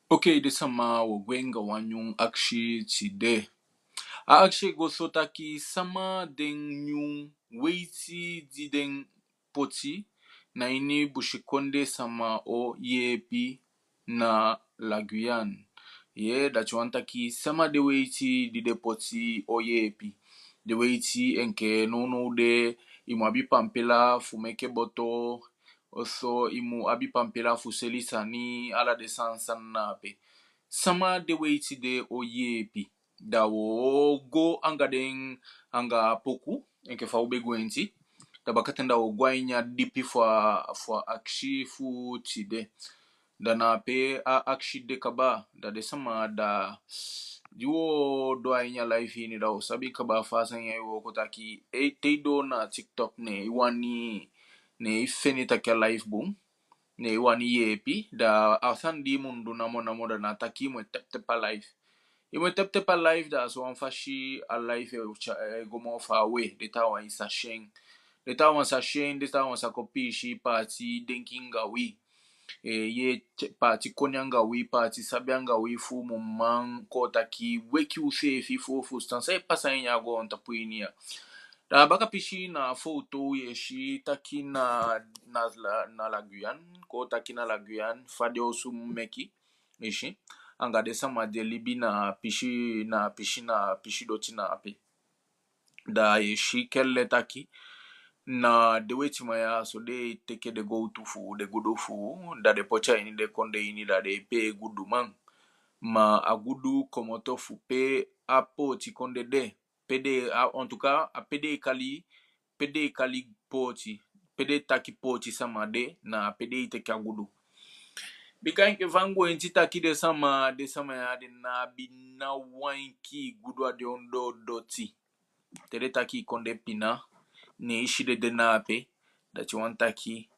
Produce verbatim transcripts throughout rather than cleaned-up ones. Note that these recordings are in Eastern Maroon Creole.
Okei, den sama, wo gwe anga wan nyun akisi tide. A akisi e go so taki, sama den nyun weiti di den poti na ini busikondee sama o yeepi na La Guyane. Ye, dati wani taki sama den weiti di den poti o yeepi. Den weiti enke nownow de i mu abi pampila fu meke boto, oso i mu abi pampila fu seli sani, ala den sani sani na ape. Sama den weiti de o yeepi. Da wo go anga den, anga poku, enke fa u be gwenti. Da bakaten da wo go a ini a dipi fu a, fu a akisi fu tide. Da na ape a akisi de kaba, da den sama, da di wo doo a ini a live ini, da wo sabi kaba fa a sani ya e wooko taki, e, te i doo na TikTok, ne i wani, ne i feni taki a live bun, ne i wani yeepi, da a sani di i mu du namo namo, da na taki i mu e teptep a live. I mu e teptep a live, da a so wan fasi a live e tya-, e go moo faawe, den taawan sa si en. Den taawan sa si en, den taawan sa kon piisii paati denki anga wi. E, ye, paati koni anga wi, paati sabi anga wi fu u mu man kon taki weki useefi fu u fusutan san e pasa a ini a goontapu ini ya. Da a baka pisi na a foto ye si taki na, na, na La Guyane, kon taki na La Guyane, fa den osu meke, i si, anga den sama di e libi na pisi, na pisi, na pisi doti na ape. Da ye si kelle taki na den wetiman ya so den e teke den gowtu fu u, den gudu fu u, da den poti a ini den kondee ini, da den e pee guduman. Ma a gudu komoto fu pe a pooti kondee de, pe den, a, en tout cas, a pe den e kali, pe den e kali pooti, pe den e taki pooti sama de, na pe den e teke a gudu. Bika enke fa mi gwenti taki, den sama, den sama ya den ná abi ná wan enkii gudu a den ondoo doti. Te den taki i kondee pina, ne i si den de na ape, dati wani taki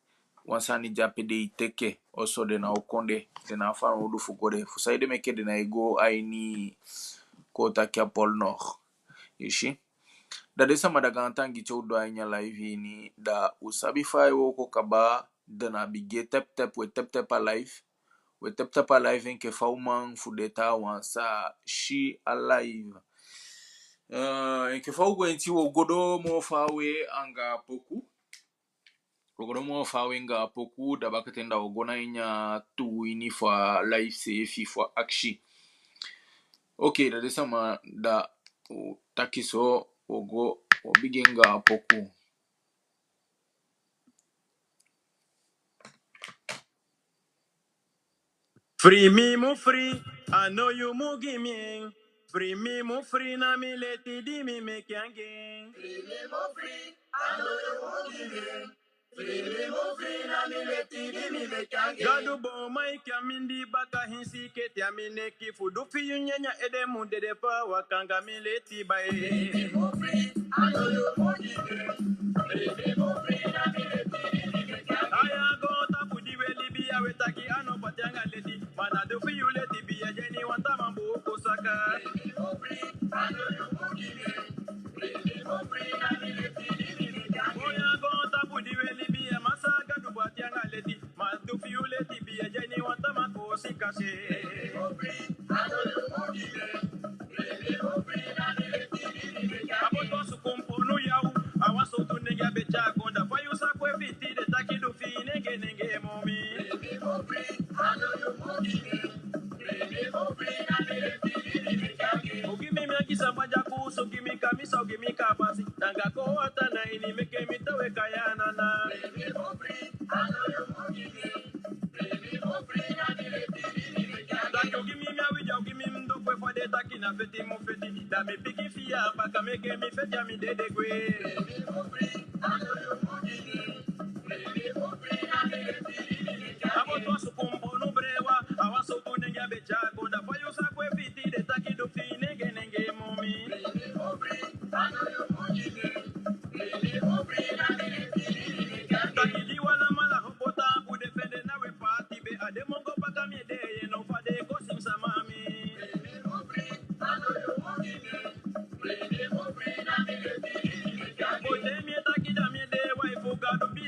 wan sani de ape den e teke, oso den ná o kon de, den ná abi fanowdu fu go de. Fu saide meke den ná e go a ini, kon taki, a Pôle Nord. I si. Da den sama, da gaantangi te u doo a ini a live ini, da u sabi fa ai wooko kaba, da na bigin e teptep, we teptep a live. We teptep a live enke fa u man fu den taawan sa si a live. Eh, enke fa u gwenti, wo go doo moo faawe anga poku. Wo go doo moo faawe anga poku, da bakaten da wo go na ini a tuu ini fu a live seefi fu a akisi. Okei, da den sama, da u taki so, wo go, wo bigin anga poku. Fii mi mu fii, a no yu mu gi mi en. Fii mi mu fii, na mi leti di mi meke anga en. Fii mi mu fii, a no yu mu gi mi en. Fii mi mu fii, na mi leti di mi meke anga en. Gadu boon maiki a mindii baka, hinsi keti a mi neki, fu du fi yu nyanyan ede mu dede fa a waka anga mi leti bai. Fii mi mu fii, a no yu mu gi mi en. Fii mi mu fii, na mi leti di mi meke anga en. A ya goontapu di we libi ya, we taki a no pati anga leti. Ma na du fi yu leti, biya dyeni wan taman buku saka. Oya goontapu di we libi ya, Masaa Gadu pati anga leti. Ma du fi yu leti, biya dyeni wan taman koosi kasi. A boto a sukumponu yaw, a wan sowtu nenge a be tyai kon, da fa yu sa kwe fiti, den taki du fi nenge nenge momi. O gi mi mi aki samba dyaku, so gi mi kamisa, o gi mi kabasi, nanga kon wata na ini, meke mi towe kaya nana. Taki o gi mi mi awidya, o gi mi mi dokwe, fa den taki na feti mu feti, da mi pikin fi a baka, meke mi feti a mi dede gwe. A boto a sukumponu brewa, a wan sowtu nenge a be tyai kon, da fa yu sa kwe fiti, den taki du fi nenge nenge momi. Taki di wi alamala opo taampu, den fende na we paati be, a den mongo baka mi e de, yu no fa den e kosi mi sama mi. Boi, te mi e taki, da mi e de wai fu Gadu.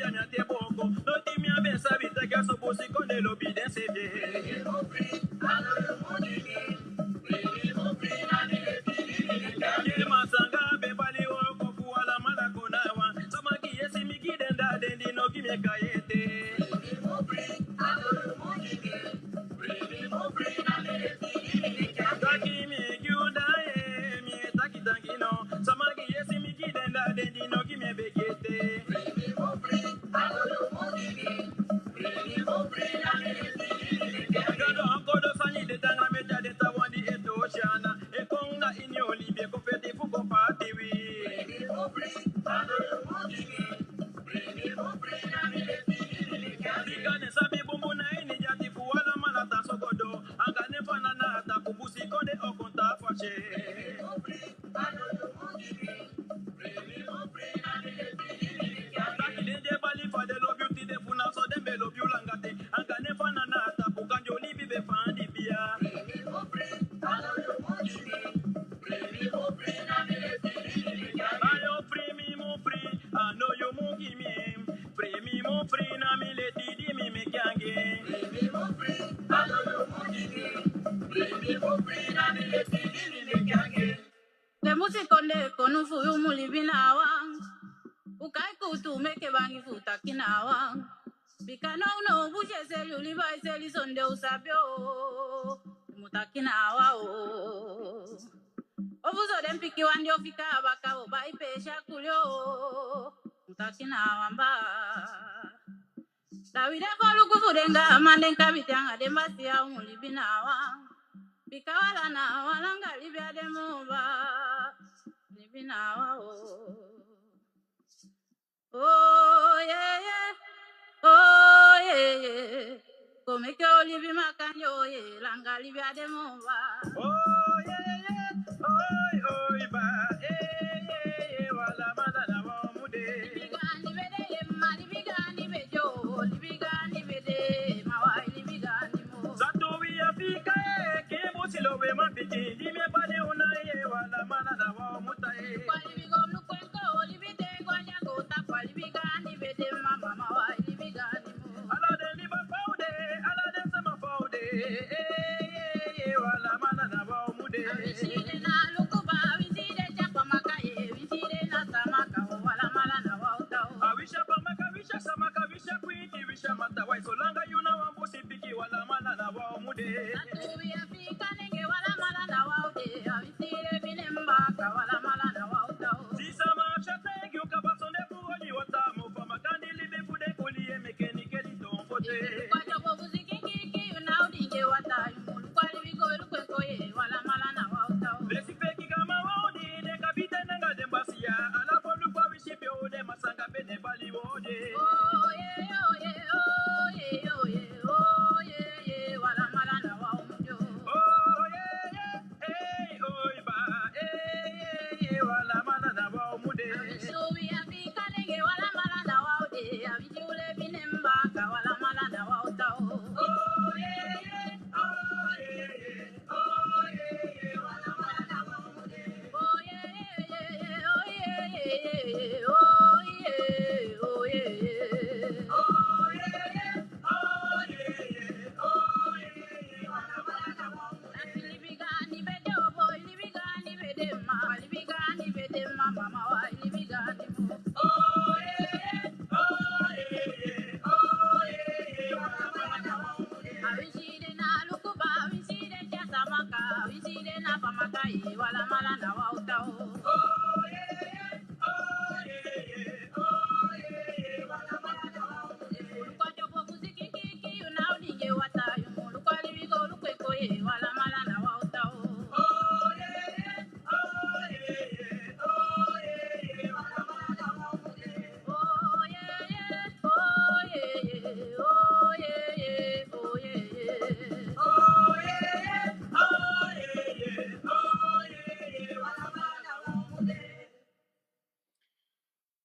Den musikondee konu fu yu mu libi na wan. U kai kuutu meke bangi fu taki na wan. Bika now now busi e seli, u liba e seli, sonde u sabi o. Mu taki na wan o. Ofuso den pikin wan di o fika a baka o bai peesi a kuli o. Mu taki na wan baa. Da wi de foluku fu den gaaman, den kabiten anga den basiya, u mu libi na wan. Bika wala na wan, langa libi á de moo baa. Libi na wan o. Oh yeah yeah, oh yeah yeah. Kon meke u libi makandii, oh yeah, langa libi á de moo baa. Oh yeah yeah, oi oi baa, eh yeah yeah, wala mala na wan u mu de. Libi gaandi be de, ye mma, libi gaandi be de o, libi gaandi be de, ma wai libi gaandi moo. Satu wi Afiika e, kii busi lo we man pikin, di mi e bali u na ye, wala mala na wan u mu tan e. Kwa libi go luku en kon, libi te go a dya go ta, kwa libi gaandi be de, ma mama wai libi gaandi moo. Ala den liba fa u de, ala den sama fa u de, eh yeah yeah, wala mala na wan u mu de. A wi si den na luku baa, a wi si den tya pamaka ye, a wi si den na samaka o, wala mala na wan u tan o. A wi si a pamaka, a wi si a samaka, a wi si a kwinti, a wi si a matawai, solanga yu na wan busi pikin, wala mala na wan u mu de. Satu wi Afiika nenge, wala mala na wan u de, a wi si den bi den baka, wala mala na wan u tan o. Sisa, ma a si a taigi u kaba, sonde fu oli wataa moo, fa makandii libi fu den kuli e meke nikeli toon foto e. Kwa tyobo busi kinki, yu na u dingi wataa, yu mu luku a libi go luku en kon ye, wala mala na wan u tan o. Lesipeki gaaman wan u di, den kabiten anga den basiya, ala foluku a wi si pe u de, masanga be ne bali u o de. Oh yeah, oh yeah, oh yeah, oh yeah, oh yeah yeah, wala mala na wan u mu de o. Oh yeah yeah, hey oi baa, eh yeah yeah, wala mala na wan u mu de. A wi si wi Afiika nenge, wala mala na wan u de, a wi si u le bi den baka, wala mala na wan u tan o. Oh yeah yeah, oh yeah yeah.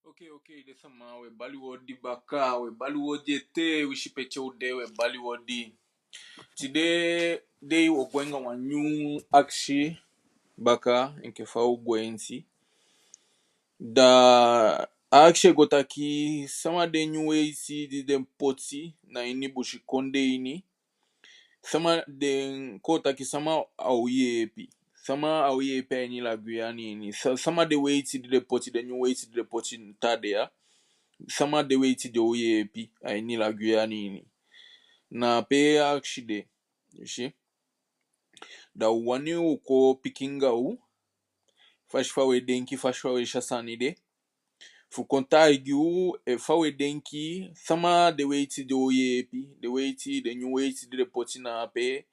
Oke, oke, den sama, we bali u odi baka, we bali u odi ete, winsi pe te u de, we bali u odi. Tide dei wo gwe anga wan nyun akisi baka, enke fa u gwenti. Da a akisi e go taki, sama den nyun weiti di den poti na ini busikondee ini, sama den kon taki sama a o yeepi. Sama a o yeepi a ini la Guyane ini. Sa-, sama den weiti di den poti, den nyun weiti di den poti taa dei ya. Sama den weiti den o yeepi a ini la Guyane ini. Na pe a akisi de, i si. Da u wani u kon piki anga u, fasi fa we denki, fasi fa we si a sani de. Fu kon taigi u, eh, fa we denki, sama den weiti den o yeepi, den weiti, den nyun weiti di den poti na ape,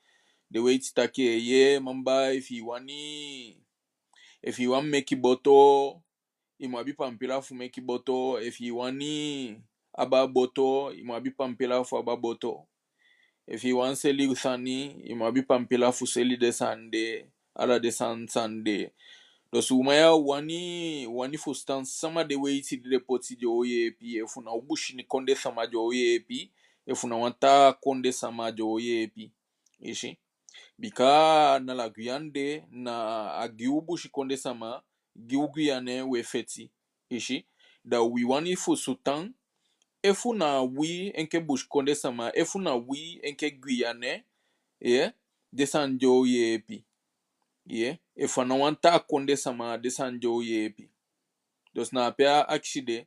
den weiti taki, eh, ye, man baa, efi i wani, efi i wani meki boto, i mu abi pampila fu meki boto, efi i wani aba boto, i mu abi pampila fu aba boto. Efi i wani seli sani, i mu abi pampila fu seli den sani de, ala den sani sani de. Dus u man ya wani, wani fusutan sama den weiti di den poti den o yeepi, efu na u busikondee sama den o yeepi, efu na wan taa kondee sama den o yeepi. I si. Bika na la Guyane de, na a gi u busikondee sama, gi u Guyane we feti. I si. Da wi wani fusutan, efu na wi enke busikondee sama, efu na wi enke Guyane, ye, den sani di o yeepi. Ye, efu a ná wan taa kondee sama, den sani di o yeepi. Dus na ape a akisi de,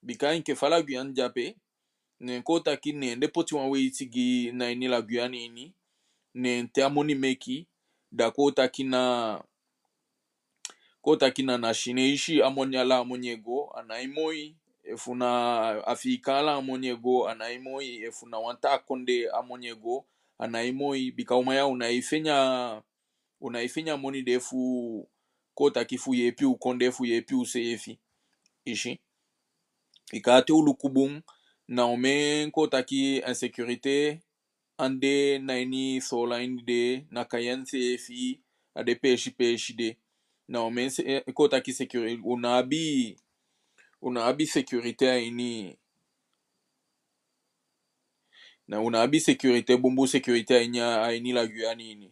bika enke fa la Guyane de ape, ne kon taki ne den poti wan weiti gi na ini la Guyane ini, ne te a moni meki, da kon taki na, kon taki na, na Sineisi a moni, ala a moni e go, a nái moi. Efu na Afiikan, ala a moni e go, a nái moi. Efu na wan taa kondee a moni e go, a nái moi. Bika u man ya, u nái feni a, u nái feni a moni de fu, kon taki, fu yeepi u kondee, fu yeepi useefi. I si. Bika te u luku bun, na omen, kon taki, insécurité, ande na ini Soolan ini de, na Cayenne seefi, a den peesi peesi de. Na omen se-, eh, kon taki sécurité, u ná abi, u ná abi sécurité a ini, na u ná abi sécurité, bunbun sécurité a ini, a ini la Guyane ini.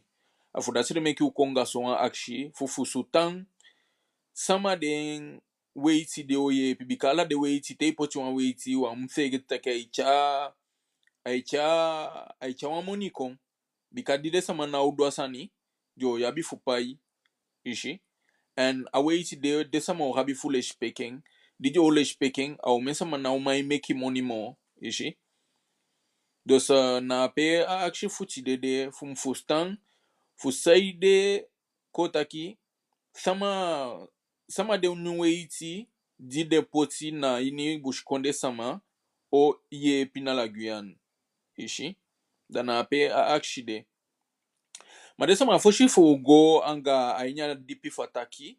A fu dati ede meke u kon anga sowan akisi, fu fusutan sama den weiti de o yeepi, bika ala den weiti, te i poti wan weiti, u á mu feegete taki ai tyai, ai tyai, ai tyai wan moni kon. Bika di den sama ná o du a sani, den o abi fu pai. I si. En a weiti de, den sama o abi fu lesipeki en. Di den o lesipeki en, a omen sama ná o man e meki moni moo. I si. Dus, eh, na ape a akisi fu tide de, fu mi fusutan, fu saide, kon taki, sama, sama den nyun weiti di den poti na ini busikondee sama o yeepi na la Guyane. I si. Da na ape a akisi de. Ma den sama, fosi fu go anga a ini a dipi fu a taki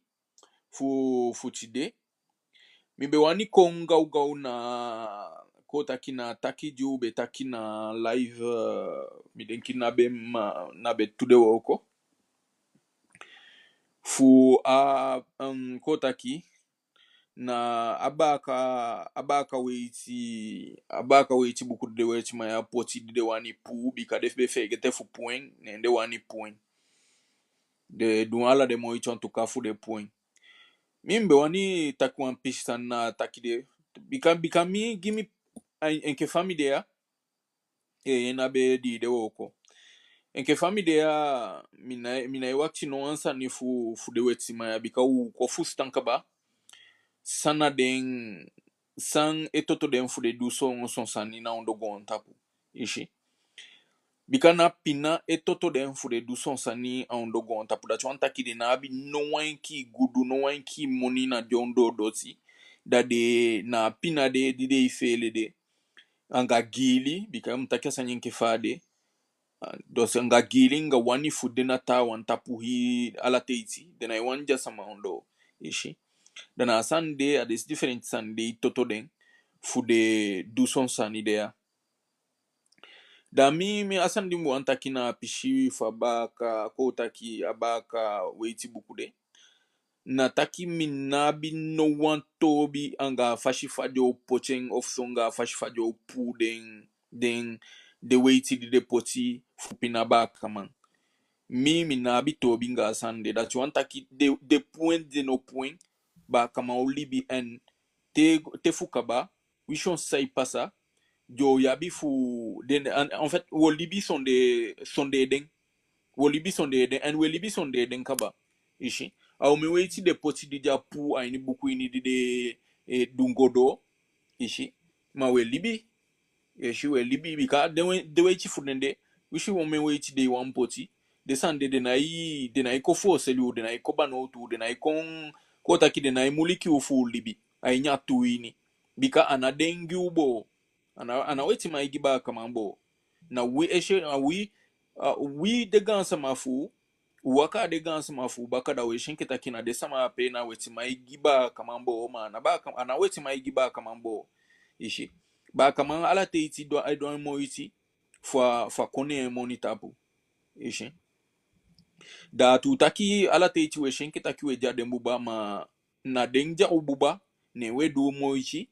fu, fu tide, mi be wani kon gawgaw na, kon taki, na taki di u be taki na live, eh, mi denki na be ma-, na be tudewooko. Fu a, um, kon taki, na a baaka, a baaka weiti, a baaka weiti buku di den wetiman ya poti, di den wani puu, bika den be feegete fu puu en, ne den wani puu en. Den du ala den moiti en tout cas fu den puu en. Mi, mi be wani taki wan pisi sani na a taki de, bika, bika mi, gi mi, a, enke fa mi de ya, e, na be diidewooko. Enke fa mi de ya, mi nái, mi nái wakiti no wan sani fu, fu den wetiman ya, bika u kon fusutan kaba san na den, san e toto den fu den du son, son sani na ondoo goontapu. I si. Bika na pina e toto den fu den du son sani a ondoo goontapu. Dati wani taki den ná abi no wan enkii gudu, no wan enkii moni na den ondoo doti. Da den, na pina de di den e feele de. Anga giili, bika mi mu taki a sani enke fa a de. Ah, dus anga giili, anga wani fu de na taawan tapu hii ala teiti, den nái wani de a sama ondoo. I si. Da na a sani de, a den difelenti sani de e toto den fu den du son sani de ya. Da mi, mi a sani di mi wani taki na a pisi fu a baaka, kon taki, a baaka weiti buku de. Na taki mi ná abi no wan toobi anga a fasi fa den o poti en, ofu so anga a fasi fa den o puu den, den, den weiti di den poti fu pina baakaman. Mi, mi ná abi toobi anga a sani de. Dati wani taki den, den puu en, den no puu en, baakaman o libi, en te, te fu kaba, winsi on san e pasa, den o abi fu den, en, en fait, wo libi sondee, sondee den. Wo libi sondee den, en we libi sondee den kaba. I si. A omen weiti den poti di den á puu a ini buku ini di den, eh, du go doo. I si. Ma we libi. I si, we libi, bika den we-, den weiti fu den de, winsi omen weiti den wani poti, den sani de, den nái, den nái kon fooseli u, den nái kon banowtu u, den nái kon, kon taki, den nái muliki u fu u libi a ini a tuu ini. Bika a ná den gi u boo. A ná, a ná wetiman e gi baakaman boo. Na wi e si, na wi, a, wi den gaansama fu u, u waka a den gaansama fu u baka, da we si enke taki na den sama ape na wetiman e gi baakaman boo, ma a ná baaka-, a ná wetiman e gi baakaman boo. I si. Baakaman ala teiti du-, e du en moiti fu a, fu a kon ne en moni tapu. I si. Da a tuu taki ala teiti we si enke taki we de a den buba, ma na den de a u buba, ne we du moiti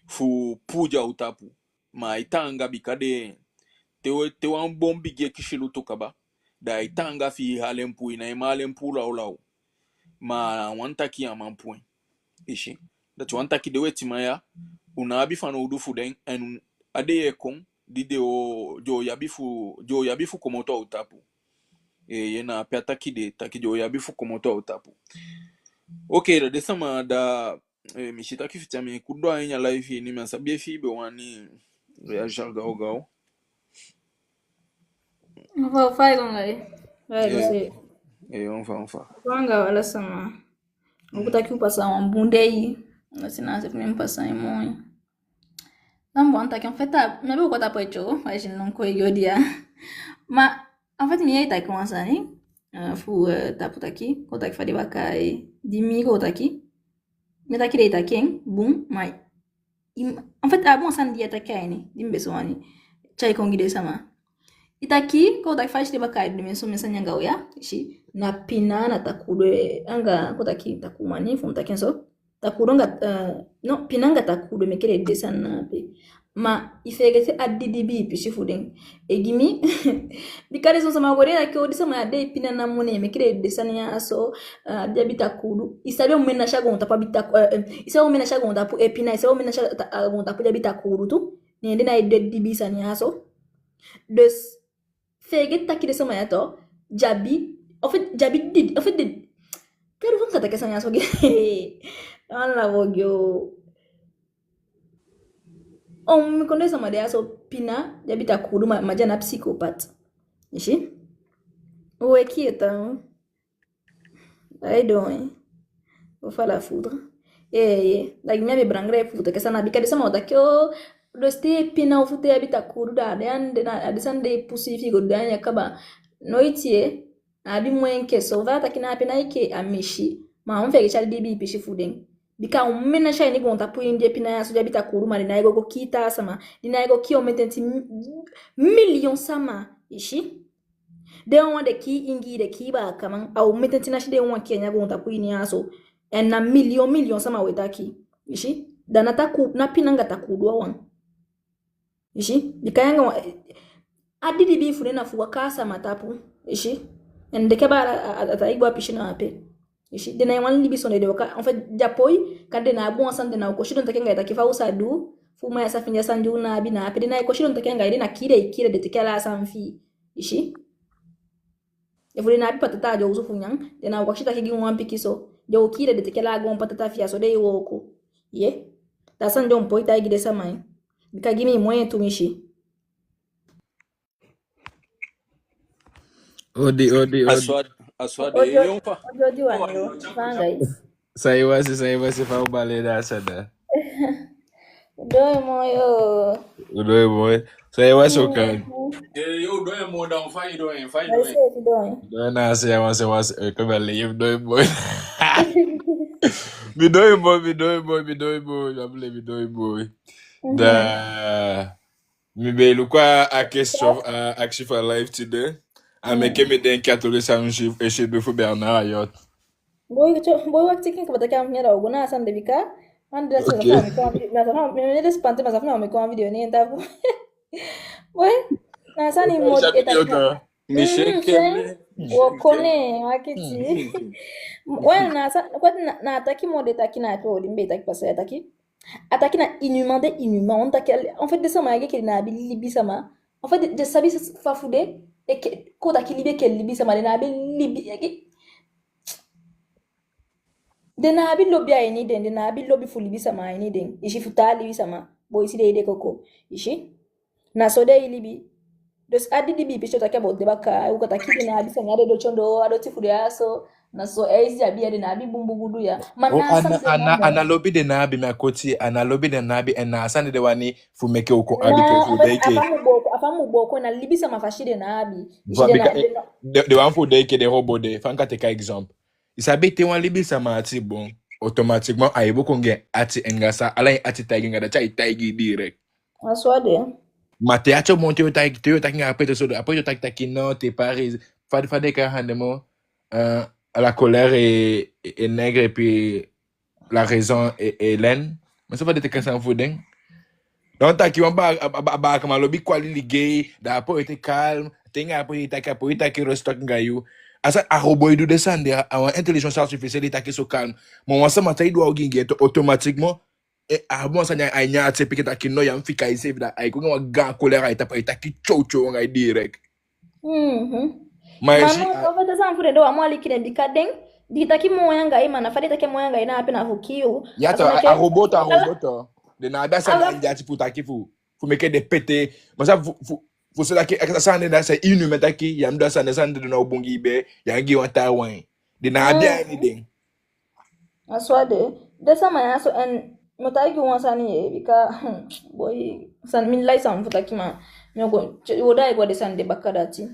fu puu den a u tapu. Ma ai taanga, bika den, te we-, te wan bon bigi e kisi lutu kaba, da ai taanga fi i hali en puu, i nái man hali en puu lawlaw. Ma a wani taki i á man puu en. I si. Dati wani taki den wetiman ya, u ná abi fanowdu fu den, en a dei e kon, di den o, den o abi fu, den o abi fu komoto a u tapu. Eh, ye na ape a taki de, taki de o abi fu komoto a u tapu. Ok, da den sama da, eh, mi si taki fiti a mi ku du a ini a live ini, mi á sabi efi i be wani réagir gaw gaw. Fa, fa i go anga i? Fa i go se? Eh, on fa, on fa. Fa anga ala sama. U ku taki u pasa wan bun dei. Asi na se fu mi pasa en moi. Tan bon taki, en fait, a, mi be o koti a pwe tyo, a si non ko e gi o dia. Ma, en fait, mi e taki wan sani, eh, fu, eh, tapu taki, ko taki fa den bakaa e, di mi ko taki. Mi taki den e taki en bun, ma, i, en fait, a bun sani di i e taki a ini, di mi be so wani tyai kon gi den sama. I taki, ko taki fa i si den bakaa e du den somen sani anga u ya, i si, na pina, na takuudu, eh, anga, ko taki takuumani, fu mi taki en so. Takuudu anga, eh, no, pina anga takuudu meke den e du den sani na ape. Ma, i feegete a didibii pisi fu den. E gi mi, bika den son sama go de taki o den sama ya de e pina namo, ne meke den e du den sani ya so, eh, di abi takuudu. I sabi omen nasi a goontapu abi taku-, eh, eh, i sabi omen nasi a goontapu e pina, i sabi omen nasi a ta-, a goontapu di abi takuudu tu. Ne den na e du den didibii sani ya so. Dus, feegete taki den sama ya tu, den abi, en fait, den abi di-, en fait, den, kadu fa mi kan taki a sani ya so gi, ala wo gi o. On, mi kon den sama de ya so pina, den abi takuudu ma, ma den a ná psychopathe. I si? Weki eta. Ai don, eh. O fa la foudre. Eh, eh. Like, mi abi belangrijk fu taki a sani na, bika den sama o taki o, den site pina ofu te abi takuudu da, den an-, den na, den sani de pusu i fi i go du den ya kaba. Noiti, eh. A abi moi enke so, fa a taki na ape na enke a misi. Ma a mu feegete a didibii pisi fu den. Bika omen nasi a ini goontapu ini di e pina ya so di abi takuudu ma den ná e go go kii taa sama. Den ná e go kii omen tenti mi-, miliyon sama. I si? Den wawan den kii Ingi, den kii baakaman, a omen tenti nasi den wawan kii a ini a goontapu ini ya so. En na miliyon, miliyon sama we taki. I si? Da na taku-, na pina anga takuudu wawan. I si? Bika yu anga wan, a didibii fu den na fu waka a sama tapu. I si? En den kaba a, a, a, a taigi bo a pisi na ape. I si? Den ná e wani libi sondee den waka. En fait, den á poi, kande den ná abi wan sani, den ná o kon sidon taki anga i taki fa u sa du, fu ma ya sa fende a sani di u ná abi na ape. Den ná e kon sidon taki anga i, den na kii den e kii den, den teke ala a sani fi i. I si? Efu den ná abi patata a den osu fu nyan, den ná o wakiti taki gi wan pikinso. Den o kii den, den teke ala a goon patata fi i, a so den e wooko. Ye. Da a sani de u mu poi taigi den sama en. Bika gi mi moi en tumisi. Odi, odi, odi. A so a de, a so a de. Odi, odi, odi, odi, wan yo. Fa anga i? San i wasi, san i wasi, fa u bali en da a sani da? U doo en moi o. U doo en moi. San i wasi o kan. Eh, yo, u doo en moi da, fa i doo en, fa i doo en. Fa i seefi doo en. Doo en na a se, a wan se, wan se, eh, kon bali, yo, u doo en moi. Mi doo en moi, mi doo en moi, mi doo en moi, mi doo en moi. Mhm. Da, mi be luku a question, a akisi fu a live tide. A meke mi denki a toli san mi si, e si du fu Bernard Hayot. Boi, tyo, boi, wakiti, kin kaba taki a mi da o go na a sani de bika. Wan de sa fa mi kon a video, na sa fa mi, mi de spanti, ma sa fa mi kon a video ne en tapu. Boi, na a sani mode e taki. Mi si kele. O kone, wakiti. Boi, na a sa, na, na a taki mode taki na a pe o di mi be taki pasa ya taki. A taki na inhumain de inhumain, on taki, en fait, den sama enke den ná abi libisama. En fait, den, den sabi fa fu de, enke, kon taki libi enke libisama, den ná abi libi, enke, den ná abi lobi a ini den, den ná abi lobi fu libisama a ini den. I si, fu taa libisama, boi, i si den ede koko. I si? Na so den e libi. Dus a didibii pisi o taki about den bakaa, u kan taki den ná abi sani, a den doti ondoo, a doti fu den a so, na so, eh, i si, abi ya, den ná abi bunbun gudu ya. Ma na a sani de a ná, a ná lobi den ná abi, mi á koti, a ná lobi den ná abi, en na a sani de wani fu meke u kon abi pe fu denki. A fa mu booko, a fa mu booko, na libisama fasi den ná abi. I si, den ná, den ná, den, den wani fu denki den robot de, fa mi kan teke a exemple. I sabi te wan libisama ati bon, automatiquement ai booko anga en ati, anga san ala en ati taigi en anga, dati ai taigi i direct. A so a de. Ma te ati o bon, te yo taki, te yo taki anga a pete so, a pete o taki taki non, t'es pas raison. Fa, fa den e kai a sani de moo, euh, la colère est, est, est nègre et puis la raison est, est laine. Ma so fa den e teke a sani fu den. Donc, taki wan ba, a, a, a baakaman lobi kwali ligei, da a poi e te kalm, te anga a poi e taki, a poi e taki respect anga yu. A sa, a robot e du den sani de, a wan intelligence artificielle e taki so kalm. Ma wan sama te i du a ogii anga en, automatiquement, eh, a abi wan sani a ini en ati e piki taki non, ya mu fika iseefi, da ai kon anga wan gaan colère a i tapu, ai taki tyow tyow anga i direct. Mhm. Ma yu si, a- o fete san fu den, den wan mu aliki den, bika den, di taki moi anga i, ma na fa den taki moi anga i, na ape na fu kii yu. Ya to, a, a robot, a robot. Den ná abi a sani andi ati fu taki fu, fu meke den pete. Ma san fu, fu, fu se taki, a sani de, na se inhumain taki, ya mu du a sani, sani de na o bun gi i, be, ya gi wan taa wan. Den ná abi a ini den. A so a de. Den sama ya so, en mi o taigi wan sani ye, bika, boi, san, mi lai san fu taki, ma mi o go, wo daai go a den sani de baka dati.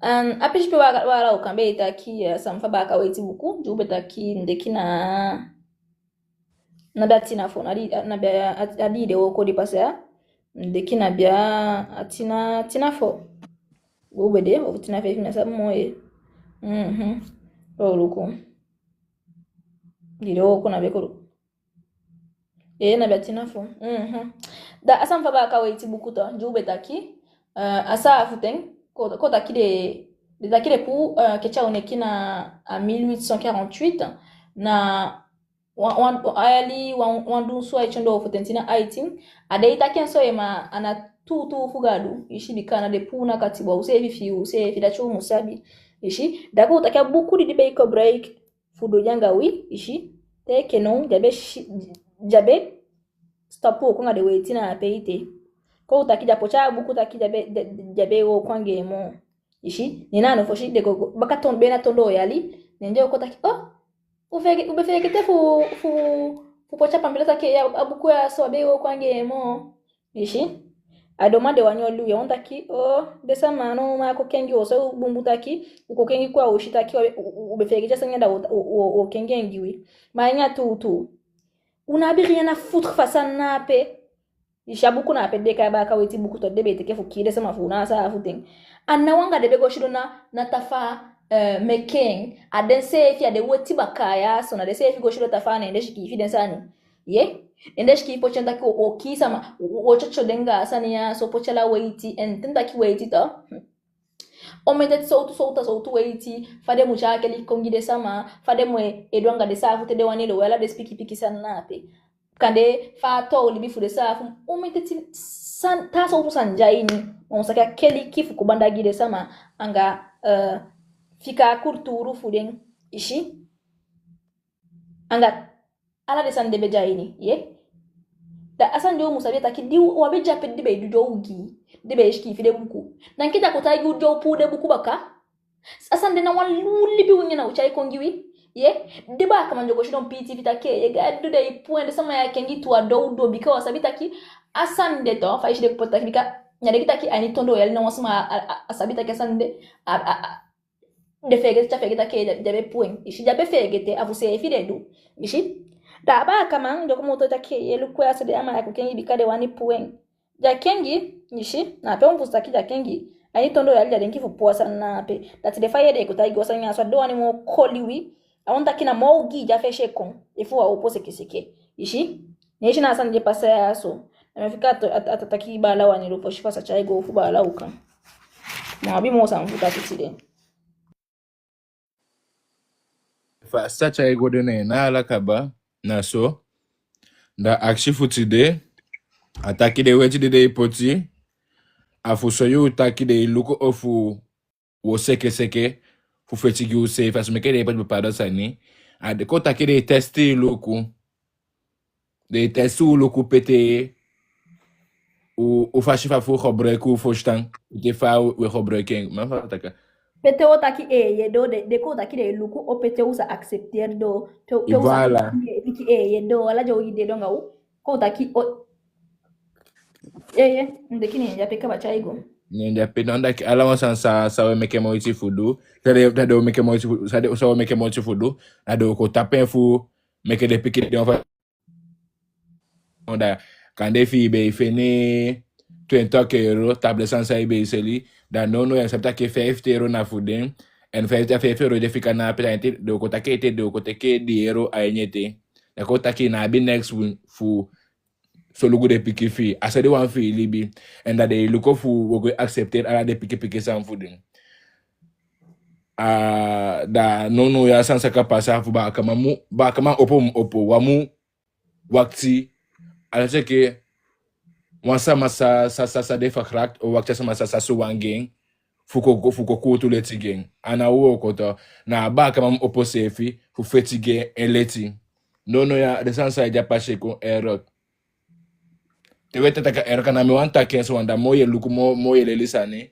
En a pisi pe Baala, Baala Okan be e taki, eh, san fa baaka weiti buku, di u be taki, mi denki na, na be a Tina Fo, na di, na be a, a, a di de wooko di pasa ya. Mi denki na be a Tina, Tina Fo. U be de, ofu Tina Feifi, mi á sabi moo ye. Mhm. O luku. Di de wooko na be kulu. Ee, na be a Tina Fo. Mhm. Da a san fa baaka weiti buku tu, di u be taki, eh, a saafu ten, kon, kon taki den, den taki den puu, eh, keti a u neki na a mille huit cent quarante-huit, na wan, wan, a yali wan, wan dunsu aiti ondoo fotenti na aiti. A de i taki en so ye, ma a ná tuutuu fu Gadu, i si, bika a ná den puu na katibo, u seefi fii u seefi, dati u mu sabi. I si, da kon u taki a buku di den be e koboloiki fu du anga wi, i si, te enke now, den á be si, den á be stop wooko anga den weiti na ape ete. Kon u taki den á poti a buku taki den á be, den, den á be e wooko anga en moo. I si, ne na a no fosi den go, go baka ton, be na tu ondoo yali, ne den o kon taki, oh, u fege, u be fegete fu, fu, fu poti a pampila taki a, a buku ya so á be e wooko anga en moo. I si? A den man de wani oli wi, a wani taki, oh, den sama no, ma kon kengi, u so bunbun taki, u kon kengi kon, a u si taki u, u, u be fegete a sani ya, da u, u, u, u kengi en gi wi. Ma a ini a tuutuu, u ná abi rien à foutre fu a sani na ape. I si, a buku na ape den e kai baaka weiti buku tu, den be e teke fu kii den sama fu u na a saafu ten. A ná wan anga den be go sidon na, na tafaa, eh, meke en. A den seefi, a den weti bakaa ya so, na den seefi go sidon tafaa, ne den sikiifi den sani. Ye? Ne den sikiifi poti en taki u o, u o kii sama, u o, u o tyotyo den anga a sani ya so, poti ala weiti, en ten taki weiti tu. Omen teti, sowtu, sowtu, sowtu weiti, fa den mu tyai a keliki kon gi den sama, fa den mu e du anga den saafu te den wani e lowe, ala den pikipiki sani na ape. Kande fa a toow libi fu den saafu, omen teti san, taa sowtu sani de a ini, wan saki a keliki fu kon banda gi den sama, anga, eh, fika a kulturu fu den, i si. Anga ala den sani de be de a ini, ye. Da a sani de u mu sabi taki di u á be de ape, den be e du den ogii, den be e sikiifi den buku. Na enke da kon taigi u di u puu den buku baka. A sani de na wan libi u nyan, na u tyai kon gi wi. Ye, den baakaman di o go sidon pii tiifi taki, ye, Gadu de e puu en, den sama ya kengi tu, a doo u doo, bika u á sabi taki a sani de tu, fa i si den kon poti taki, bika na den e taki a ini tu ondoo yali ná wan sama á, á, á sabi taki a sani de, a, a, a, den fegete, den fegete taki den á be puu en. I si, den á be fegete, a fu seefi den du. I si, da a baakaman di o komoto taki, ye, luku ya so, den á man kon kengi, bika den wani puu en. Den á kengi, i si, na ape u mu fusutan taki den á kengi. A ini tu ondoo yali den á denki fu puu a sani na ape. Dati de fa i yee den e kon taigi u a sani ya so, a den wani moo koli wi. A wani taki na moo ogii de a fesi e kon, efu u á opo sekeseke. I si, ne i si na a sani de pasa ya so. Na mi fika a ta, a ta, a ta taki baala Wanilo fosi, fa a sa tyai go fu baala Okan. Ma u abi moo san fu taki tide. Fa a sa tyai go de, ne na ala kaba, na so. Da a akisi fu tide, a taki den weiti di den e poti, a fu soi u taki den e luku ofu u o sekeseke fu feti gi u seefi, a so meke den e poti bepaalde sani. A de kon taki den e testi luku. Den e testi u luku pe te u, u fasi fa fu gebruik u fusutan, pe te fa u e gebruik en, ma fa taki. Pe te u o taki eeye doo, den, den kon taki den e luku o pe te u sa accepter doo, pe, pe u sa piki eeye doo, ala den ogii di e du anga u, kon taki o, eeye, mi denki ne en de ape kaba, tyai go. Ne en de ape, na taki ala wan sani sa, sa u e meke moiti fu du, sa den, sa den o meke moiti fu, sa den, sa u o meke moiti fu du, da den o kon tapu en fu meke den piki den wan fa Da kande efi i be e feni twenti euro, tablet sani san i be e seli, da nownow ya sabi taki fifti euro na fu den, en fifti, fifti euro de fika na a pesa ete, den o kon taki ete, den o kon teke dii euro a ini ete. Da kon taki i ná abi neks fu, fu solugu den pikin fi i, a so den wani fi i libi. En da den e luku fu u o go accepter ala den pikin pikin sani fu den. Ah, da nownow ya san saka pasa fu baakaman mu, baakaman opo mu opo, u á mu wakiti, ala seke wan sama sa, sa, sa, sa de verkracht, o wakiti a sama sa, sa suwa anga en, fu kon, fu kon kuutu leti gi en. A ná wooko tu, na a baakaman mu opo seefi fu feti gi en leti. Nono, ya, den sani sa e de a pasi kon, Erok. Te we taki a Erok, a ná mi wani taki en so, anda moo ye luku, moo, moo ye leli sani.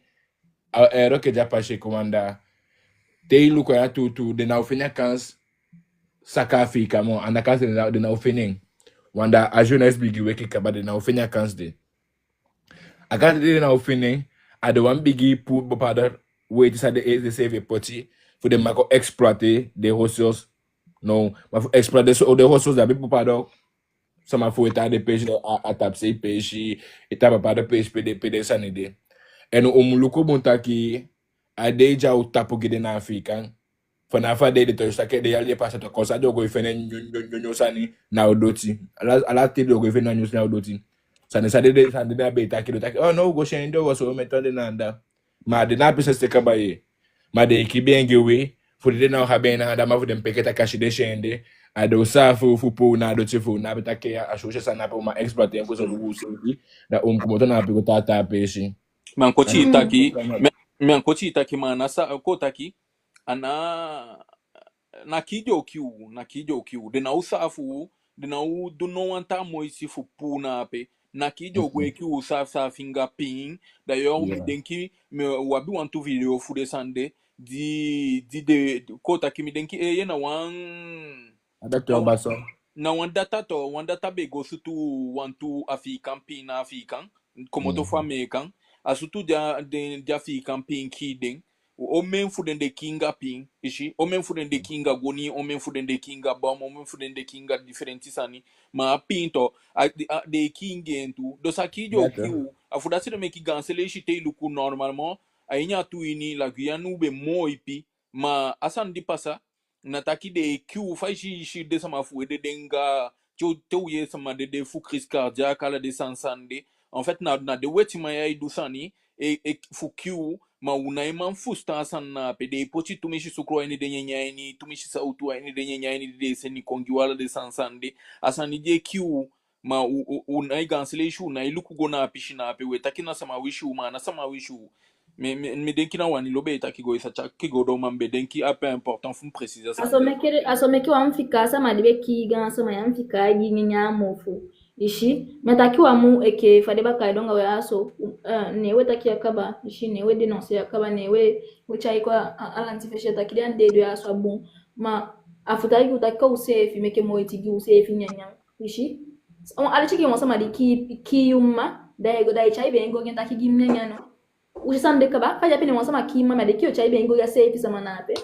A Erok e de a pasi kon, anda. Te i luku ya tuutuu, den ná o feni a kansi saka Afiikan moo, anda kansi den ná, den ná o feni en. Anda a jeunesse bigi weki kaba, den ná o feni a kansi de. A kansi di den ná o feni en, a den wani bigi puu bepaalde weiti san den e, den seefi e poti, fu den man kon exploiter den ressources. No, ma fu exploiter so, den ressources, da abi bepaalde sama fu e tan a den peesi de, a, a tapusei peesi, e tan a bepaalde peesi pe den, pe den sani de. En u mu luku bun taki, a dei di a o tapu gi den na Afiikan, fanafu a dei de, toon, i si taki den yali e pasa tu, kon san den o go e fende nyun, nyun, nyun, nyun sani na u doti. Ala, ala ten den o go e fende nyun sani na u doti. Sani san den, den, sani den á be e taki, den o taki, oh no, u go si en, den o go so, mi e tan de na anda. Ma a de na a pisi sete kaba ye. Ma den e kibi en gi wi, fu di den ná o abi en na anda, ma fu den peke taki a si den si en de, a den o sa fu, fu puu na a doti fu, na be taki a, a susu sani na pe u man exploiter en kon so fu u seefi, da u mu komoto na ape go tan a taa peesi. Mi á kon tii taki, mi, mi á kon tii taki, ma na san u kon taki, a ná, na kii den o kii u, na kii den o kii u. Den ná o saafu u, den ná o du no wan taa moiti fu puu na ape. Na kii den o go e kii u saafi saafi anga pin. D'ailleurs, mi denki, mi, u abi wantu video fu den sani de, di, di den, kon taki, mi denki, eh, ye na wan, a data o baso. Na wan data tu, wan data be go sutu wantu Afiikan pin na Afiikan, komoto fu Ameekan. A sutu di a, den, di Afiikan pin kii den. Omen fu den de kii anga pin, i si. Omen fu den de kii anga goni, omen fu den de kii anga bom, omen fu den de kii anga difelenti sani. Ma a pin tu, a, a, den e kii anga en tu. Dus a kii den o kii u. A fu dati ede meke gaanse leisi te i luku normalement, a ini a tuu ini, la Guyane u be moo ipi. Ma a sani di pasa, na taki den e kii u, fa i si, i si den sama fu u e dede anga, te u, te u yee sama dede fu crise cardiaque, ala den sani sani de. En fait, na, na den wetiman ya e du sani, e, e fu kii u, ma u nái man fusutan a sani na ape. Den e poti tumisi sukuu a ini den nyanyan ini, tumisi sawtu a ini den nyanyan ini, di den e seni kon gi u, ala den sani sani de. A sani di e kii u, ma u, u, u nái, gaanse leisi u nái luku go na a pisi na ape. U e taki na sama wisi u, ma a ná sama wisi u. Mi, mi, mi denki na wani lo be e taki go, i sa taki go doo, ma mi be denki a pe important fu mi préciser a sani de. A so meke, a so meke u á mu fika a sama di be kii gaansama ya, mu fika a gi nyanyan a mofu. I si, mi á taki u á mu, enke fa den bakaa e du anga u ya so, eh, ne u e taki ya kaba, i si, ne u e dénoncer ya kaba, ne u e, u e tyai kon a, a, a lanti fesi ya taki den ande e du ya so á bun. Ma a fu taki u taki kon u seefi meke moiti gi u seefi nyanyan. I si. Wan, a leti enke wan sama di kii, kii yu mma, da i go, da i tyai bee go gi en taki gi mi nyanyan no. U si sani de kaba, fa i de ape, ne wan sama kii mma, ma den kii, o tyai bee go gi a seefi sama na ape.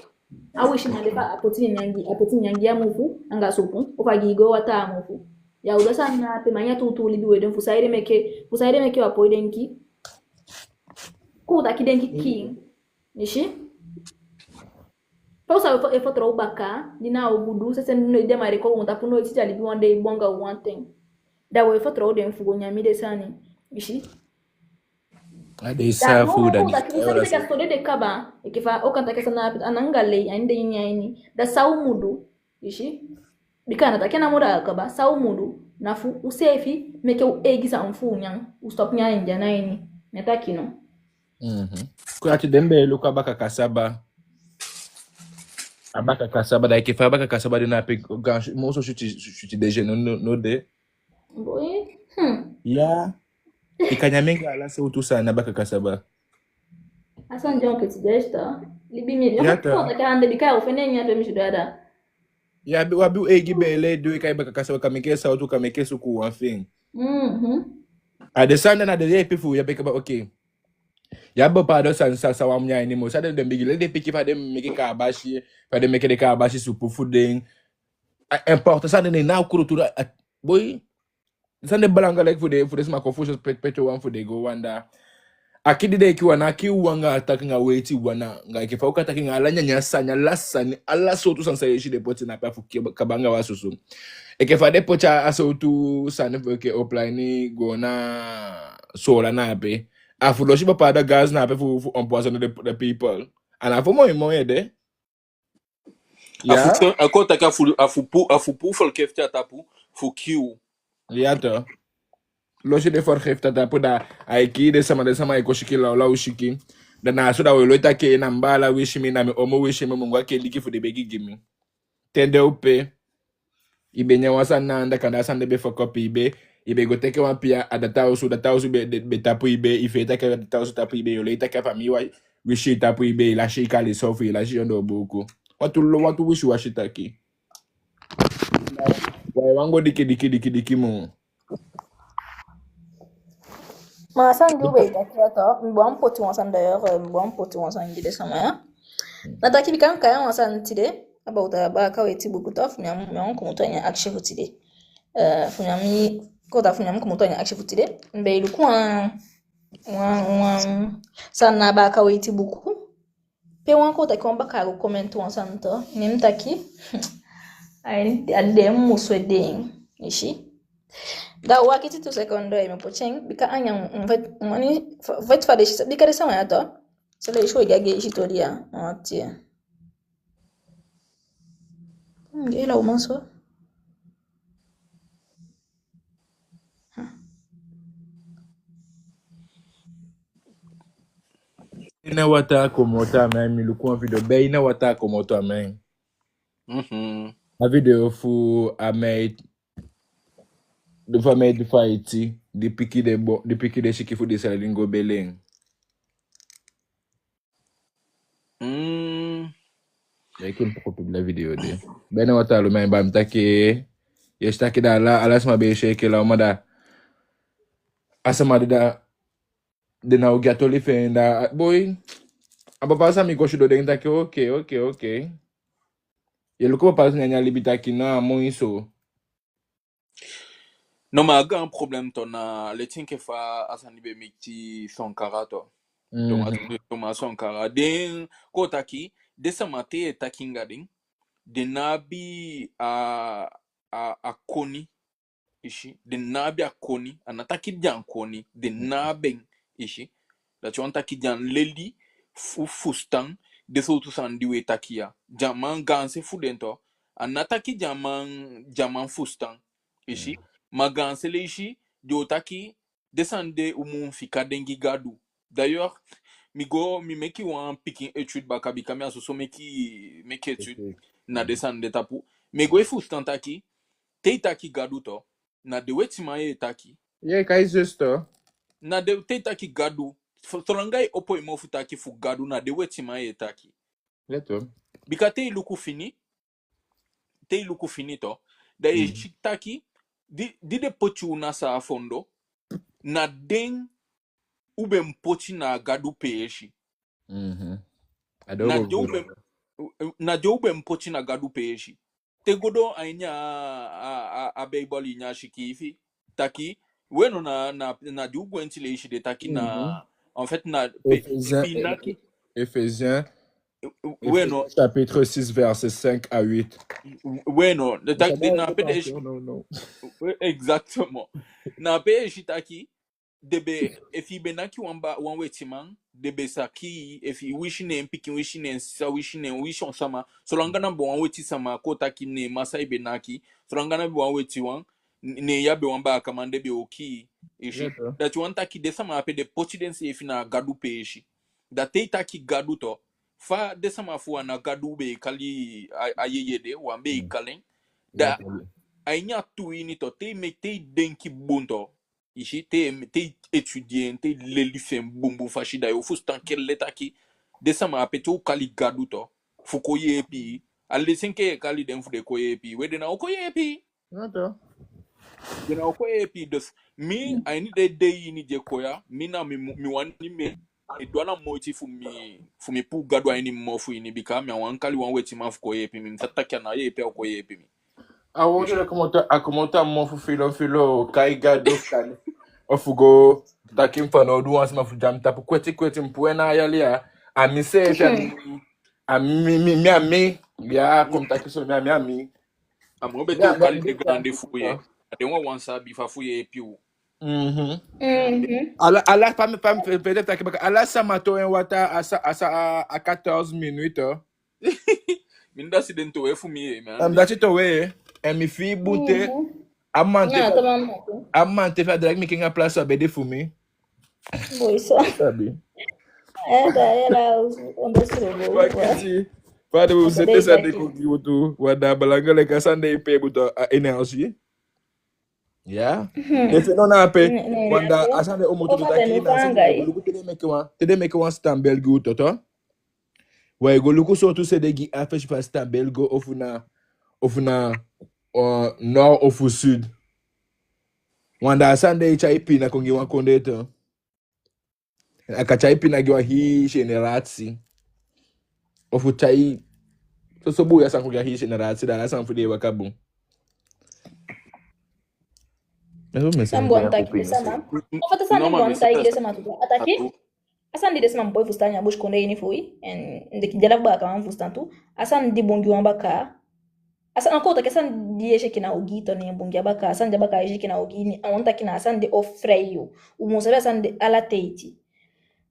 A wisi na de fa a poti nyanyan gi, a poti nyanyan gi a mofu, anga supu, ofu a gi i go wataa a mofu. Ya u du a sani na ape, ma a tuutuu libi u e du, fu saide meke, fu saide meke u á poi denki. Kon u taki denki kii. I si. Fa u sa e fo, e fitoow bakaa, di na u gudu, sensi noiti den man e kon u tapu, noiti a libi wan dei bun anga u wanten. Da u e fitoow den fu go nyan den sani. I si. A dei saafu, da u taki, u taki a so de kaba, enke fa u kan taki a sani na ape, a ná anga lei, a ini den nyanyan ini. Da san u mu du, i si. Bika a ná taki a namo da kaba, san u mu du, na fu u seefi meke u eigi sani fu u nyan, u stop nyan India na ini. Mi á taki no. Mhm. Kon ati den be e luku a baka kasaba. A baka kasaba, da enke fa a baka kasaba de na ape, gaan, moo so switi, switi deesi no, no, no de. Boi. Hmm. Ya. I kan nyan en anga ala sowtu sani, a baka kasaba. A sani de wan petit deesi tu. Libi mi. Ya tu. Kon taki a ná de, bika u fende en ya pe mi si du a da. Ya, u abi u eigi beele, du i kai baka kasaba, kan meke sowtu, kan meke suku, wan fen. Mhm. A den sani na den yeepi fu u ya, bika ba, oke. Ya, bepaalde sani san, san u á mu nyan a ini moo. San den, den bigi, leti den pikin, fa den meke kaabasi, fa den meke den kaabasi supu fu den. A important sani de na a kulturu, a, boi. San de belangrijk fu den, fu den sama kon fu so pe, pe te wan fu den go anda. A kii di den e kii u, a ná kii u anga a taki anga weiti, anga enke fa u kan taki anga ala nyanyan sani, ala sani, ala sowtu sani san i si den poti na ape fu kii kaba anga wan susu. Enke fa den poti a sowtu sani fu enke opleiding go na Soolan na ape. A fu losi bepaalde gaz na ape fu, fu empoisonner the, the people. A ná fu moi moi ede. Ya. A fu, a kon taki a fu, a fu puu, a fu puu vergif a tapu fu kii u. Ya tu. Losi den vergif a tapu, da ai kii den sama, den sama e kon siki lawlaw siki. Da na so da we lei taki na mi baala wisi mi, na mi omu wisi mi, mu go a keliki fu den begi gi mi. Te den opo, i be nyan wan sani na anda, kande a sani de be fokop, i be, i be go teke wan pii a data osu, data osu be, be, be tapu i be, i fii taki a data osu tapu i be, yo lei taki a famii wisi i tapu i be, i lasi i kaliso fu, i lasi i ondoo buuku. Wantu lo, wantu wisiwasi taki. Wai, wan go diki, diki, diki, diki mu. Ma a sani di u be e taki ya tu, mi be wani poti wan sani d'ailleurs, euh, mi be wani poti wan sani gi den sama ya. Na taki bika mi kai wan sani tide, about a baaka weiti buku tu, fu mi á mu, mi á mu komoto a ini a akisi fu tide. Euh, fu mi á mu, kota fu mi á mu komoto a ini a akisi fu tide. Mi be e luku wan, wan, wan sani na baaka weiti buku. Pe wan kon taki wan bakaa go comment wan sani tu. Ne mi taki. Ai, a den musu e den. I si. Da wakiti tu sekondi, mi o poti en. Bika a nyan, en fait, mani, fa, fa, fa den si, bika den sama ya tu. So den si o gi a gei si tu di ya. Ati. Nge la uman so. Beina wataa komoto a mi ain, mi luku wan video, beina wataa komoto a mi ain. Mhm. A video fu a meid, di fu a meid di faiti, di piki den bo, di piki den siki fu den sali go beli en. Mm. Meke mi poko publie a video de. Beina wataa lo mi ain, ba mi taki, i si taki da ala, ala sama be e si enke la uman da. A sama de da, den ná o gi a toli fi en da, boi. A papa san mi go sidon, den taki, oke, oke, oke. I e luku papa san nyan a libi, taki no, a moi so. No, ma a gaan problème tu na leti enke fa a sani be miti Sankara tu. Donc, a sani be miti Sankara. Den kon taki, den sama te i e taki anga den, den ná abi a, a, a koni, i si. Den ná abi a koni, a ná taki den á koni, den ná abi en, i si. Dati wani taki den á leli fu, fusutan den sowtu sani di we taki ya. Den á man, gaanse fu den tu, a ná taki den á man, den á man fusutan, i si. Ma gaanse leisi den o taki den sani de u mu fika den gi Gadu. D'ailleurs, mi go, mi meke wan pikin étude baka, bika mi á soso meke, meke étude na den sani de tapu. Mi go e fusutan taki, te i taki Gadu tu, na den wetiman i e taki. Ye, kai zuster. Na den, te i taki Gadu, so, solanga i opo i mofu taki fu Gadu, na den wetiman i e taki. Bika te i luku fini, te i luku fini tu, da i e si taki, di, di den poti u na saafu ondoo, na den u be mu poti na a Gadu peesi. Na den u be, na den u be mu poti na Gadu peesi. Te go doo a ini a, a, a, a Beibel ini a sikiifi taki, we no, na, na, na di u gwenti leisi de taki na, en fait, na pe, Éphésiens, fi naki. Éphésiens, we no. Éphésiens chapitre six, verset cinq à huit. We no, de taki, de na pe de si. Non, non. We, exactement. Na pe i si taki, den be, efi i be naki wan ba, wan wetiman, den be sa kii i, efi i wisi na en pikin, wisi na en sisa, wisi na en, wisi on sama, solanga na be wan weti sama, kon taki na en masa i be naki, solanga na be wan wetiwan, n-, na ya be wan baakaman, den be o kii i, i si. Dati wani taki den sama ape den poti denseefi na Gadu peesi. Da te i taki Gadu tu, fa den sama fu u a ná Gadu u be e kali a, a yeye de, u á be e kali en. Da a ini a tuu ini tu, te i me, te i denki bun tu, i si, te, te i étudier en, te i leli fi en bunbun fasi, da yo fusutan kele taki den sama ape te u kali Gadu tu, fu kon yeepi i. A leti enke i e kali den fu den kon yeepi i, we den ná o kon yeepi i. Den ná o kon yeepi i. Dus mi, a ini den dei ini di e kon ya, mi na mi, mi wani mi e du ala moiti fu mi, fu mi puu Gadu a ini mi mofu ini, bika mi á wani kali wan wetiman fu kon yeepi mi. Mi sa taki a ná yeepi a o kon yeepi mi. A wowtu de komoto, a komoto a mofu filo filo, kai Gadu kande. Ofu go taki mi fanowdu wan sama fu de a mi tapu kweti kweti, mi puu en na a yali ya. A mi seefi, a mi, a mi, mi, mi, a mi. Ya, kon taki so, mi, a mi, a mi. A moo bete u kali den gaandi fu u ye. A den wawan sabi fa fu yeepi u. Mhm. Ala, ala, pa mi, pa mi, pe, pe, taki baka, ala sama towe en wataa a sa, a sa, a, a quatorze minutes, oh. Mi ná si den towe fu mi, eh, man. A mi dati towe, eh. En mi fii bun te. A man te, a man te fa direct mi kengi a place a bedi fu mi. Boi so. Sabi. Eh, da, ya la, on, on doit se revoir, quoi. Wakiti. Fa den o seti den sani de kon gi u tu, wan dei a belangrijk, a sani de e pee bun tu, a énergie. Ya. Mhm. Efu no na ape, ne, ne, wan dei, ne, a sani de o mu tu, o fa taki den na o sani de fanga, e go luku te den meke wan, te den meke wan standbeeld gi u tu, tu. Wi e go luku sowtu se den gi a fesi fu a standbeeld, ofu na, ofu na, eh, nord ofu sud. Wan dei a sani de e tyai pina kon gi wan kondee tu. A kan tyai pina gi wan hii generatie. Ofu tyai soso buya sani kon gi a hii generatie, da ala sani fu den e waka bun. San mi wani taki, sama. En fait, san mi wani taki, sama tu, a taki, a sani di den sama mu poi fusutan a busikondee ini fu wi, en den ki dala fu baakaman fusutan tu. A sani di bun gi wan baaka, a sani, kon taki a sani di e si enke na ogii tu, ne en bun gi a baaka, a sani di a baaka e si enke na ogii, ne a wani taki na a sani de o fii yu. U mu sabi a sani de ala teiti.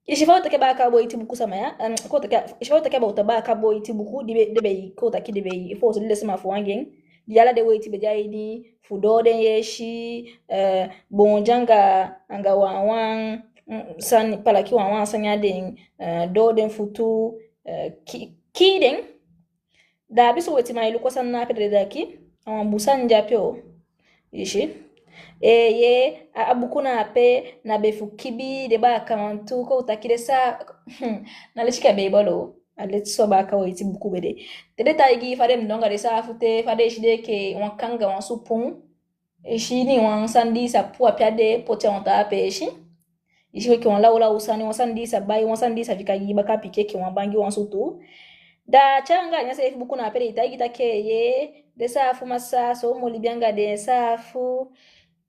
I si fa u taki baaka boiti buku, sama ya, en, kon taki, i si fa u taki about baaka boiti buku, di be, di be, kon taki di be, fu so di den sama fu wan gen, di ala den weiti be de a ini, fu doo den yesi, eh, boon den anga, anga wanwan, mm, sani, palaki wanwan sani a den, eh, doo den futu, eh, ki, kii den. Da a abi so wetiman e luku a sani na ape, da den taki, a wan bun sani de ape o. I si. Eeye, a, a buku na ape, na be fu kibii den baakaman tu, kon taki den sa, na leti enke a Beibel o. A leti so baaka weiti buku be de. Te den taigi fa den mu du anga den saafu te, fa den e si den enke wan kanga, wan supun. I si, ini wan sani di i sa puu ape, a den poti a wan taa peesi. I si, enke wan lawlaw sani, wan sani di i sa bai, wan sani di i sa fika gi baka pikin, enke wan bangi, wan sutuu. Da a tyai anga a ini a seefi buku na ape, den e taigi taki eeye, den saafu masaa, so u mu libi anga den saafu.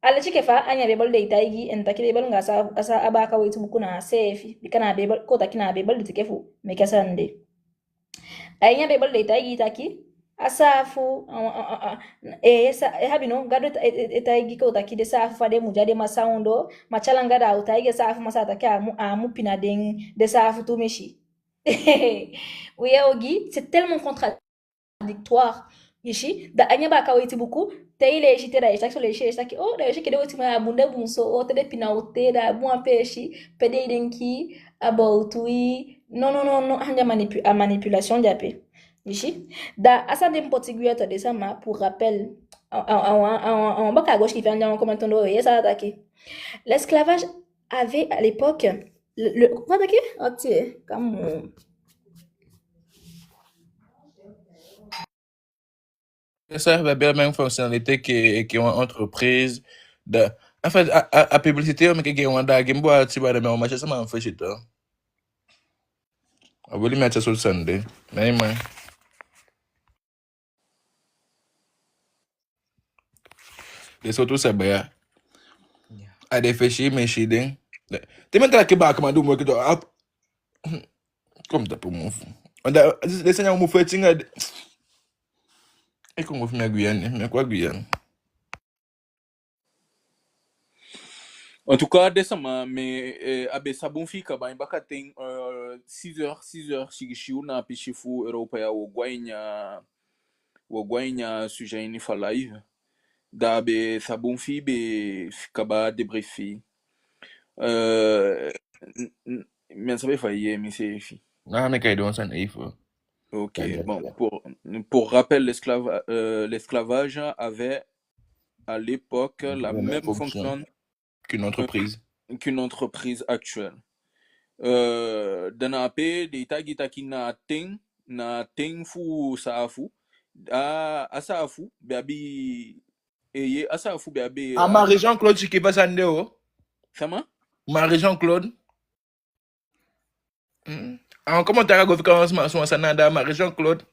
A leti enke fa a ini a Beibel den e taigi, en taki Beibel anga a sa, a sa, a baaka weiti buku na a seefi. Bika na a Beibel, kon taki na a Beibel den teke fu meke a sani de. A ini a Beibel den e taigi taki, a saafu, a, a, a, a, e, sa, e abi no, Gadu e, e, e taigi, kon taki, den saafu fa den mu de a den masaa ondoo, ma tyai anga da a o taigi a saafu masaa taki a mu, a mu pina den, den saafu tumisi. Wi, ogii, c'est tellement contradictoire. I si, da a ini a baaka weiti buku, te i leisi te, da i si taki, so leisi, i si taki, oh, da i si enke den wetiman ya bun, den bun so, oh, te den pina u te, da a bun a peesi, pe den e denki about wi. Non, non, non, non, a anga manipu-, a manipulation de ape. I si. Da a sani di mi poti gi u ya tu, den sama, pour rappel. A, a, a wan, a wan, a wan bakaa go sikiifi anga wan comment ondoo, i si san a taki. L'esclavage avait à l'époque, le, le, quoi, taki? Attends, come on. Ça va bien, même fonctionnalité que, que une entreprise. De, en fait, a, a, a publicité, mais que une da game boîte, tu vois, mais on marche ça, mais on fait ça. A weli mi ati a sowtu sani de. Nee, man. Den sowtu saba ya. Ya. A den fesi mi e si den. Te mi taki baakaman du moiti tu. Kom tapu mofu. Anda, den sani ya mu feti anga den. E kon mofu mi a Guyane, mi a kon a Guyane. En tout cas, den sama, mi, eh, a be sa bun fi kaba en baka ten, euh, six heures, six heures, sigisi yuu na a pisi fu Europa ya, wo gwe a ini a, wo gwe a ini a sujet ini fu a live. Da a be sa bun fi be, fi kaba débrief fi. Euh, n-, n-, mi á sabi fa i yee mi seefi. Na, mi kai don san even. Ok, bon, pour, pour rappel, l'esclava-, euh, l'esclavage avait à l'époque la même fonction qu'une entreprise. Qu'une entreprise actuelle. Euh, da na ape den e taigi taki na ten, na ten fu saafu. A, a saafu be abi, eeye, a saafu be abi, a Marie Jean-Claude sikiifi a sani de o. Sama? Marie Jean-Claude. Mm. A wan commentaire a go fika wan sma, sma sani anda Marie Jean-Claude.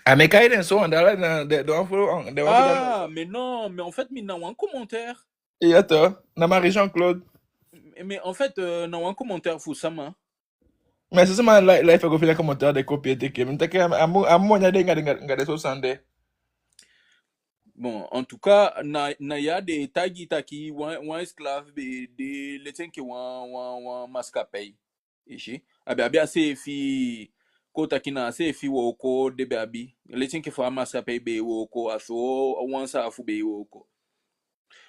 A mi e kai den so anda la, na, den, den wan fu, den wan fu den. Ah, mais non, mais en fait, mi na wan commentaire. Ya tu, na Marie Jean-Claude. Mais en fait, euh, na wan commentaire fu sama. Mais c'est seulement la, la, il faut que je fasse commentaire de copier, de que, mais t'as que, a mu, a mu wan ya den anga, anga, anga den so sani de. Bon, en tout cas, na, na ya den e taigi taki wan, wan esclave be de, leti enke wan, wan, wan maskapei. I si. A be abi a seefi, kon taki na a seefi wooko den be abi. Leti enke fa a maskapei be e wooko, a so wan saafu be e wooko.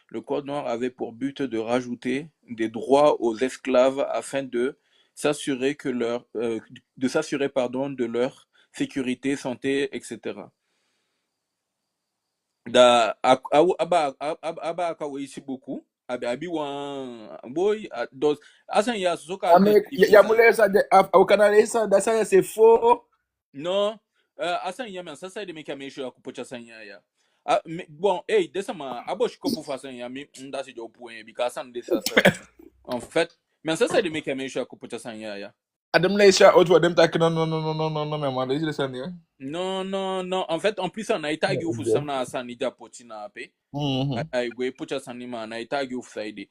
Le code noir avait pour but de rajouter des droits aux esclaves afin de s'assurer que leur, euh, de s'assurer, pardon, de leur sécurité, santé, et cetera. Da a, a, a, a, a, a baaka weiti buku, a be abi wan boi, a, dus, a sani ya so ka... Ah, mais, ya, ya mu leisi a, a, a, u kan leisi a, da sani ya c'est faux. Non, euh, a sani ya, mi á sa saide meke a meisyo ya kon poti a sani ya ya. Ah, mi, bon, hey, den sama, a bosikopu fu a sani ya, mi, mi dati di o puu en, bika a sani de sa sa. En fait, mi á sa saide meke a meisyo ya kon poti a sani ya ya. A den mu leisi a otu, a den mu taki non, non, non, mais a mu leisi den sani ya. Non, non, non. En fait, en plus, a nái taigi u fu san na a sani di a poti na ape. Mhm. A, ai go e poti a sani, ma a nái taigi u fu saide.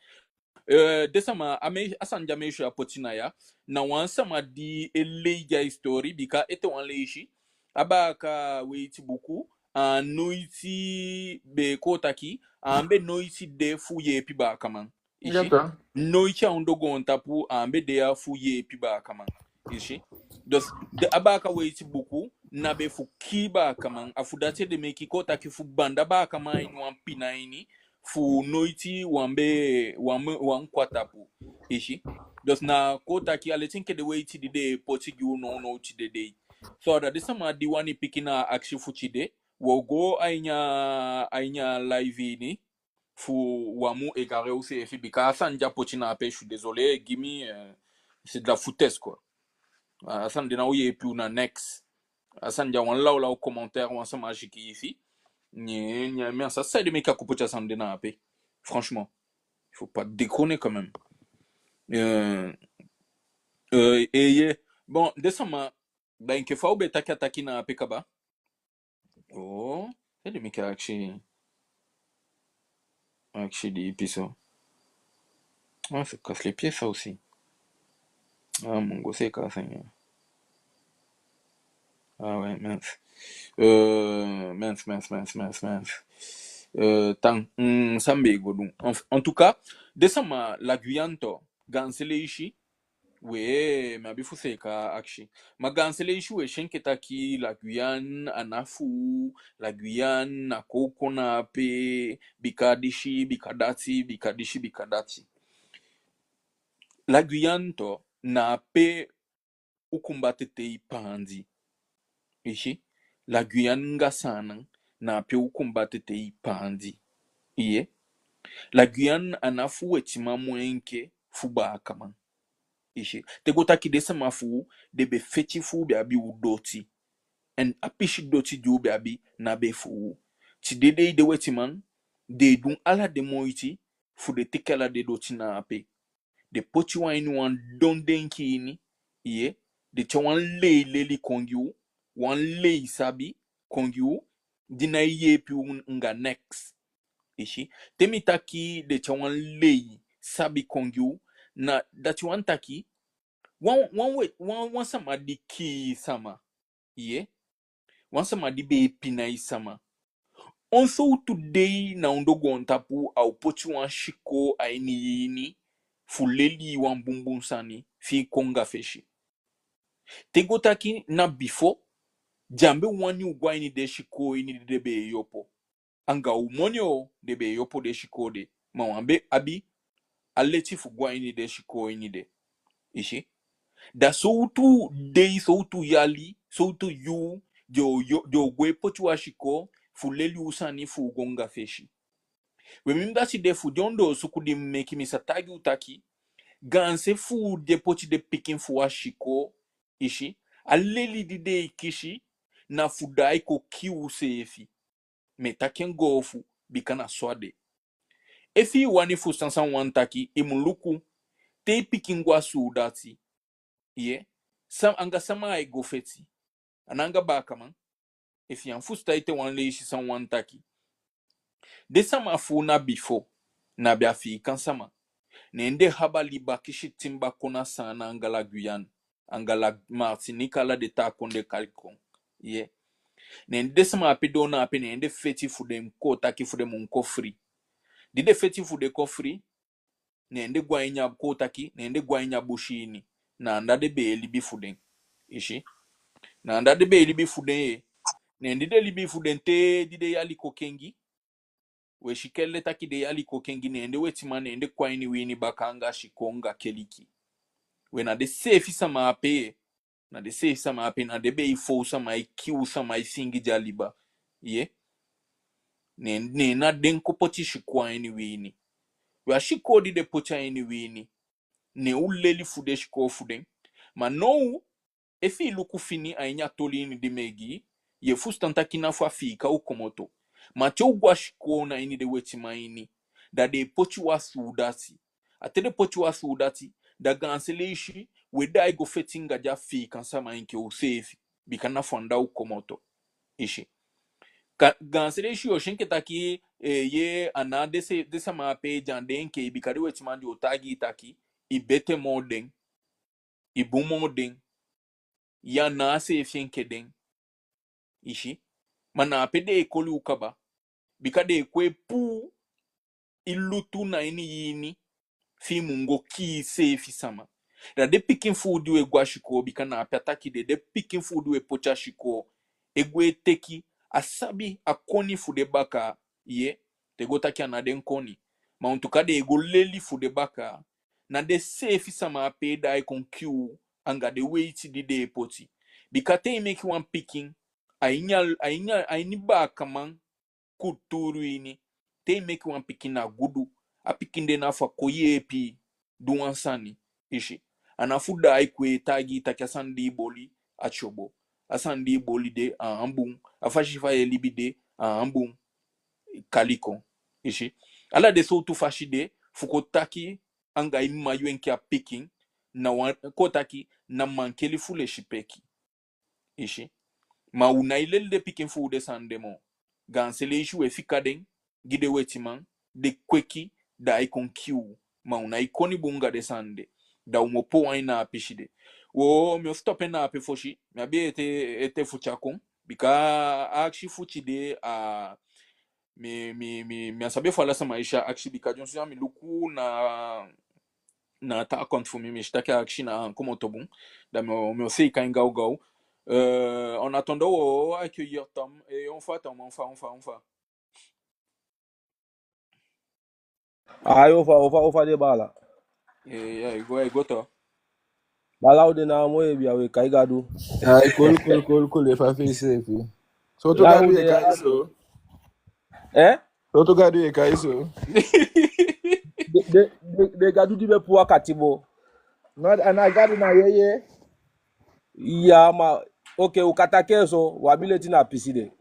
Euh, den sama, a mei-, a sani di a meisyo ya poti na ya, na wan sama di e lei gi a histori, bika ete wan leisi, a baaka weiti buku, a noiti be, kon taki, a be noiti de fu yeepi baakaman. I si? Noiti a ondoo goontapu a be de ya fu yeepi baakaman. I si? Dus, den, a baaka weiti buku, na be fu kii baakaman. A fu dati ede meke, kon taki, fu banda baakaman a ini wan pina ini, fu noiti wan be, wan be, wan kon a tapu. I si? Dus na, kon taki, a leti enke den weiti di den e poti gi u nownow tide dei. So, da den sama di wani piki na a akisi fu tide, wo go a ini a, a ini a live ini, fu u á mu égarer useefi, bika a sani di a poti na ape, je suis désolé, gi mi, euh, c'est de la foutaise, quoi. A sani de ná o yeepi u na neks. A sani di a wan lawlaw commentaire wan sama sikiifi. Neen, neen, mi á sa saide meke a kon poti a sani de na ape. Franchement. Il faut pas déconner quand même. Euh, euh, eye. Bon, den sama, da enke fa u be taki a taki na ape kaba. Oh, saide meke a akisi, akisi di ipi so. Ah, ça casse les pieds, ça aussi. Ah, mu go seeka a sani ya. Ah ouais, mince. Euh, mince, mince, mince, mince, mince. Euh, tan, mm, san be go du. En, en tout cas, den sama, la Guyane tu, gaanse leisi, we, mi abi fu seeka a akisi. Ma gaanse leisi we si enke taki la Guyane a ná fu u, la Guyane na kon u kon na ape, bika disi, bika dati, bika disi, bika dati. La Guyane tu, na ape u kumba tetei paandi. I si? La Guyane anga Saanan, na ape u kumba tetei paandi. Iye. La Guyane a ná fu wetiman moo enke fu baakaman. I si? Te go taki den sama fu u, den be feti fu u be abi u doti. En a pisi doti di u be abi, ná be fu u. Tide dei den wetiman, den e du ala den moiti fu den teke ala den doti na ape. Den poti u a ini wan don denki ini, iye, den tyai wan lei leli kon gi u, wan lei sabi kon gi u, di nái yeepi u anga neks. I si? Te mi taki den tyai wan lei sabi kon gi u, na dati wani taki, wan, wan we-, wan, wan sama di kii sama, iye, wan sama di be e pina i sama. On sowtu dei na ondoo goontapu a o poti wan sikoo a ini i ini fu leli i wan bunbun sani fi i kon anga fesi. Te go taki na bifo, den á be wani u go a ini den sikoo ini di den be e opo. Anga u moni o, den be e opo den sikoo de. Ma u á be abi a leti fu go a ini den sikoo ini de. I si? Da sowtu dei, sowtu yali, sowtu yuu, den o, den o go e poti u a sikoo fu leli u sani fu u go anga fesi. We, mi dati de fu den ondoosuku di mi meke, mi sa taigi u taki, gaanse fu den poti den pikin fu u a sikoo, i si, a leli di den e kisi, na fu daai kon kii u seefi. Mi e taki en goofu, bika na so a de. Efi i wani fusutan san mi wani taki, i mu luku, te i pikin go a suudati, iye, san, anga sama ai go feti? A ná anga baakaman? Efi i á fusutan ete wan leisi san mi wani taki. Den sama fu u na bifo, na be Afiikan sama. Ne den abi liba kisi timba kon na Saanan anga la Guyane, anga la Martinique, ala den taa kondee kali kon. Iye. Ne den sama ape doo na ape, ne den feti fu den kon taki fu den mu kon fri. Di den feti fu den kon fri, ne den go a ini a, kon taki, ne den go a ini a busi ini. Na anda den be e libi fu den. I si? Na anda den be e libi fu den, e. Ne di den libi fu den te di den yali kon kengi. We si kele taki den yali kon kengi, ne den wetiman, ne den kon a ini wi ini baka anga sikoo anga keliki. We na den seefi sama ape, na den seefi sama ape, na den be e fon sama, e kii sama, e singi den a liba. Ye. Ne, ne na den kon poti sikoo a ini wi ini. We a sikoo di den poti a ini wi ini, ne u leli fu den sikoo fu den. Ma now, efi i luku fini a ini a toli ini di mi e gi, ye fusutan taki na fu Afiika u komoto. Ma te u go a sikoo na ini den wetiman ini, da den e poti u a suudati. A te den poti u a suudati, da gaanse leisi we daai go feti anga den Afiikan sama enke useefi, bika na fu anda u komoto. I si. Ka, gaanse leisi yo si enke taki, eh, ye, a ná den se, den sama ape di a de enke i, bika den wetiman di o taigi i taki i bete moo den, i bun moo den, ya na a seefi enke den. I si. Ma na ape den e koli u kaba. Bika den e kon e puu i lutu na ini i ini, fi i mu go kii iseefi sama. Da den pikin fu u di we go a sikoo, bika na ape a taki de, den pikin fu u di we poti a sikoo, e go e teki a sabi, a koni fu den bakaa, ye, te go taki a ná den koni. Ma en tout cas den e go leli fu den bakaa, na den seefi sama ape e daai kon kii u anga den weiti di den e poti. Bika te i meke wan pikin, a ini a, a ini a, a ini baakaman kulturu ini, te i meke wan pikin na gudu, a pikin de na fu a kon yeepi i du wan sani. I si. A ná fu daai kon e taigi i taki a sani di i boli a tyobo. A sani di i boli de a á bun. A fasi fa ye libi de a á bun. Kali kon. I si. Ala den sowtu fasi de fu kon taki anga i mma yu enke a pikin, na wan, kon taki, na mankeli fu lesipeki. I si. Ma u nái leli den pikin fu u den sani de moo. Gaanse leisi we fika den gi den wetiman, den kweki, da ai kon kii u. Ma u nái koni bun anga den sani de. Da u mu opo u ain na a pisi de. Wo, mi o stop en na ape fosi. Mi abi ete, ete fu tyai kon. Bika a akisi fu tide, a, mi, mi, mi, mi á sabi efu ala sama e si a akisi, bika dyonsu ya mi luku na, na taa account fu mi, mi si taki a akisi ná komoto bun. Da mi o, mi o seeka en gawgaw. Eh, en attendant, wo accueillir Tom. Eh, on fa, Tom, on fa, on fa, on fa. Ai, on fa, on fa, on fa de, baala. Eh, ya, i go, i go to. Baala, u de na a moo yeebi ya, we kai Gadu. Ai, kul, kul, kul, kul, efu a fesi efi. Sowtu Gadu ye kai so? Eh? Sowtu Gadu ye kai so? Den, den, den, den Gadu di be puu a katibo. Na, na Gadu na yeye. Ya, ma, oke, u kan taki en so, u abi leti na a pisi de.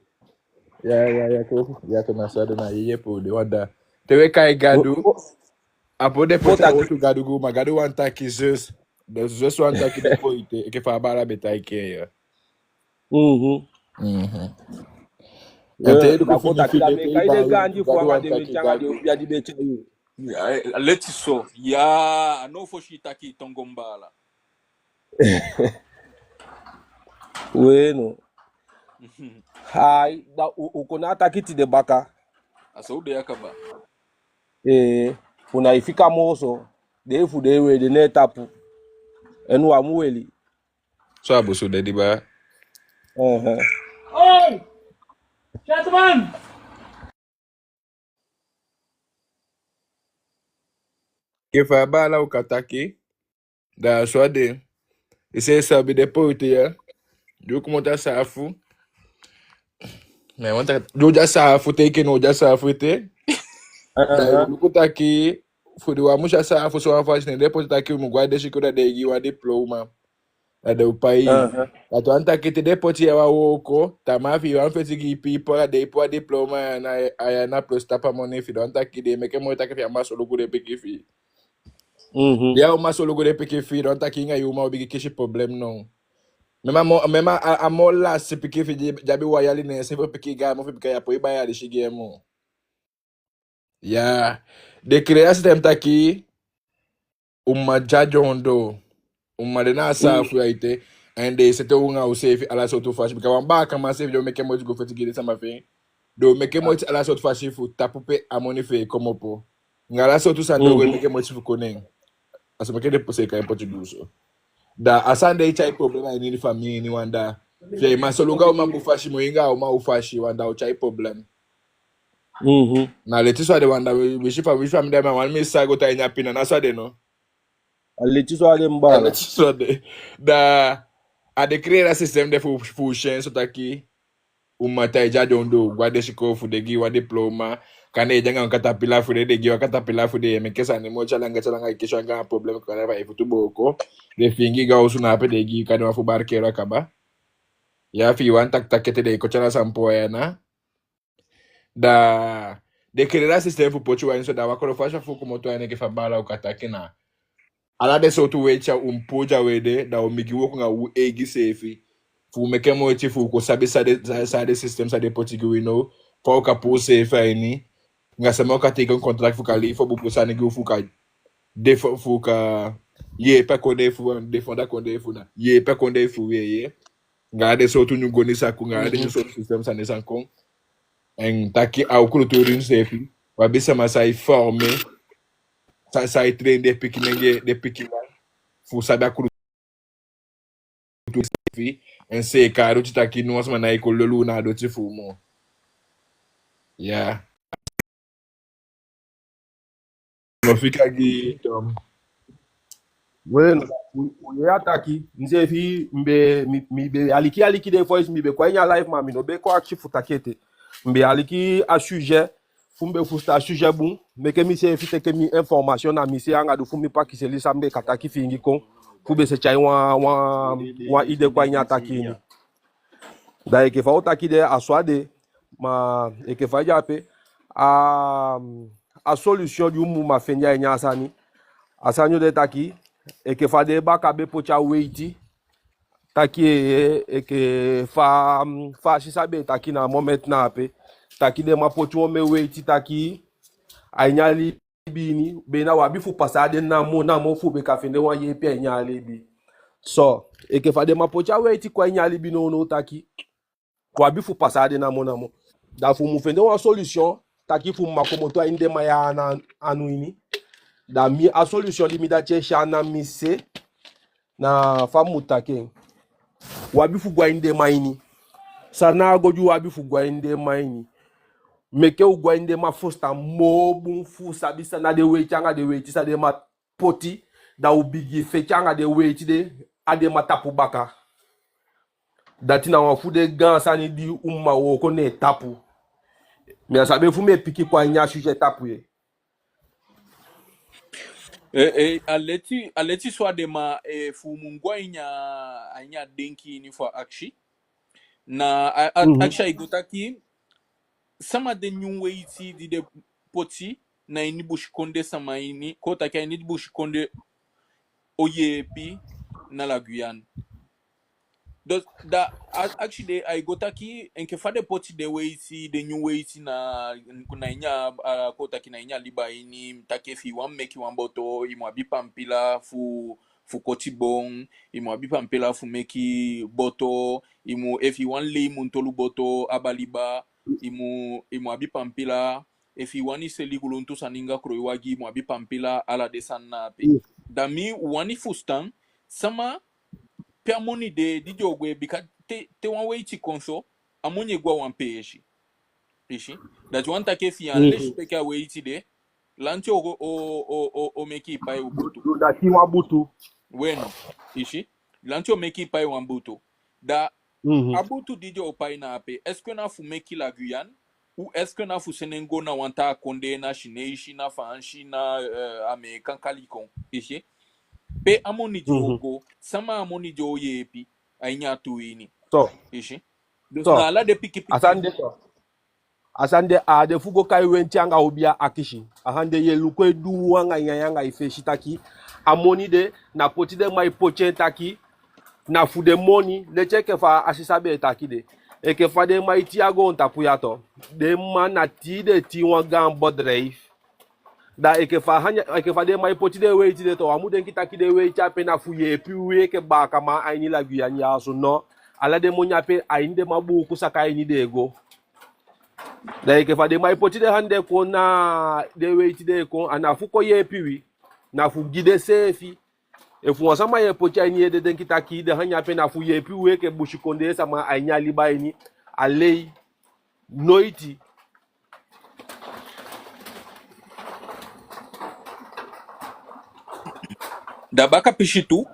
Ya, ya, ya, ko, ya, ko, na so a de, na yeye puu de, wan da. Te we kai Gadu, o, o, a puu den poti taki a wowtu Gadu go, ma Gadu wani taki Zeus. Den Zeus wani taki den poite, enke fa a baala be taki en ya. Mhm. Mhm. Ya, te i luku fini taki fini, da mi e kai den gaandi fu anga den mi e tyai anga den, ya, di be tyai yu. Ya, a leti so. Ya, a now fosi i taki tongo, baala. We no. Mhm. Ai, da u, u kon na a taki tide baka. A so u de ya kaba. Eh, u nái fika moo so. Dei fu dei we de ne tapu. En u á mu weli. So a busu de di ba. Mhm. Oi! Chatman! Enke fa a baala u kan taki, da a so a de. I seefi sabi den poite ya. Di u komoto a saafu. Mi wani taki, di u de a saafu te, enke now u de a saafu ete. Da i luku taki, fu di u á mu si a saafu so wan fasi, ne den poite taki u mu go a den sikoo, da den e gi wan diploma. Da den o pai. Aha. Da u wani taki te den poite ya wan wooko, tamaa fi i wani feti gi piipol, da den e puu a diploma ya na, a ya na plus tapu a moni fi i. Da u wani taki den e meke moiti taki fi i á man solugu den pikin fi i. Mhm. Di i á man solugu den pikin fi i, da u wani taki anga i uman o bigin kisi problem now. Même a moo, même a, a moo lasi pikin fi i di, di abi wan yali, ne en seefi o piki gaan mofu, bika i á poi bai alisi gi en moo. Ya, den kii a système taki u mma de a den ondoo. U mma de na a saafu ya ete, en den e seti u anga useefi ala sowtu fasi. Bika wan baakaman seefi den o meke moiti go feti gi den sama fi en. Den o meke moiti ala sowtu fasi fu tapu pe a moni fi en e komopo. Anga ala sowtu sani den o go e meke moiti fu kon neen. A so meke den seeka en poti du so. Da a sani de e tyai problem a ini famii ini wan da. Fi i á man solugu a uman bun fasi, mu anga a uman u fasi, wan da o tyai problem. Mhm. Na leti so a de, wan da wi, wi si fa, wi si fa mi de, ma wan mi sa go tan ini a pina, na so a de no. A leti so a de, mi baala. A leti so a de. Da a den créer a système de fu, fu syen so taki u mu tan e de a ondoo, go a den sikoo fu den gi wan diploma. Kande i de anga wan katapila fu den, den gi wan katapila fu den, meke sani moo tyalanga tyalanga, i kisi anga wan problème, kande fa i futu booko. Den fiingi i go a osu, na ape den gi i kande wan fu barkeelu a kaba. Ya, fi i wani taki taki ete, den e kon tyai a san puu a i ana. Da den créer a système fu poti u a ini so, da wan kolo fasi fu komoto a ini, enke fa baala u kan taki, na ala den sowtu weiti ya u mu puu den a u ede, da u mu bigin wooko anga u eigi seefi. Fu meke moiti fu u kon sabi san den, san, san den système, san den poti gi wi now, fa u kan puu u seefi a ini. Anga sama u kan teken contract fu kan lei fu buku sani gi u, fu kan défendre, fu kan yeepi a kondee fu, défendre a kondee fu, na yeepi a kondee fu wi, ye. Anga den sowtu nyun goni san kon, anga den nyun sowtu système sani san kon. En taki a u kulturu ini seefi, u abi sama san e former, san, san e train den pikin nenge, den pikin fu sabi a kulturu seefi. En seeka a doti taki no wan sama ná e kon lolo u na a doti fu u moo. Ya. No fika gi Tom. Bueno, u, u yee a taki, mi seefi mi be, mi, mi be aliki, aliki den voice, mi be kon a ini a live, ma mi no be kon akisi fu taki ete. Mi be aliki a sujet, fu mi be fusutan a sujet bun, meke mi seefi teke mi information na mi se anga du fu mi pakisei san mi be kan taki fiingi kon, fu be sa tyai wan, wan, wan idée kon a ini a taki ini. Da enke fa u taki de, a so a de, ma enke fa i de ape, a, a solution di u mu man fende a ini a sani, a sani o de taki, enke fa den bakaa be poti a weiti, taki, e, enke fa, fa a sisa be taki na a moment na ape, taki den man poti omen weiti taki, a ini a libi ini, be na u abi fu pasa den namo namo fu be kan fende wan yeepi a ini a libi. So, enke fa den man poti a weiti kon a ini a libi nownow taki, u abi fu pasa den namo namo. Da fu u mu fende wan solution, taki fu u mu man komoto a ini den man ya ana, anu ini. Da mi a solution di mi dati e si ana mi se, na fa mi mu taki en. U abi fu go a ini den man ini. San na a go di u abi fu go a ini den man ini. Meke u go a ini den man fusutan moo bun fu sabi san na den weiti anga den weiti san den man poti, da u bigin feti anga den weiti de a den man tapu baka. Dati na wan fu den gaan sani di u mu man wooko ne en tapu. Mi á sabi efu mi e piki kon a ini a sujet tapu ye. Eh, eh, a leti, a leti so a de, ma, eh, fu u mu go a ini a, a ini a denki ini fu a akisi. Na a, a, akisi ai go taki, sama den nyun weiti di den poti na ini busikondee sama ini, kon taki a ini busikondee o yeepi na la Guyane. Dus, da a, akisi de ai go taki, enke fa den poti den weiti, den nyun weiti na, na ini a, a, kon taki na ini a liba ini, taki efi i wani meki wan boto, i mu abi pampila fu, fu koti bon, i mu abi pampila fu meki boto, i mu, efi i wani lei muntolu boto, aba liba, i mu, i mu abi pampila, efi i wani seli guluntu sani anga kroiwagi, i mu abi pampila, ala den sani na ape. Da mi wani fusutan, sama pe a moni de, di den o gwe, bika te, te wan weiti kon so, a moni e go a wan peesi. I si? Dati wani taki efi i á lesipeki a weiti de, lanti o, o, o, o, o meki i pai wan butu. Dati wan butu. Weno, i si? Lanti o meki i pai wan butu. Da a butu di den o pai na ape, est-ce que na fu meki la Guyane, ou est-ce que na fu sende en go na wan taa kondee, na Sineisi, na Faansi, na, eh, Ameekan kali kon, i si? Pe a moni di o go, sama a moni di o yeepi a ini a tuu ini. So, i si? Dus so, na ala den pikipiki. A sani de so. A sani de, a á de fu go kai wenti anga obiya akisi. A sani de ye luku e duu anga nyanyan anga i fesi taki, a moni de, na poti den man e poti en taki, na fu den moni, leti enke fa a sisa be e taki de. Enke fa den man e tii a goontapu ya tu. Den man na tii den e tii wan gaan bedrijf. Da enke fa a sani, enke fa den man e poti den weiti de tu, u á mu denki taki den weiti ape na fu yeepi wi enke baakaman a ini la Guyane ya so, no. Ala den moni ape a ini den man buuku saka a ini den e go. Da enke fa den man e poti den sani de kon, na den weiti de kon, a ná fu kon yeepi wi, na fu gi denseefi. Efu wan sama e poti a ini i ede denki taki den sani ape na fu yeepi wi enke busikondee sama a ini a liba ini, a lei. Noiti. Da baka pisi tu.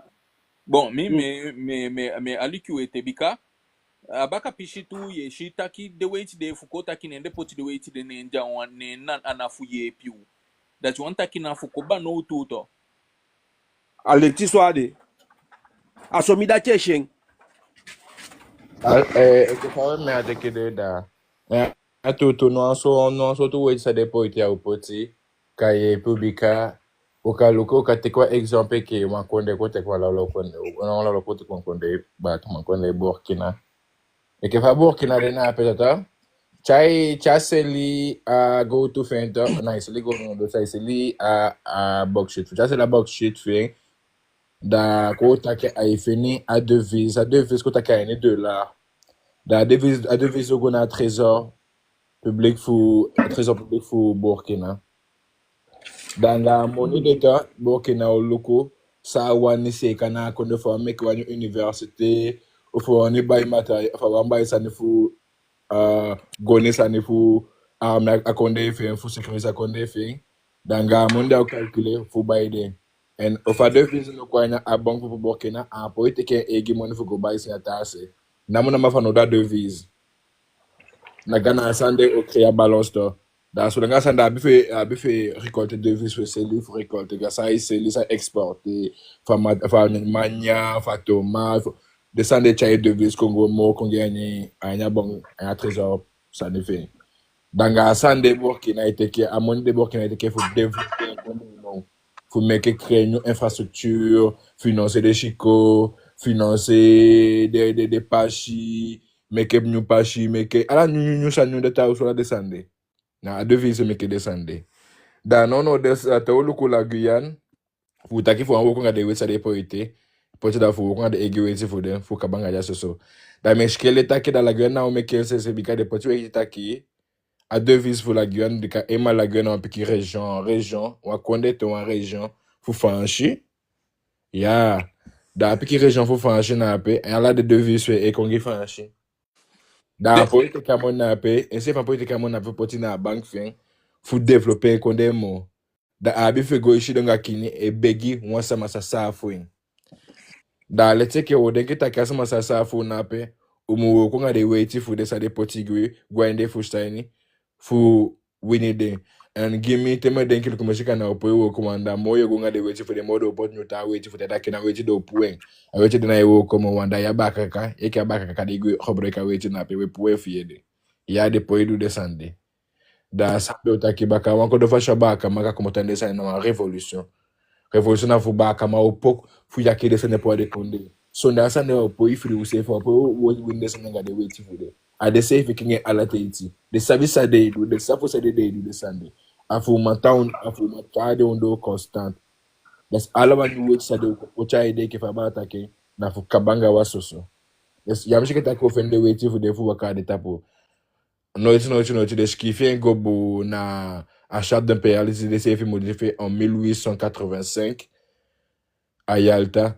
Bon, mi, mi, mi, mi, mi aliki u ete bika. A baka pisi tu, ye si taki den weiti de fu kon taki ne den poti den weiti de ne en de a wan, ne en na, a na fu yeepi u. Dati wani taki na fu kon baa nowtu tu. A leti so a de. A so mi dati e si en. A, eh, enke fa we mi a teke de da. Eh, a tuutuu, no wan so, no wan sowtu weiti san den poti a o poti kan yeepi u bika. U kan luku, u kan teke wan exemple enke wan kondee, kon teke wan lawlaw kondee, wan lawlaw kon teke wan kondee, bakaman kondee Burkina. Enke fa Burkina de na ape, tata. Tyai, tyai seli a gowtu fi en, tata. Na i seli gowtu, no, dus ai seli a, a bauxite. Tyai seli a bauxite fi en. Da kon taki ai feni a devise, a devise kon taki a ini dollar. Da a devise, a devise o go na trésor public fu, trésor public fu Burkina. Da anga a moni de, tata, Burkina o luku san a wani seeka na a kondee, fu a wani meke wan université, ofu a wani bai matériel, ofu a wani bai sani fu, ah, goni sani fu, ah, armée a kondee fi en, fu sécuriser a kondee fi en. Da anga a moni de a o calculer fu bai den. En ofu a devise no kon a ini a banque fu Burkina, a poi teke en eigi moni fu go bai sani a taa se. Namo namo a fanowdu a devise. Na anga a sani de o créer a balance, tata. Da solanga a sani de, a abi fu, a abi fu récolter devise fu seli, fu récolter anga san ai seli, san ai exporter, fu a ma-, fu a manya, fu a tomate, fu, den sani de tyai devise kon go moo, kon gi a ini, a ini a banque, a ini a trésor sani fi en. Da anga a sani de Burkina e teke, a moni de Burkina e teke fu développer en kondee, no. Fu meke, créer nyun infrastructure, financer den sikoo, financer den, den, den pasi, meke nyun pasi, meke ala nyun, nyun, nyun sani, nyun data, ala den sani de. Na a devise meke den sani de. Da nownow, den sa, te u luku la Guyane, fu taki fu wani wooko anga den weiti san den poti, poti, da fu wooko anga den eigi weiti fu den, fu kaba anga den a soso. Da mi e si kele taki da la Guyane ná o meke sensi, bika den poti weiti taki a devise fu la Guyane, bika eenmaal la Guyane na wan pikin région, région, wan kondee, te wan région fu Faansi. Ya. Da a pikin région fu Faansi na ape, en ala den devise e kon gi Faansi. Da a poi teke a moni na ape, enseefi a poi teke a moni na ape poti na a banque fi en, fu développer en kondee moo. Da a abi fu e go e sidon anga kini e begi wan sama sa saafu en. Da leti enke u o denki taki a sama sa saafu u na ape, u mu wooko anga den weiti fu den san den poti gi u, go a ini den fustan ini, fu wini den. En gi mi, te mi e denki, luku mi si, kande a o poi wooko, want da moo yu o go anga den weiti fu den, moo den o poti nyun taa weiti fu den, taki na weiti den o puu en. A weiti de ná e wooko moo, want da ya baaka kaka, enke a baaka kaka di e go e koboloiki a weiti na ape, we puu en fi i ede. Ya den poi du den sani de. Da san den o taki baka, wan kodo fasi a baakaman kan komoto a ini den sani, na wan révolution. Révolution na fu baakaman opo, fu yaki den sani puu a den kondee. Sondee a sani de u á o poi fii useefi, u á o poi wini den sani anga den weiti fu den. A den seefi kengi en ala teiti. Den sabi san den e du, den sabi fu san den e du den sani de. A fu u man tan, a fu u man tan a den ondoo constant. Da ala wan nyun weiti san den o kon poti a ede, enke fa a baa taki, na fu kaba anga u a soso. Da ya mu si enke taki u o fende weiti fu den fu waka a den tapu. Noiti, noiti, noiti, den sikiifi en go bun na a charte d'impérialisme di den seefi modifier en mille huit cent quatre-vingt-cinq a Yalta.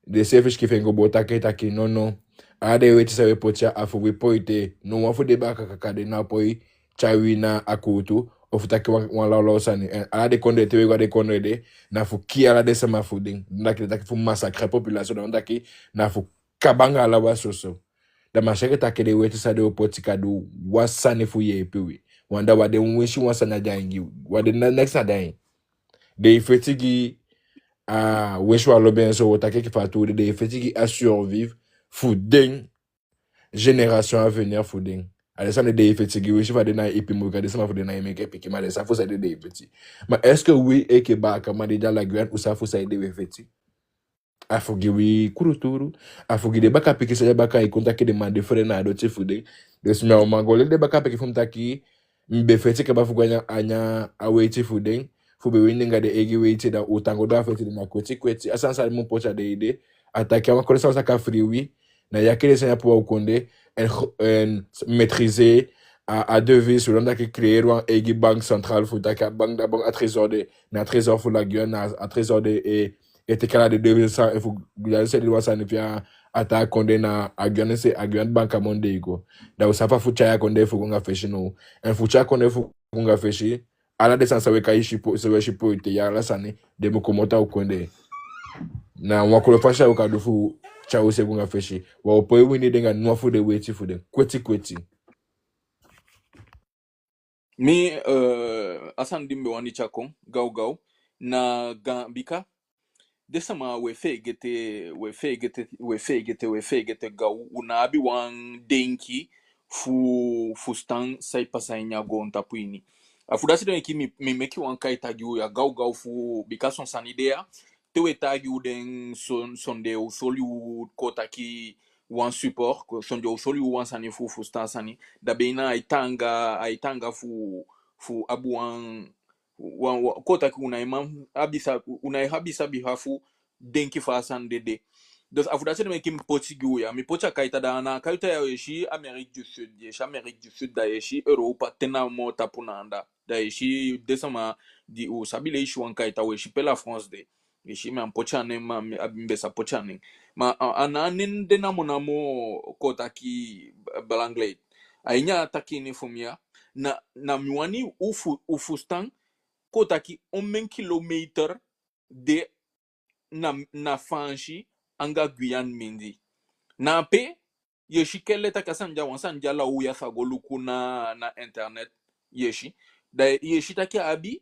Den seefi sikiifi en go bun taki, taki, no, no. Ala den weiti san we poti ya, a fu wi poi ete. No wan fu den baaka kaka de ná o poi tyai wi na a kuutu, ofu taki wan, wan lawlaw sani. En ala den kondee, te we go a den kondee de, na fu kii ala den sama fu den. Taki, taki fu massacrer population, taki na fu kaba anga ala u a soso. Da mi á si enke taki den weiti san den o poti kan du wan sani fu yeepi wi. Want da u á de winsi wan sani a den ain gi, u á de na neks a den ain. Den e feti gi, ah, winsi u á lobi en so, u o taki enke fa a tuu de, den e feti gi a survivre fu den génération à venir fu den. A den sani den e feti gi, winsi fa den ná e ipi moo, bika den sama fu den ná e meke pikin, ma den sabi fu saide den e feti. Ma est-ce que wi enke baakaman di de a la Guyane, u sabi fu saide we feti? A fu gi wi kulturu, a fu gi den bakapikin san de a baka e kon taki den man de fele na a doti fu den. Dus mi á o man go leli den bakapikin fu mi taki, mi be feti kaba fu go a ini a, a ini a weiti fu den, fu be wini den anga den eigi weiti, da u tan go du a feti, den na kweti kweti. A sani san mi mu poti a den ede, a taki a wan kondee san u sa kan fii wi, na yaki den sani ya puu a u kondee, en, en maîtriser a, a devise, u, dan taki créer wan eigi banque centrale fu taki a banque, a banque, a trésor de, na a trésor fu la Guyane, na a trésor de, e, e teke ala den devise san, efu Guyane seli wan sani fi a, a taa kondee, na a Guyane se, a Guyane baakaman den e go. Da u sabi fa fu tyai a kondee fu go anga fesi now. En fu tyai a kondee fu go anga fesi, ala den sani san we kai si poi, san we si poi ete ya, ala sani, den mu komoto a u kondee. Na wan kolo fasi a u kan du fu tyai u seefi go anga fesi. Wi o poi wini den anga wan fu den weiti fu den. Kweti kweti. Mi, eh, a sani di mi be wani tyai kon, gaw gaw, na gaan bika den sama we feegete, we feegete, we feegete, we feegete gaw, u ná abi wan denki fu, fusutan sai pasa ini a goontapu ini. A fu dati ede meki mi, mi meki wan kaita gi u ya gaw gaw fu, bika son sani de ya, te we taigi u den son, son den o soli u kon taki wan support, ko-, son den o soli u wan sani fu, fusutan sani, da be na ai taanga, ai taanga fu, fu abi wan, wan, wan, kon taki u ná e man abi sa-, u ná e abi sabi fa fu denki fa a sani de de. Dus a fu dati ede meki mi poti gi u ya, mi poti a kaita da, na a kaita ya ye si Amérique du Sud, ye si Amérique du Sud, da ye si Europa te namo tapu na anda. Da ye si den sama di u sabi leisi wan kaita, we si pe La France de. Ye si, mi á poti a nen, ma mi, a mi be sa poti a nen. Ma a, a ná a nen de namo namo kon taki ba-, balanglei. A ini a taki ini fu mi ya, na, na mi wani u fu-, u fusutan kon taki omen kilometer de na, na Faansi anga Guyane mindii. Na ape, ye si kele taki a sani di a wan sani di a law ya, fa go luku na, na internet, ye si. Da ye si taki a abi,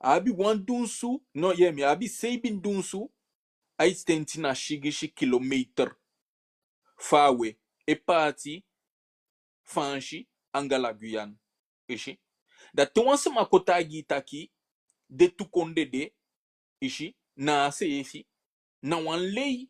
a abi wan dunsu, no, ye mi, a abi seibin dunsu, aititenti na sigisi kilometer fa a we, e paati Faansi anga La Guyane. I si. Da te wan sama kon taigi i taki den tu kondee de, i si, na a seefi, na wan lei.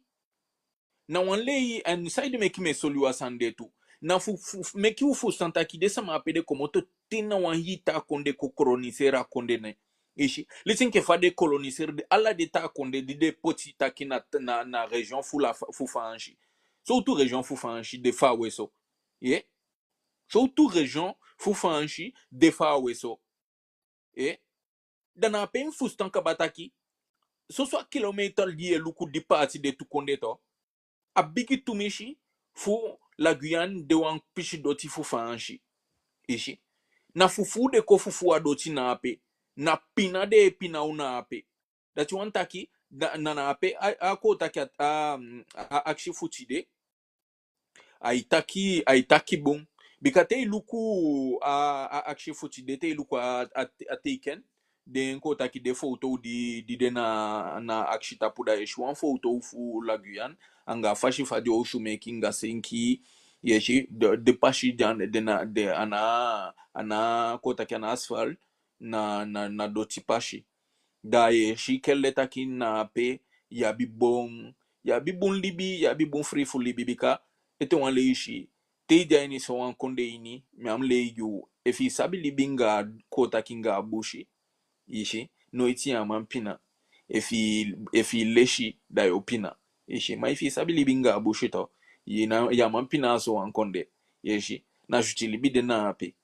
Na wan lei, en saide meki mi e soli u a sani de tu. Na fu, fu, fu meki u fusutan taki den sama ape den komoto te na wan hii taa kondee kon koloniseer a kondee ne. I si. Leti enke fa den koloniseer den, ala den taa kondee di den poti taki na, na, na région fu la, fu Faansi. Sowtu région fu Faansi de fa a we so? Ye? Sowtu région fu Faansi de fa a we so? Eh? Da na ape mi fusutan kaba taki, soso a kilometer di ye luku di paati den tu kondee tu, a bigi tumisi fu La Guyane de wan pisi doti fu Faansi. I si. Na fufuu den kon fufuu a doti na ape. Na pina den e pina u na ape. Dati wani taki, na, na, na ape a, a kon taki a, a, a akisi fu tide, ai taki, ai taki bun. Bika te i luku a, a akisi fu tide, te i luku a, a, a teken, den kon taki den foto di, di de na, na akisi tapu, da ye si wan foto fu La Guyane, anga a fasi fa den osu meki anga senki, ye si, den, den pasi di a, den na, den a ná, a ná kon taki a ná asfalt, na, na, na doti pasi. Da ye si kele taki na ape, i abi bun, i abi bun libi, i abi bun fii fu libi bika, ete wan leisi, te i de a ini sowan kondee ini, mi á mu lei gi u, efi i sabi libi anga, kon taki anga a busi, i si, noiti i á man pina. Efi, efi i lesi, da yo pina. I si, ma efi i sabi libi anga a busi tu, i ná, i á man pina a sowan kondee. I si, na switi libi de na ape.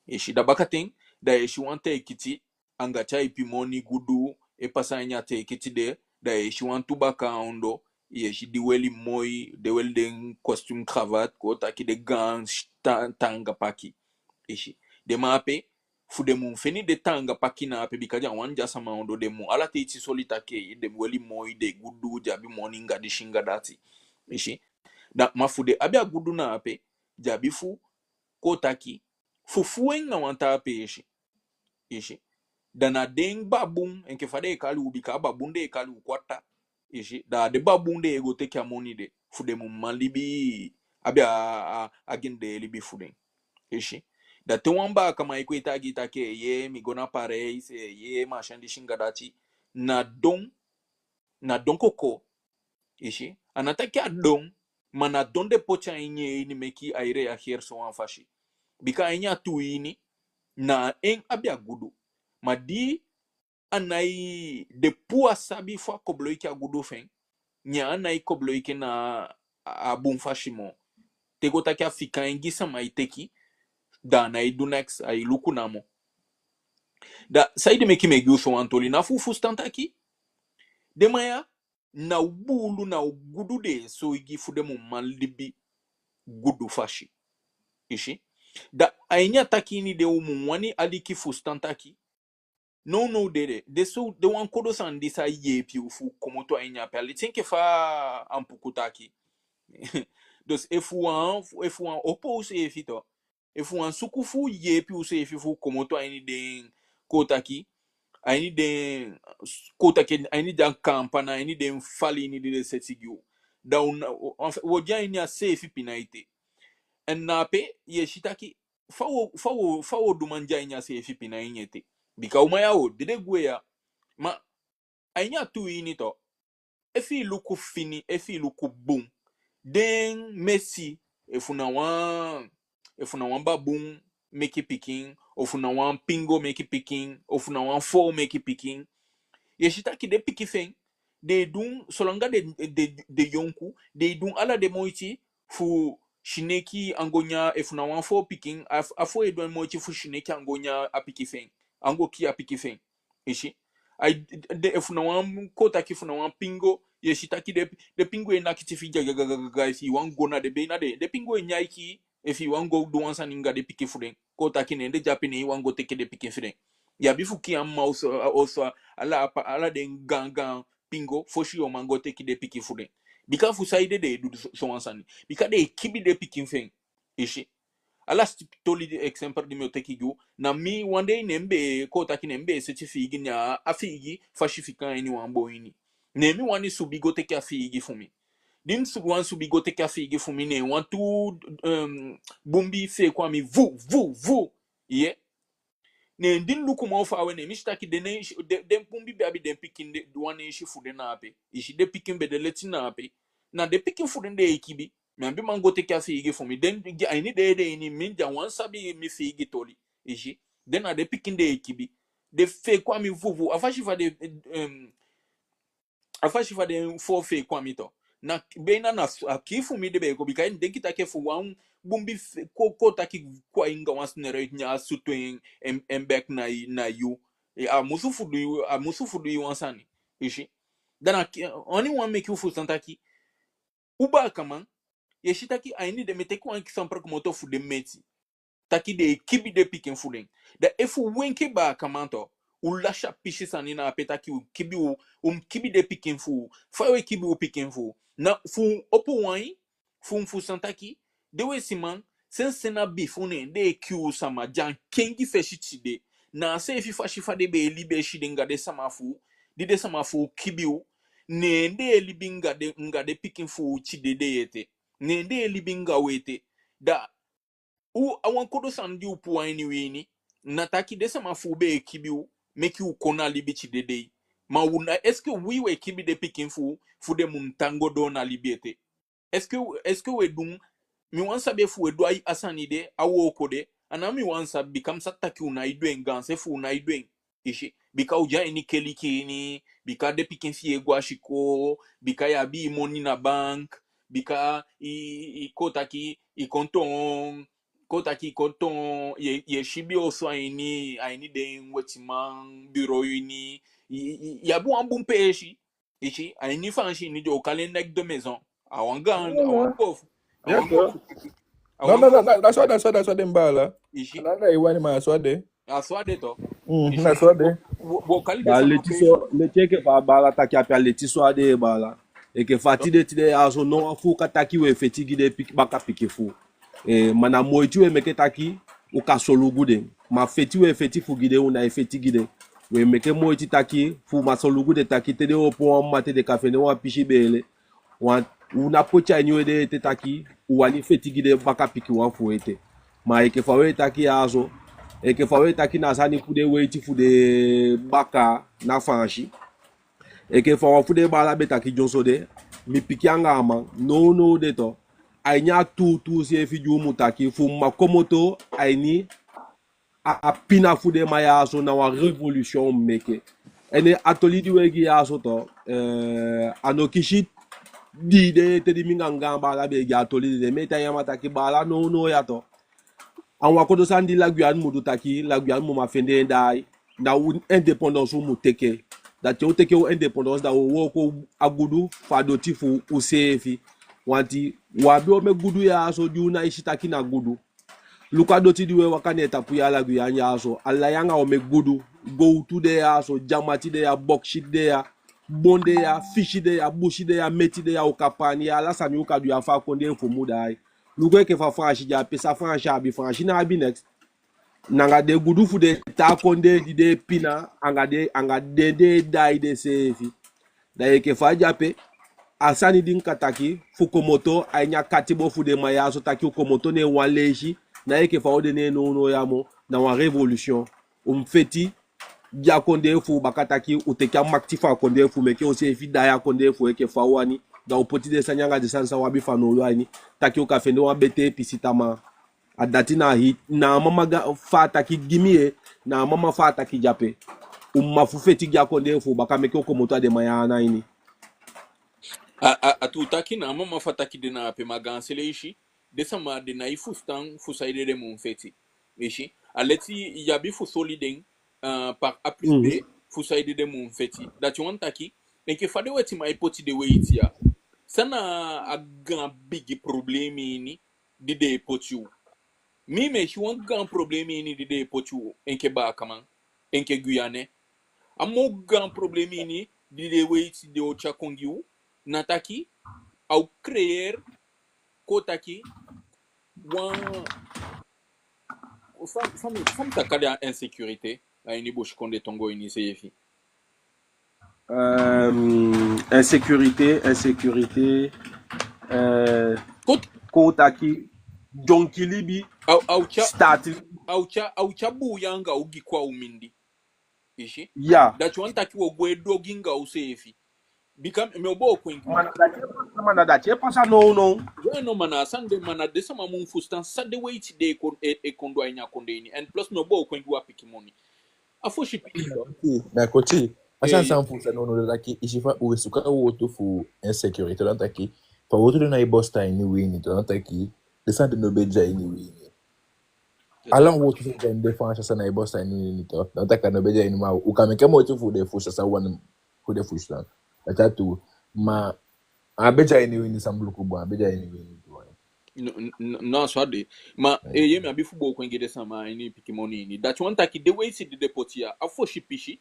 I si, da bakaten, da ye si wan teikiti, anga tyaipi moni gudu, e pasa a ini a teikiti de, da ye si wantu bakaa a ondoo, ye si den weli moi, den weli den costume cravate, kon taki den gaan ta-, taanga paki. I si. Den man ape, fu den mu feni den taanga paki na ape, bika den á wani de a sama ondoo, den mu ala teiti soli taki den weli moi, den gudu, den abi moni anga disi anga dati. I si. Da, ma fu den abi a gudu na ape, den abi fu, kon taki, fufuu en na wan taa peesi. I si. Da na den babun, enke fa den e kali u, bika a babun den e kali u, kwata. I si. Da den babun den e go teke a moni de, fu den mu man libi, abi a, a, a gende libi fu den. I si. Da te wan baakaman e kon e taigi i taki, ye, mi go na Paris, ye, machin disi anga dati, na don, na don koko. I si. A ná taki a don, ma na don den poti a ini en ini meki ai reageer sowan fasi. Bika a ini a tuu ini, na en abi a gudu. Ma di a nái, den puu a sabi fu a koboloiki a gudu fi en, ne a nái koboloiki en na a, a bun fasi moo. Te kon taki a fika en gi sama e teki, da a nái du neks, ai luku namo. Da saide meki mi e gi u sowan toli, na fu u fusutan taki den man ya, na u buulu, na u gudu den e soigi fu den mu man libi gudu fasi. I si. Da a ini a taki ini de u mu wani aliki fusutan taki, Nownow de, de, de so, de wan kodo sani di sa yeepi u fu komoto a ini ape. A leti enke fa Ampuku taki. Dus efu u wani, efu u wani opo useefi tu, efu u wani suku fu yeepi useefi fu komoto a ini den, kon taki, a ini den, kon taki, a ini den kampana, a ini den fali ini di den seti gi u, da u ná, u, u o de a ini a seefi pina ete. En na ape yu e si taki fa u o, fa u o, fa u o du man de a ini a seefi pina ini ete. Bika uman ya o dede gwe ya. Ma a ini a tuu ini tu, efu i luku fini, efu i luku bun, den mesi, efu na wan, efu na wan babun meki pikin, ofu na wan pingo meki pikin, ofu na wan foo meki pikin, yu e si taki den pikin fi en, den e du, solanga den, den, den yonku, den e du ala den moiti fu sineki anga nyan. Efu na wan foo pikin, a, a foo e du en moiti fu sineki anga nyan a pikin fi en, anga kii a pikin fi en. I si? Ai, den, efu na wan, kon taki, efu na wan pingo, yu e si taki den, den pingo e naki tifi gagaga. Efu i wani go na den, be na den, den pingo e nyan i kii. Efu i wani go du wan sani anga den pikin fu den, kon taki, ne den de ape, ne i wani go teke den pikin fu den, yu abi fu kii a mma oso, oso ala, ala den gaangaan pingo fosi yu o man go teke den pikin fu den. Bika fu saide den e du so, sowan sani? Bika den e kibi den pikin fi en. I si? Ala siti toli, di eksempel di mi o teke gi u, na mi wan dei, ne mi be, kon taki, ne mi be seti fiigi, ne a fiigi fasifikan a ini wan bon ini. Ne mi wani subi go teke a fiigi fu mi. Di mi su-, wani subi go teke a fiigi fu mi, ne wantu, em, bunbi fee kon a mi, vu, vu, vu. Ye. Ne di mi luku moo faawe, ne mi si taki den, den, den bunbi be abi den pikin, den, wan neisi fu den na ape. I si? Den pikin be de leti na ape. Na den pikin fu den den e kibi. Mi á be man go teke a fiigi fu mi. Den, a ini den ede ini, mi á wani sabi mi fiigi toli. I si? Den na den pikin den e kibi. Den fee kon a mi, vu, vu. A fasi fa den, em, a fasi fa den foo fee kon a mi tu, na, be na, na s-, a kii fu mi den be e kon. Bika i mu denki taki efu wan bunbi fee kon, kon taki, kon a ini wan snelheid, ne a sutu en, en, en bek na i, na yu. E, a musu fu du i, a musu fu du i wan sani. I si? Da na ki-, oni wan meke u fusutan taki u baakaman, yu e si taki a ini den, mi e teke wan eksempel komoto fu den meti, taki den e kibi den pikin fu den. Da efu u enke baakaman tu, u lasi a pisi sani na ape, taki u kibi u, u mu kibi den pikin fu u. Fa u e kibi u pikin fu u? Na fu u opo u ain, fu u fusutan taki den wetiman, sensi na bifo ne den e kii u sama, den á kengi fesi tide. Na a seefi fasi fa den be e libi e si den anga den sama fu u, di den sama fu u kibi u, ne den e libi anga den, anga den pikin fu u tide dei ete. Ne den e libi anga u ete. Da u, a wan kodo sani di u puu a ini wi ini, na taki den sama fu u be e kibi u, meke u kon na libi tide dei. Ma u na, est-ce que wi, u e kibi den pikin fu u, fu den mu tan go doo na libi ete? Est-ce que, est-ce que u e du, mi wani sabi efu u e du a, a sani de, a wooko de, a ná mi wani sabi, bika mi sa taki u nái du en, gaanse fu u nái du en. I si? Bika u de a ini keliki ini, bika den pikin fi i e go a sikoo, bika i abi i moni na bank, bika i, i, i kon taki, i kon toon, kon taki, i kon toon, yu e, yu e siibi osu a ini, a ini den wetiman bureau ini, i, i, i abi wan bun peesi. I si, a ini Faansi ini den o kali en nègre de maison. A wan gaan, a wan kofu. A wan kofu. Non, non, non, non, na so a de, na so a de, na so a de, mi baala. I si. Na so a de, i wani, ma na so a de. A so a de tu. Mm, na so a de. Wo, wo kali den sama leti peesi. So, leti enke fa baala taki ape, a leti so a de, baala. Enke fa tide, tide ya so, no wan fu u kan taki u e feti gi den pik-, baka pikin fu u. Eh, ma na moiti u e meke taki u kan solugu den. Ma feti u e feti fu gi den, u nái feti gi den. U e meke moiti taki fu u man solugu den, taki te den opo wan mamanten den kan fende wan pisi beele. Wan, u ná poti a ini u ede ete taki u wani feti gi den baka pikinwan fu u ete. Ma enke fa u e taki ya so, enke fa u e taki, na a sani fu den weiti fu den baka na Faansi. Enke fa wan fu den baala be taki dyonson de, mi piki anga a man, nownow de tu, a ini a tuutuu seefi di u mu taki, fu u man komoto a ini a, a pina fu den man ya so, na wan révolution u mu meke. En a toli di u e gi ya so tu, eh, a no kisi dii dei ete di mi anga gaan baala be e gi a toli de, mi e taigi a man taki, baala, nownow ya tu, a wan kodo sani di La Guyane mu du, taki La Guyane mu man fende en daai, na u indépendance u mu teke. Da te u teke u indépendance, da u o wooko a gudu fu a doti fu useefi. Wanti u abi omen gudu ya so di u nái si taki na gudu. Luku a doti di u e waka ne en tapu ya ala Guyane ya so. Ala yu anga omen gudu. Gowtu de ya so, dyamati de ya, bauxite de ya, bon de ya, fisi de ya, busi de ya, meti de ya, u kan paandi ya, ala sani u kan du ya fu a kondee fu u mu daai. Luku enke fa Faansi de ape, san Faansi abi? Faansi ná abi neks. Na anga den gudu fu den taa kondee di den e pina, anga den, anga den den e daai denseefi. Da enke fa a de ape, a sani di mi kan taki, fu komoto a ini a katibo fu den man ya so taki u komoto ne en wan leisi, ná enke fa u de ne en nownow ya moo, na wan révolution. U mu feti gi a kondee fu u baka taki u teke a makiti fu a kondee fu u meke useefi daai a kondee fu u enke fa u wani, da u poti den sani anga den sani san u abi fanowdu a ini, taki u kan fende wan betee pisi tamaa. A dati na a hii, na a mama ga-, fa a taki gi mi ye, na a mama fa a taki de ape. U mu man fu feti gi a kondee fu u baka meke u komoto a den man ya ana ini. A, a, a tuu taki, na a mama fa a taki de na ape, ma gaanse leisi den sama den nái fusutan fu saide den mu feti. I si, a leti yu abi fu soli den, eh, par A plus B, mhm, fu saide den mu feti. Dati wani taki, enke fa den wetiman e poti den weiti ya, san na a gaan bigi problemi ini di den e poti u? Mi, mi e si wan gaan problemi ini di den e poti u enke baakaman, enke Guyane. A moo gaan problemi ini di den weiti de o tyai kon gi u, na taki a o créer, kon taki, wan, fa, fa mi, fa mi sa kali a insécurité a ini busikondee tongo ini seefi. Euh, insécurité, insécurité, euh, kon taki, dyonki libi, a o, a o tyai, stati, a o tyai, a o tyai buuya anga ogii kon a u mindii. I si? Ya. Dati wani taki wo gwe du ogii anga useefi. Bika mi o booko en gi u. Ma na dati e pasa, ma na dati e pasa nownow. We no, ma na a sani de, ma na den sama mu fusutan san den weiti de e kon, e, e kon du a ini a kondee ini. En plus mi o booko en gi u a pikin moni. A fosi pikin. Na koti. A sani, eh, san fu sa no, no, taki, i si fa u e suku a wowtu fu insécurité, da taki, fa wowtu de nái bostan ini wi ini, da taki den sani de no be de a ini wi ini. Ala wowtu san de a ini den Faansi sani nái bostan ini wi ini, da taki a no be de a ini, ma u kan meke moiti fu den fusutan san u wani fu den fusutan. Dati a tuu, ma a be de a ini wi ini, san mi luku bun, a be de a ini wi ini tu. No, no, no, so a de. Ma, eh, ye, mi abi fu booko en gi den sama a ini pikin moni ini. Dati wani taki den weiti di den poti ya, a fosi pisi,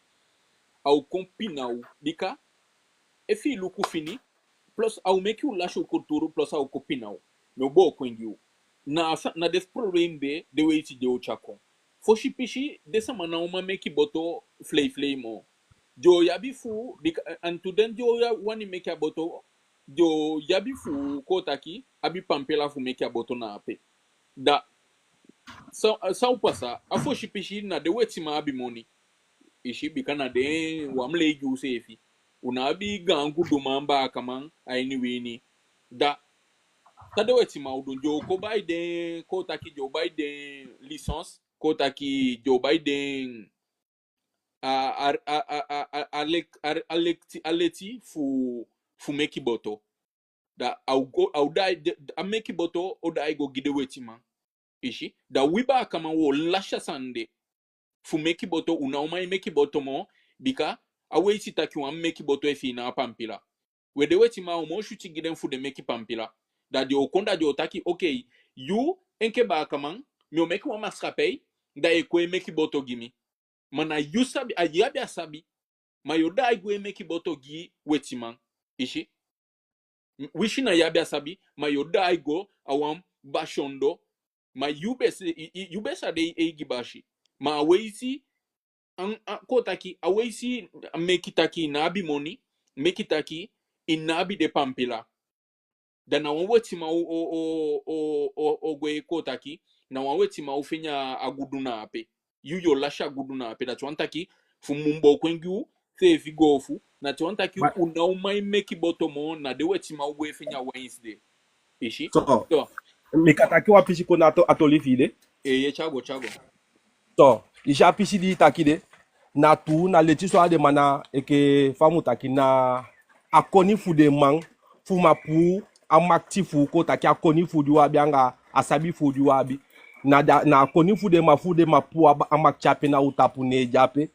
a o kon pina u. Bika efi i luku fini, plus a o meke u lasi u kulturu, plus a o kon pina u. Mi o booko en gi u. Na a sa-, na den problemi de den weiti de o tyai kon. Fosi pisi, den sama ná o man meki boto fleiflei moo. Den o abi fu, bika, eh, en tu den, den o wani meki a boto, den o abi fu, kon taki, abi pampila fu meki a boto na ape. Da san, san o pasa, a fosi pisi na den wetiman abi moni. I si, bika na den wan mu lei gi useefi. U ná abi gaan guduman, baakaman a ini wi ini. Da san den wetiman o du? Den o kon bai den, kon taki, den o bai den licence, kon taki, den o bai den a, a, a, a, a, a lek-, a, a lekti-, a leti fu, fu meki boto. Da a o go, a o daai, de, a meki boto o daai go gi den wetiman. I si, da wi baakaman wo lasi a sani de. Fu meki boto, u ná o man e meki boto moo, bika a weiti taki u á mu meki boto efi i ná a pampila. We, den wetiman o moo switi gi den fu den meki pampila. Da den o kon, da den o taki, okei, yu enke baakaman, mi o meki wan maskapei, da i e kon e meki boto gi mi. Ma na yu sabi, a yu abi a sabi, ma yu o daai go e meki boto gi wetiman. I si? Winsi na yu abi a sabi, ma yu o daai go a wan basi ondoo, ma yu be sa-, i, i, yu be sa de i eigi basi. Ma a weiti, an, an, kon taki, a weiti meki taki i ná abi moni, meki taki i ná abi den pampila. Da na wan wetiman o, o, o, o, o, o go e, kon taki, na wan wetiman o fende a, a gudu na ape. Yu, yu o lasi a gudu na ape. Dati wani taki, fu mi booko en gi u seefi goofu, dati wani taki, ma u ná o man e meki boto moo, na den wetiman o go e fende a wan insi de. I si? So, so, mi kan taki wan pisi kon na a to-, a toli fi i de? Eeye, tyai go, tyai go. So, i si a pisi di i taki de, na tuu, na leti so a de, ma na enke fa mi taki, na a koni fu den man, fu man puu a makiti fu u, kon taki a koni fu u di u abi anga a sabi fu u di u abi. Na da-, na a koni fu den man, fu den man puu a ba-, a makiti ape na u tapu, ne en de ape.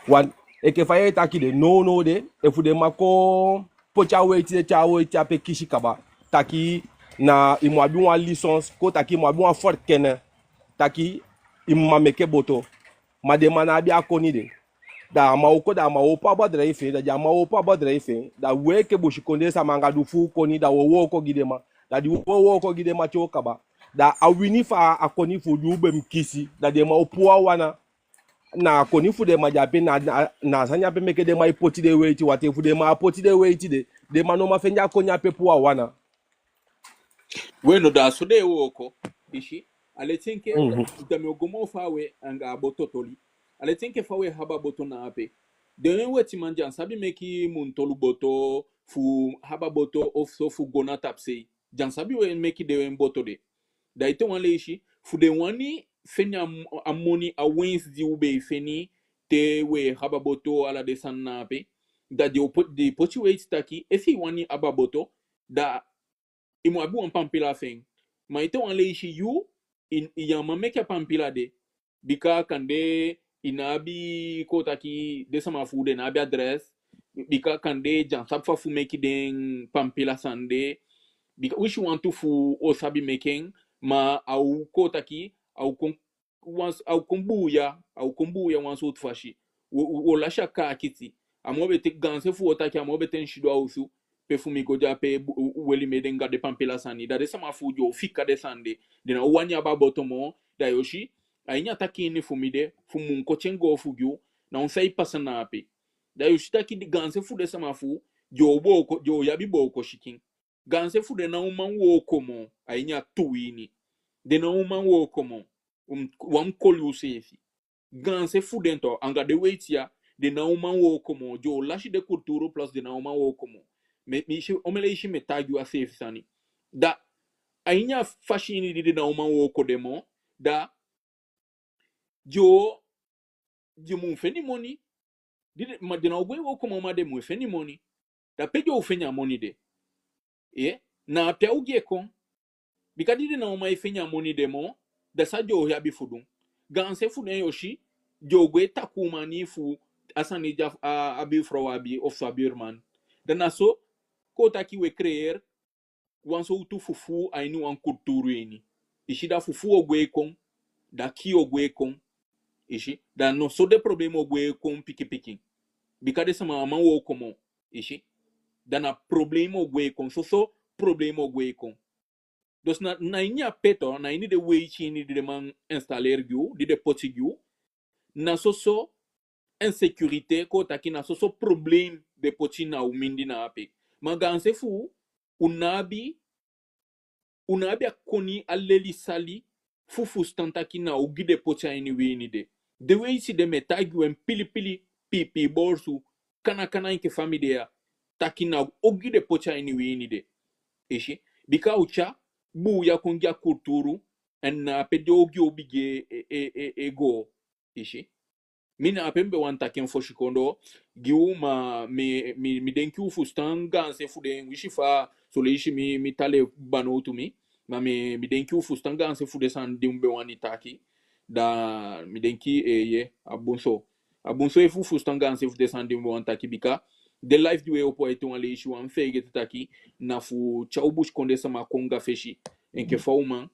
Wan, enke fa i e taki de, nownow de, efu den man kon poti a weiti de, te a weiti ape kisi kaba, taki na i mu abi wan licence, kon taki i mu abi wan vergunning taki i mu man meke boto. Ma den man ná abi a koni de. Da a man o kon, da a man o opo a bedrijf fi en, da di a man o opo a bedrijf fi en, da wi enke busikondee sama anga di fu u koni, da wi o wooko gi den man. Da di wi o wooko gi den man te o kaba, da a wini fu a koni fu u di u be mu kisi, da den man o puu a wan na a koni fu den man de ape. Na, na, na a sani ape meke den man e poti den weiti, want efu den man á poti den weiti de, den man no man fende a koni ape puu a wan na. We no, da so den e wooko, i si. A leti enke, mhm, da mi o go moo faawe anga a boto toli. A leti enke fa we abi a boto na ape. Den wetiman di á sabi meki muntolu boto, fu abi a boto ofuso fu go na tapusei. Di á sabi we meki den boto de. Da ete wan leisi, fu den wani feni a m-, a moni, a winst di u be e feni te we abi a boto, ala den sani na ape. Da den o po-, den poti weiti taki, efu i wani abi a boto, da i mu abi wan pampila fi en. Ma ete wan leisi yu, i, i á man meke a pampila de. Bika kande i ná abi, kon taki, den sama fu u den ná abi adres. Bika kande den á sabi fa fu meki den pampila sani de. Bika winsi wantu fu u o sabi meki en, ma a o, kon taki, a o kon wan, a o kon buuya, a o kon buuya wan sowtu fasi. Wo, wo, wo lasi a kaakiti. A moo betee, gaanse fu u o taki, a moo betee mi sidon a osu, pe fu mi go de ape, bu-, weli mi ede anga den pampila sani. Da den sama fu u den o fika den sani de. Den ná o wani abi a boto moo, da yo si, a ini a taki ini fu mi de, fu mi mu koti en goofu gi u, na on sai pasa na ape. Da yo si taki den gaanse fu den sama fu u, den o booko, den o abi booko sikin. Gaanse fu den ná o man wooko moo, a ini a tuu ini. Den ná o man wooko moo. Um, wan koli u seefi. Gaanse fu den tu, anga den weiti ya, den ná o man wooko moo. Den o lasi den kulturu plus den ná o man wooko moo. Mi, mi si, omen leisi mi e taigi u a seefi sani. Da, a ini a fasi ini di den ná o man wooko de moo, da den o, den mu feni moni. Di den, ma den ná o gwe wooko moo, ma den mu feni moni. Da pe den o feni a moni de? Ee, na ape a o gi e kon. Bika di den ná o man e feni a moni de moo, da san den o abi fu du? Gaanse fu den yo si, den o gwe takuu mani fu a sani di a, a, a buurvrouw abi, ofu a buurman. Da na so, kon taki we creëer wan sowtu fufuu a ini wan kulturu ini. I si, da fufuu o gwe kon, da kii o gwe kon. I si, da na so den problema o gwe kon pikin pikin. Bika den sama á man wooko moo. I si, da na problema o gwe kon, soso problema o gwe kon. Dus na, na ini ape tu, na ini den weiti ini di den man installeer gi u, di den poti gi u, na soso insécurité, kon taki na soso problema den poti na u mindii na ape. Ma gaanse fu u, u ná abi, u ná abi a koni, a leli sali fu fusutan taki na ogii den poti a ini wi ini de. Den weiti de mi e taigi u en pilipili, piipii bolsu, kanakana enke fa mi de ya, taki na ogii den poti a ini wi ini de. I si, bika u tyai buuya kon gi a kulturu, en na ape den ogii o bigin e, e, e, e go. I si. Mi na ape mi be wani taki en fosi kon doo gi u, ma mi, mi, mi denki u fusutan gaanse fu den, winsi fa son leisi mi, mi taal e banowtu mi, ma mi, mi denki u fusutan gaanse fu den sani di mi be wani taki. Da mi denki, eh, ye, a bun so. A bun so efu u fusutan gaanse fu den sani di mi be wani taki, bika den live di we opo ete wan leisi, u á mu feegete taki na fu tyai u busikondee sama kon anga fesi enke fa u man.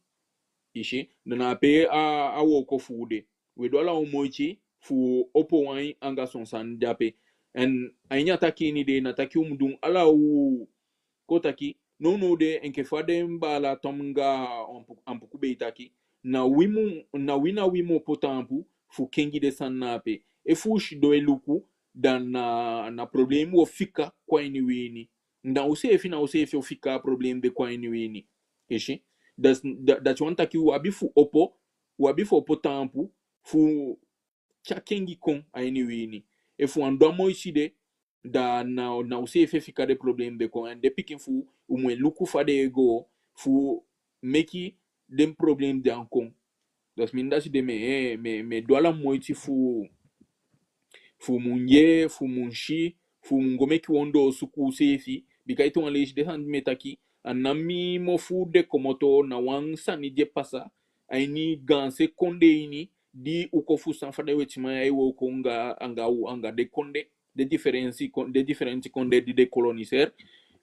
I si, da na ape a, a wooko fu u de. We du ala u moiti fu opo wan ain anga son sani de ape. En a ini a taki ini de, na taki u mu du ala u, kon taki, nownow de enke fa den baala Tom anga Ampu-, Ampuku be e taki, na wi mu, na wi, na wi mu opo taampu fu kengi den sani na ape. Efu u sidon e luku, da na, na problema u o fika kon a ini wi ini. Na u seefi, na u seefi o fika a problema de kon a ini wi ini. I si. Da, da, dati wani taki u abi fu opo, u abi fu opo taampu fu tyai kengi kon a ini wi ini. Efu u á du a moiti de, da na, na u seefi e fika den problema de kon. En den pikin fu u, u mu e luku fa den e go fu meki den problema de á kon. Dus mi, dati de mi e, mi e, mi e du ala moiti fu, fu u mu yee, fu u mu si, fu u mu go meki u ondoosuku u seefi. Bika ete wan leisi den sani di mi e taki, a ná mi mofu den komoto, na wan sani di e pasa a ini gaanse kondee ini, di u kon fusutan fa den wetiman ya e wooko anga, anga u, anga den kondee, den diferenti kon-, den diferenti kondee di den koloniseer,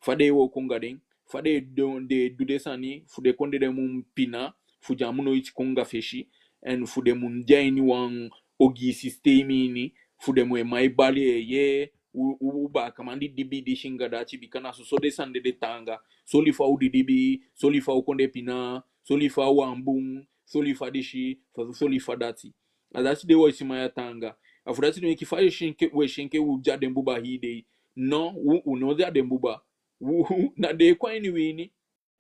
fa den e wooko anga den, fa den e du, den e du den sani, fu den kondee den mu pina, fu den á mu noiti kon anga fesi, en fu den mu de a ini wan ogii sistemi ini, fu den mu e mai bali e yee, u, u, u baakaman didibi disi anga dati, bika na soso den sani de de taanga. Soli fa u didibi, soli fa u kondee pina, soli fa u á bun, soli fa disi, fa, soli fa dati. A dati den wetiman ya taanga. A fu dati den meke fa u e si enke, u e si enke u de a den buba hii dei. No, u, u no de a den buba. U, u, na den e kon a ini wi ini.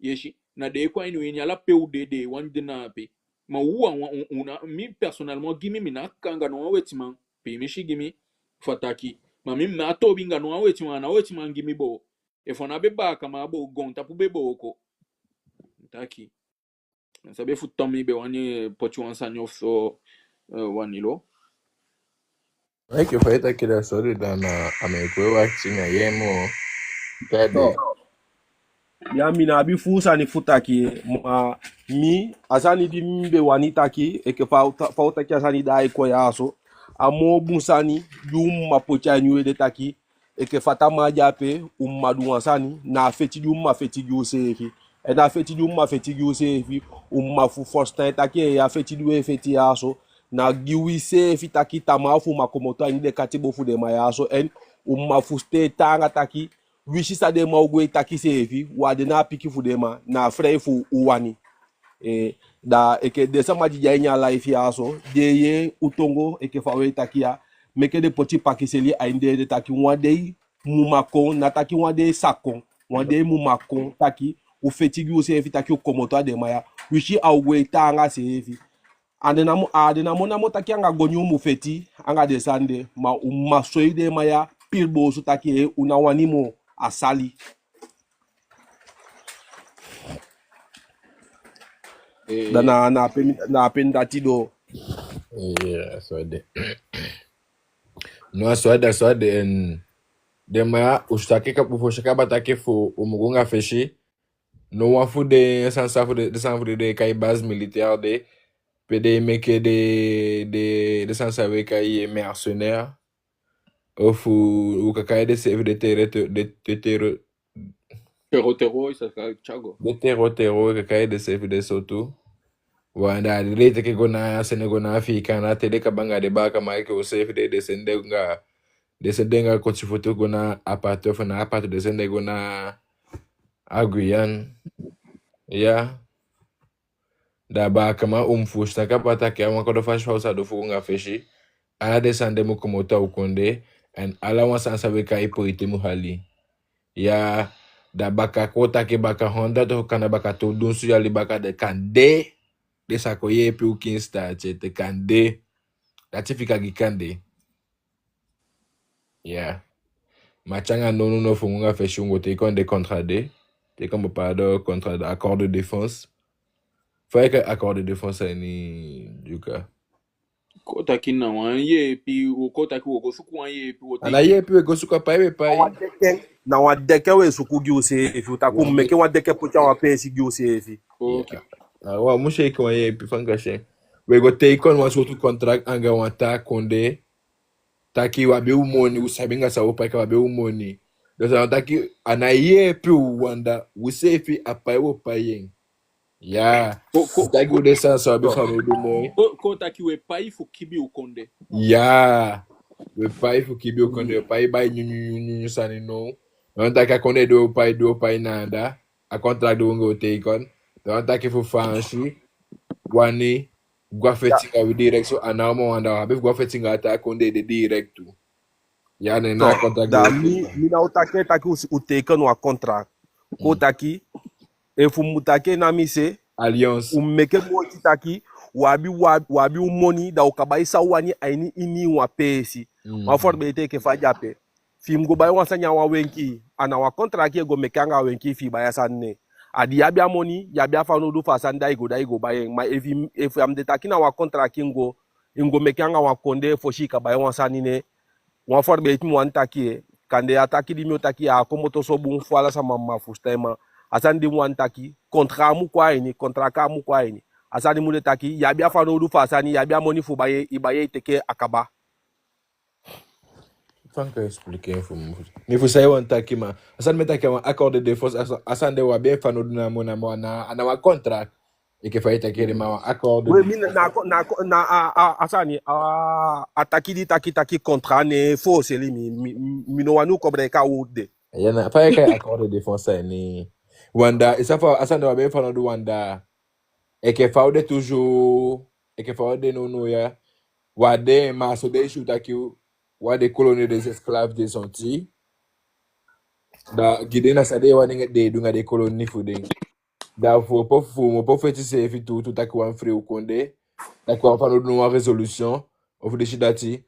Yesi, na den e kon a ini wi ini, ala pe u de, den e wani de na ape. Ma u wan, wan, u, u na, mi personnellement, gi mi, mi ná kan anga no wan wetiman. Piimisi gi mi fu a taki. Ma mi, mi ná toobi anga no wan wetiman, a ná wetiman gi mi boo. Efu a ná be baakaman boo, goontapu be booko. Taki. Sabi fu tan mi be wani poti wan sani ofu so, eh, Wanilo. Enke fa i taki, da so de, da na a mi e kon wakiti na yee moo. Tide. Ya, mi ná abi fuu sani fu taki, ma mi, a sani di mi be wani taki, enke fa u ta-, fa u taki a sani daai kon ya so. A moo bun sani di u mu man poti a ini u ede taki, enke fa tamaa de ape, u mu man du wan sani, na a feti di u mu man feti gi useefi. En a feti di u mu man feti gi useefi, u mu man fu fusutan taki, e, a feti di u e feti ya so, na gi wiseefi taki tamaa fu u man komoto a ini den katibo fu den man ya so. En u mu man fusutan taanga taki, winsi san den man o go e taki seefi, u á de na a piki fu den man, na a frei fu u wani. Eh, da enke den sama di de a ini a live ya so, den e yee u tongo enke fa u e taki ya, meke den poti pakiseli a ini den ede taki wan dei mu man kon, ná taki wan dei sa kon, wan dei mu man kon taki, u feti gi useefi taki u komoto a den man ya. Winsi a o go e taanga seefi. A de namo, a de namo namo taki anga goni u mu feti, anga den sani de, ma u mu man soi den man ya pili boosu taki, eh, u ná wani moo, a sali. Eh, da na, na a pe, na a pe dati doo. Eh, so a de. No, so a de, so a de, en den man ya, u si taki ka-, u fosi kaba taki fu, u mu go anga fesi. No wan fu den sani san fu den, den sani fu den, den e kai base militaire de, pe den e meke den, den, den sani san u e kai mercenaire. Ofu u kan kai denseefi den terro-, den, den terro-, terro-terro, i sa kai Thiago. Den terro-terro, u kan kai denseefi den so tu. Wan da den e teke go na, sende go na Afiikan, na te den kaba anga den baakaman, enke useefi den, den sende go anga, den sende go anga koti foto go na Apatou, fu na Apatou den sende go na a Guyane. Ya. Da baakaman, u mu fusutan kaba taki a wan kodo fasi fa u sa du fu go anga fesi. Ala den sani de mu komoto a u kondee, en ala wan sani san u e kai poiti mu hali. Ya, da baka kon taki baka honderd of kande baka tu dunsu yali baka, den kande, den sa kon yeepi u kiin staati ete, kande. Dati fika gi kande. Ya. Ma te anga nownow fu u go anga fesi, u go teken den contrat de. Teken bepaalde contrat de, accord de défense. Fa i e kai accord de défense a ini Dyuka? Kon taki na wan yeepi, u kon taki u o go suku wan yeepi, u o teken. A ná yeepi u e go suku, a pai u e pai. Na wan deken, na wan deken u e suku gi useefi, u taki u mu meke wan deken poti a wan peesi gi useefi. Ok. Ya. A wan mu si enke wan yeepi fa u kan si en. U e go teken wan sowtu contrat anga wan taa kondee. Taki u abi u moni, u sabi anga san u o pai kaba, u abi u moni. Da san taki a ná yeepi u, wan da useefi a pai u o pai en. Ya. Kon, kon, taki u de san san u abi fa u o du moi. Kon, kon taki u e pai fu kibii u kondee. Ya. U e pai fu kibii u kondee, u e pai bai nyun, nyun, nyun, nyun sani now. Da taki a kondee di u o pai, di u o pai na anda. A contrat di u go teken. Da taki fu Faansi wani go a feti anga wi direct, so a ná o man wan da u abi fu go a feti anga a taa kondee de direct tu. Ya, ne na contrat da mi, mi ná o taki, taki u si, u teken wan contrat. Kon taki, efu u mu taki na mi se, alliance. U meke moiti taki, u abi, u abi, u abi u moni, da u kan bai san u wani a ini, ini wan peesi. Wan voorbeeld enke fa a de ape. Fi i mu go bai wan sani a wan wenki, a ná wan contrat i e go meke anga a wenki fi i bai a sani ne. A di i abi a moni, i abi a fanowdu fu a sani, da i go, da i go bai en. Ma efi, efi a mu de taki na wan contrat i mu go, i mu go meke anga wan kondee fosi i kan bai wan sani ne. Wan voorbeeld mi wani taki, eh, kande a taki di mi o taki ya á komoto so bun fu ala sama man fusutan en, ma a sani di mi wani taki, contrat mu kon a ini, contrat kaa mu kon a ini. A sani mu de taki, i abi a fanowdu fu a sani, i abi a moni fu bai en, i bai en, i teke en, a kaba. Fa mi kan expliquer en fu mi? Mi fu san i wani taki, ma a san mi e taki a wan accord de défense, a san, a san de wi á be fanowdu namo namo, a ná, a ná wan contrat. Enke fa i taki ede, ma wan accord de défense. Oui, mi na, na, na, na, a, a, a sani, a, a taki di taki taki contrat, ne fu seli mi, mi, mi no wani u kobra enke a wowtu de. Ya, na, fa i e kai accord de défense ni. Wan dda, i sa fa, a san de wi á be fanowdu wan dda. Enke fa u de toujours, enke fa u de nownow ya. Wi á de, ma so den e si u taki wi a den colonie des esclaves des Antilles. Da gi den na san den wani den e du anga den colonie fu den. Da fu opo, fu u mu opo feti seefi tu, tu taki wan fii u kondee. Taki wan fanowdu wan résolution, ofu disi dati.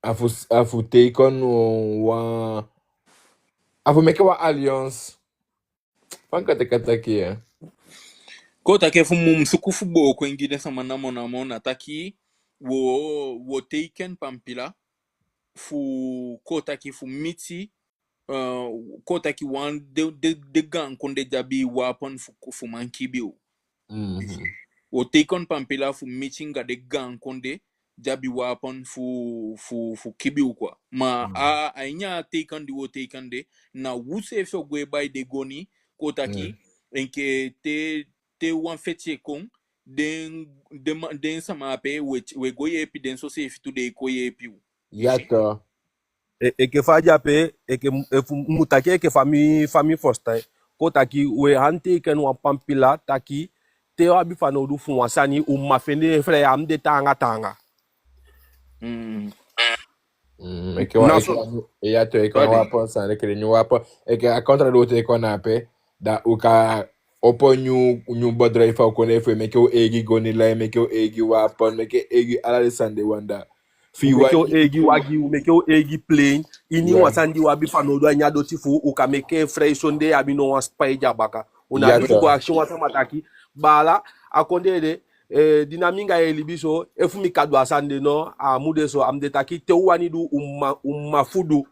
A fu, a fu teken wan, a fu meke wan alliance. Fa mi kan teke a taki ya? Kon taki fu mu suku fu booko en gi den sama namo namo, na taki wo, wo teken pampila fu, kon taki fu miti, eh, kon taki wan den, den, den gaan kondee di abi wapen fu, fu man kibii u. Mhm. Wo teken pampila fu miti anga den gaan kondee di abi wapen fu, fu, fu kibii u, quoi. Ma a, a ini a teken di wo teken de, na u seefi o gwe bai den goni, kon taki, enke te, te wan feti e kon, den, den ma-, den sama ape, we, we go yeepi den, so seefi tu den e kon yeepi u. Ya, tok. E, enke fa a de ape, enke, efu mu taki enke fa mi, fa mi fusutan. Kon taki, we handteken wan pampila taki, te u abi fanowdu fu wan sani, u man fende en vrij, a mu de taanga taanga. Mm. Mm, enke wan, na enke so wan, ya tok, enke wan wapen sani, enke den nyun wapen, enke a contrat di u teken na ape, da u kan opo nyun, nyun bedrijf fu u kondee, fu meke u eigi goni lai, meke u eigi wapen, meke eigi ala den sani de wan dda. Fi u meke u eigi wagi, u meke u eigi plane, ini wan sani di u abi fanowdu a ini a doti fu u, u kan meke en vrij sondee abi no wan spai de a baka. U ná abi fu go akisi wan sama taki, baala, a kondee de, eh, di na mi anga i e libi so, efu mi kan du a sani de no, a mu de so, a mu de taki te u wani du, u man, u man fu du.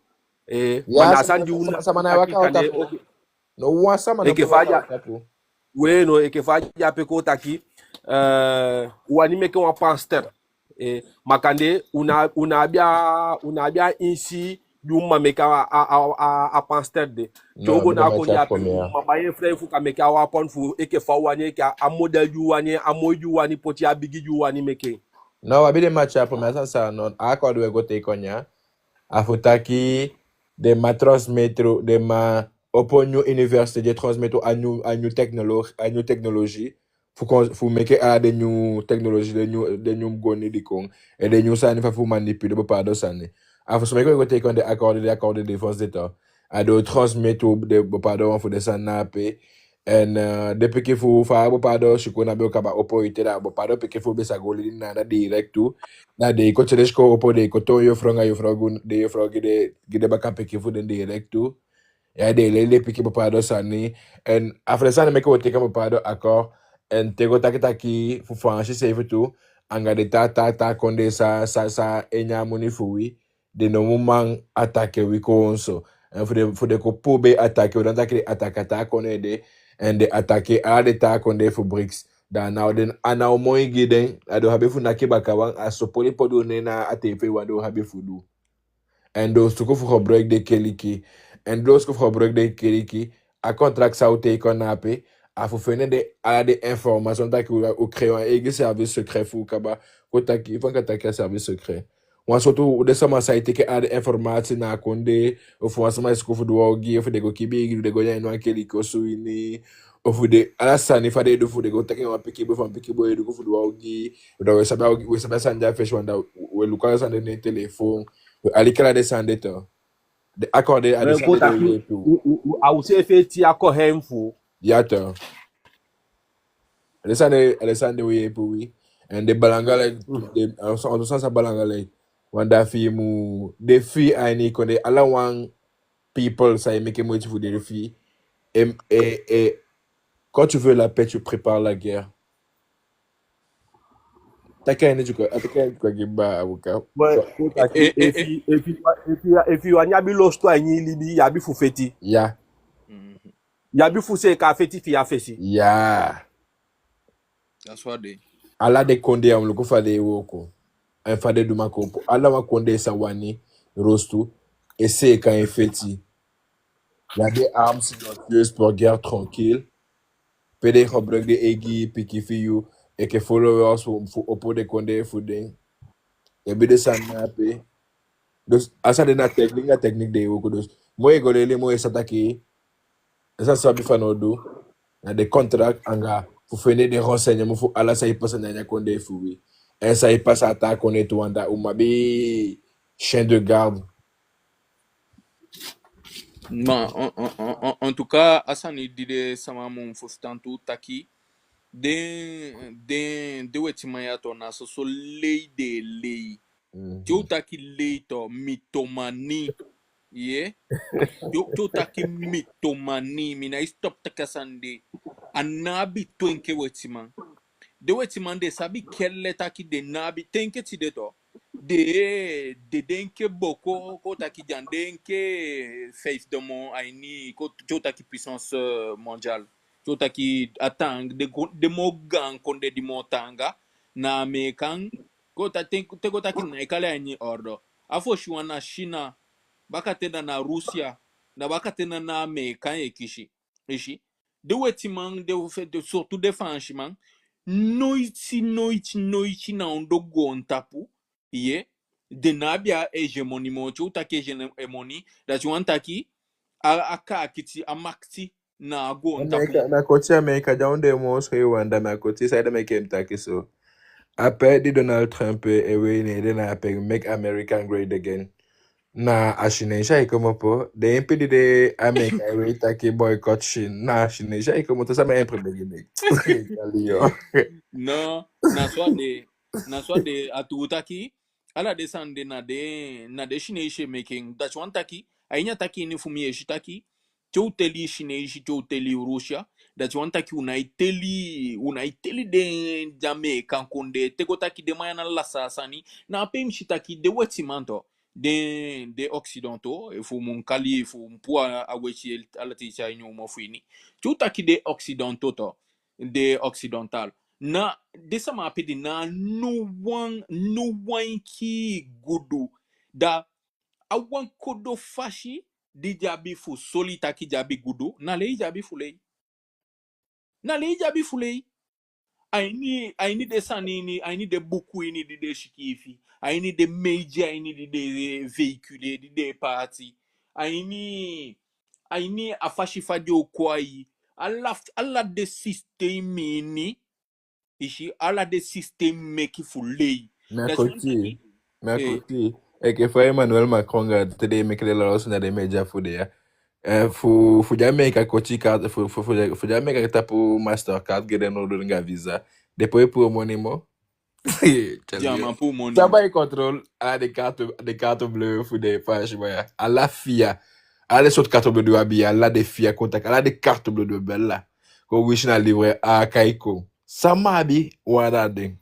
Eh, ma na a sani di u ná, sama ná e waka taki, oke. No wan sama no. Enke fa a de, we no, enke fa a de ape, kon taki, eh, u wani meke wan panster. Eh, ma kande u ná, u ná abi a, u ná abi a insi di u man meke a, a, a, a, a panster de. Te u go na a kondee ape, u man bai en vrij fu kan meke a wapen fu enke fa u wani, enke a, a model di u wani, a moi di u wani poti, a bigi di u wani meke. No, u abi den matière première, a sani san, no, a accord di we go teken ya. A fu taki den man transmettre, den man opo nyun université di e transmettre a nyun, a nyun technolo-, a nyun technologie. Fu kon, fu meke a den nyun technologie, den nyun, den nyun goni di kon. En den nyun sani fa fu manipuler bepaalde sani. A fu so meke we go teken den accord, den accord de défense de, tok. A den o transmettre den bepaalde wan fu den sani na ape. En, eh, den pikin fu u, fa bepaalde sikoo ná be o kaba opo ete, da bepaalde pikin fu u be sa go leli na anda direct tu. Da den e kon tyai den sikoo opo, den e kon toon yofrow anga yofrow, go, den yofrow gi den, gi den baka pikin fu den direct tu. Ya, den e leli den pikin bepaalde sani. En a fu den sani meke we teken bepaalde accord. En te go taki taki fu Faansi seefi tu, anga den taa, taa, taa kondee sa, sa, sa e nyan a moni fu wi, den no mu man attaquer wi kon so. En fu den, fu den kon poobe attaquer wi, dan taki den attaquer a taa kondee de, en den attaquer ala den taa kondee fu brics. Da a ná o, den, a ná o moi gi den, a den o abi fu naki baka wan, a so poli poti u nen na a T V wan, den o abi fu du. En den o suku fu gebruik den keliki. En den o suku fu gebruik den keliki. A contract san u teken na ape, a fu fende den, ala den information, taki u, u créer wan eigi service secret fu u kaba. Kon taki, fa mi kan taki a service secret. Wan sowtu, den sama sa e teke ala den informatie na a kondee, ofu wan sama e suku fu du wan ogii, ofu den go kibii eigi, den go nyan a ini wan keliki osu ini, ofu den, ala sani fa den e du fu den go teke wan pikin boi, fu wan pikin boi e du fu du wan ogii, da we sabi a ogii, we sabi a sani de a fesi wan, da we luku ala sani de na en telefon, we aliki ala den sani de tu. Den accord de, a den sani de e yeepi u. U, u, u, a u seefi e tii a geheim fu u. Ya tu. A den sani de, a den sani de e yeepi wi. En den belangrijk, den, a, a, a, a, a belangrijk. Want da fi i mu, den fi i a ini kondee, ala wan people sa e meke moiti fu den fi i. E, e, e, quand tu veux la paix, tu prépares la guerre. Taki a ini Dyuka, taki a ini Dyuka gi mi baa, a buka. Ouais. Kon taki, e, e, efi, efi, efi, efi i wani abi losutu a ini i libi, i abi fu feti. Ya. Mhm. I abi fu seeka a feti fi i a fesi. Ya. That's what they. Ala den kondee ya mu luku fa den e wooko. En fa den du makopo. Ala wan kondee sa wani losutu, e seeka en feti. Na den armes silencieuses pour guerre tranquille. Pe den e gebruik den eigi pikin fi yu enke followers fu, fu opo den kondee fu den. I abi den sani na ape. Dus a sani de na technique, na technique den e wooko. Dus moo i go leli, moo i sa taki, i sa sabi fanowdu na den contract anga fu fende den renseignement fu ala san e pasa na ini a kondee fu wi. En san e pasa a taa kondee tu, anda u mu abi chien de garde. Ma, en, en, en, en, en tout cas, a sani di den sama mu fusutan tu taki, den, den, den wetiman ya tu, na soso lei den e lei. Mhm. Te u taki lei tu, mythomanie. Ye? Te u, te u taki mythomanie, mi ná e stop taki a sani de. A ná abi tu enke wetiman. Den wetiman den sabi kelle taki den ná abi, te enke tide tu. Den, den, den enke boko, kon taki den, den enke vijfde man a ini, kon, te u taki puissance, euh, mondiale. Te u taki a taanga, den go, den moo gaan kondee di moo taanga, na Ameekan, kon ta, te, te kon taki na e kali a ini ordre. A fosi wan na China, bakaten na, na Rusia, na bakaten na, na Ameekan e kisi. I si. Den wetiman, den, den, surtout den Faansiman, noiti, noiti, noiti na ondoo goontapu, ye, den ná abi a hégémonie moo. Te u taki hégémonie, dati wani taki, a, a kaakiti, a makiti, na a goontapu. Ameekan, na koti Ameekan, da ondoo moo so i wani, da na koti, saide meke mi taki so. Ape di Donald Trump e wei, ne den na ape Make America Great Again. Na a Sineisi ai komopo, den impi di den Ameekan e wei taki boycott Chine, na a Sineisi ai komoto, sama imprime gi mi. Kali yo. No, na so a de, na so a de, a tuu taki, ala den sani de na den, na den Sineisi e meke en. Dati wani taki, a ini a taki ini fu mi i e si taki, te u teli Sineisi, te u teli Rusia, dati wani taki u ná e teli, u ná e teli den, den Ameekan kondee, te kon taki den man ya na lasi a sani, na ape mi si taki den wetiman tu, den, den occidentaux, efu u mu kali, efu u mu puu a, a weti ala ten a ini u mofu ini. Te u taki den occidentaux tu, den occidental. Na, den sama ape den ná a no wan, no wan enkii gudu. Da, a wan kodo fasi di den abi fu soli taki den abi gudu, na lei den abi fu lei. Na lei den abi fu lei. A ini, a ini den sani ini, a ini den buku ini di den sikiifi, a ini den media ini di den véhiculer, di den paati, a ini, a ini a fasi fa den o kon a i, ala, ala den système ini, i si, ala den système meke fu lei. Mi á koti. Mi á koti. Enke fa Emmanuel Macron anga te den e meke den laws na den media fu den ya. Eh, fu, fu den Ameekan koti kaart, fu, fu, fu, fu den Ameekan tapu Mastercard gi den nownow anga Visa, den poi puu moni moo. Teli yo. Sama puu moni. Sama e contrôle ala den carte, den carte bleue fu den Faansiman ya. Ala fi ya. Ala den sortu carte bleue di u abi ya, ala den fi ya, kon taki, ala den carte bleue di u abi ala. Kon winsi na livret A kai kon. Sama abi wan a den?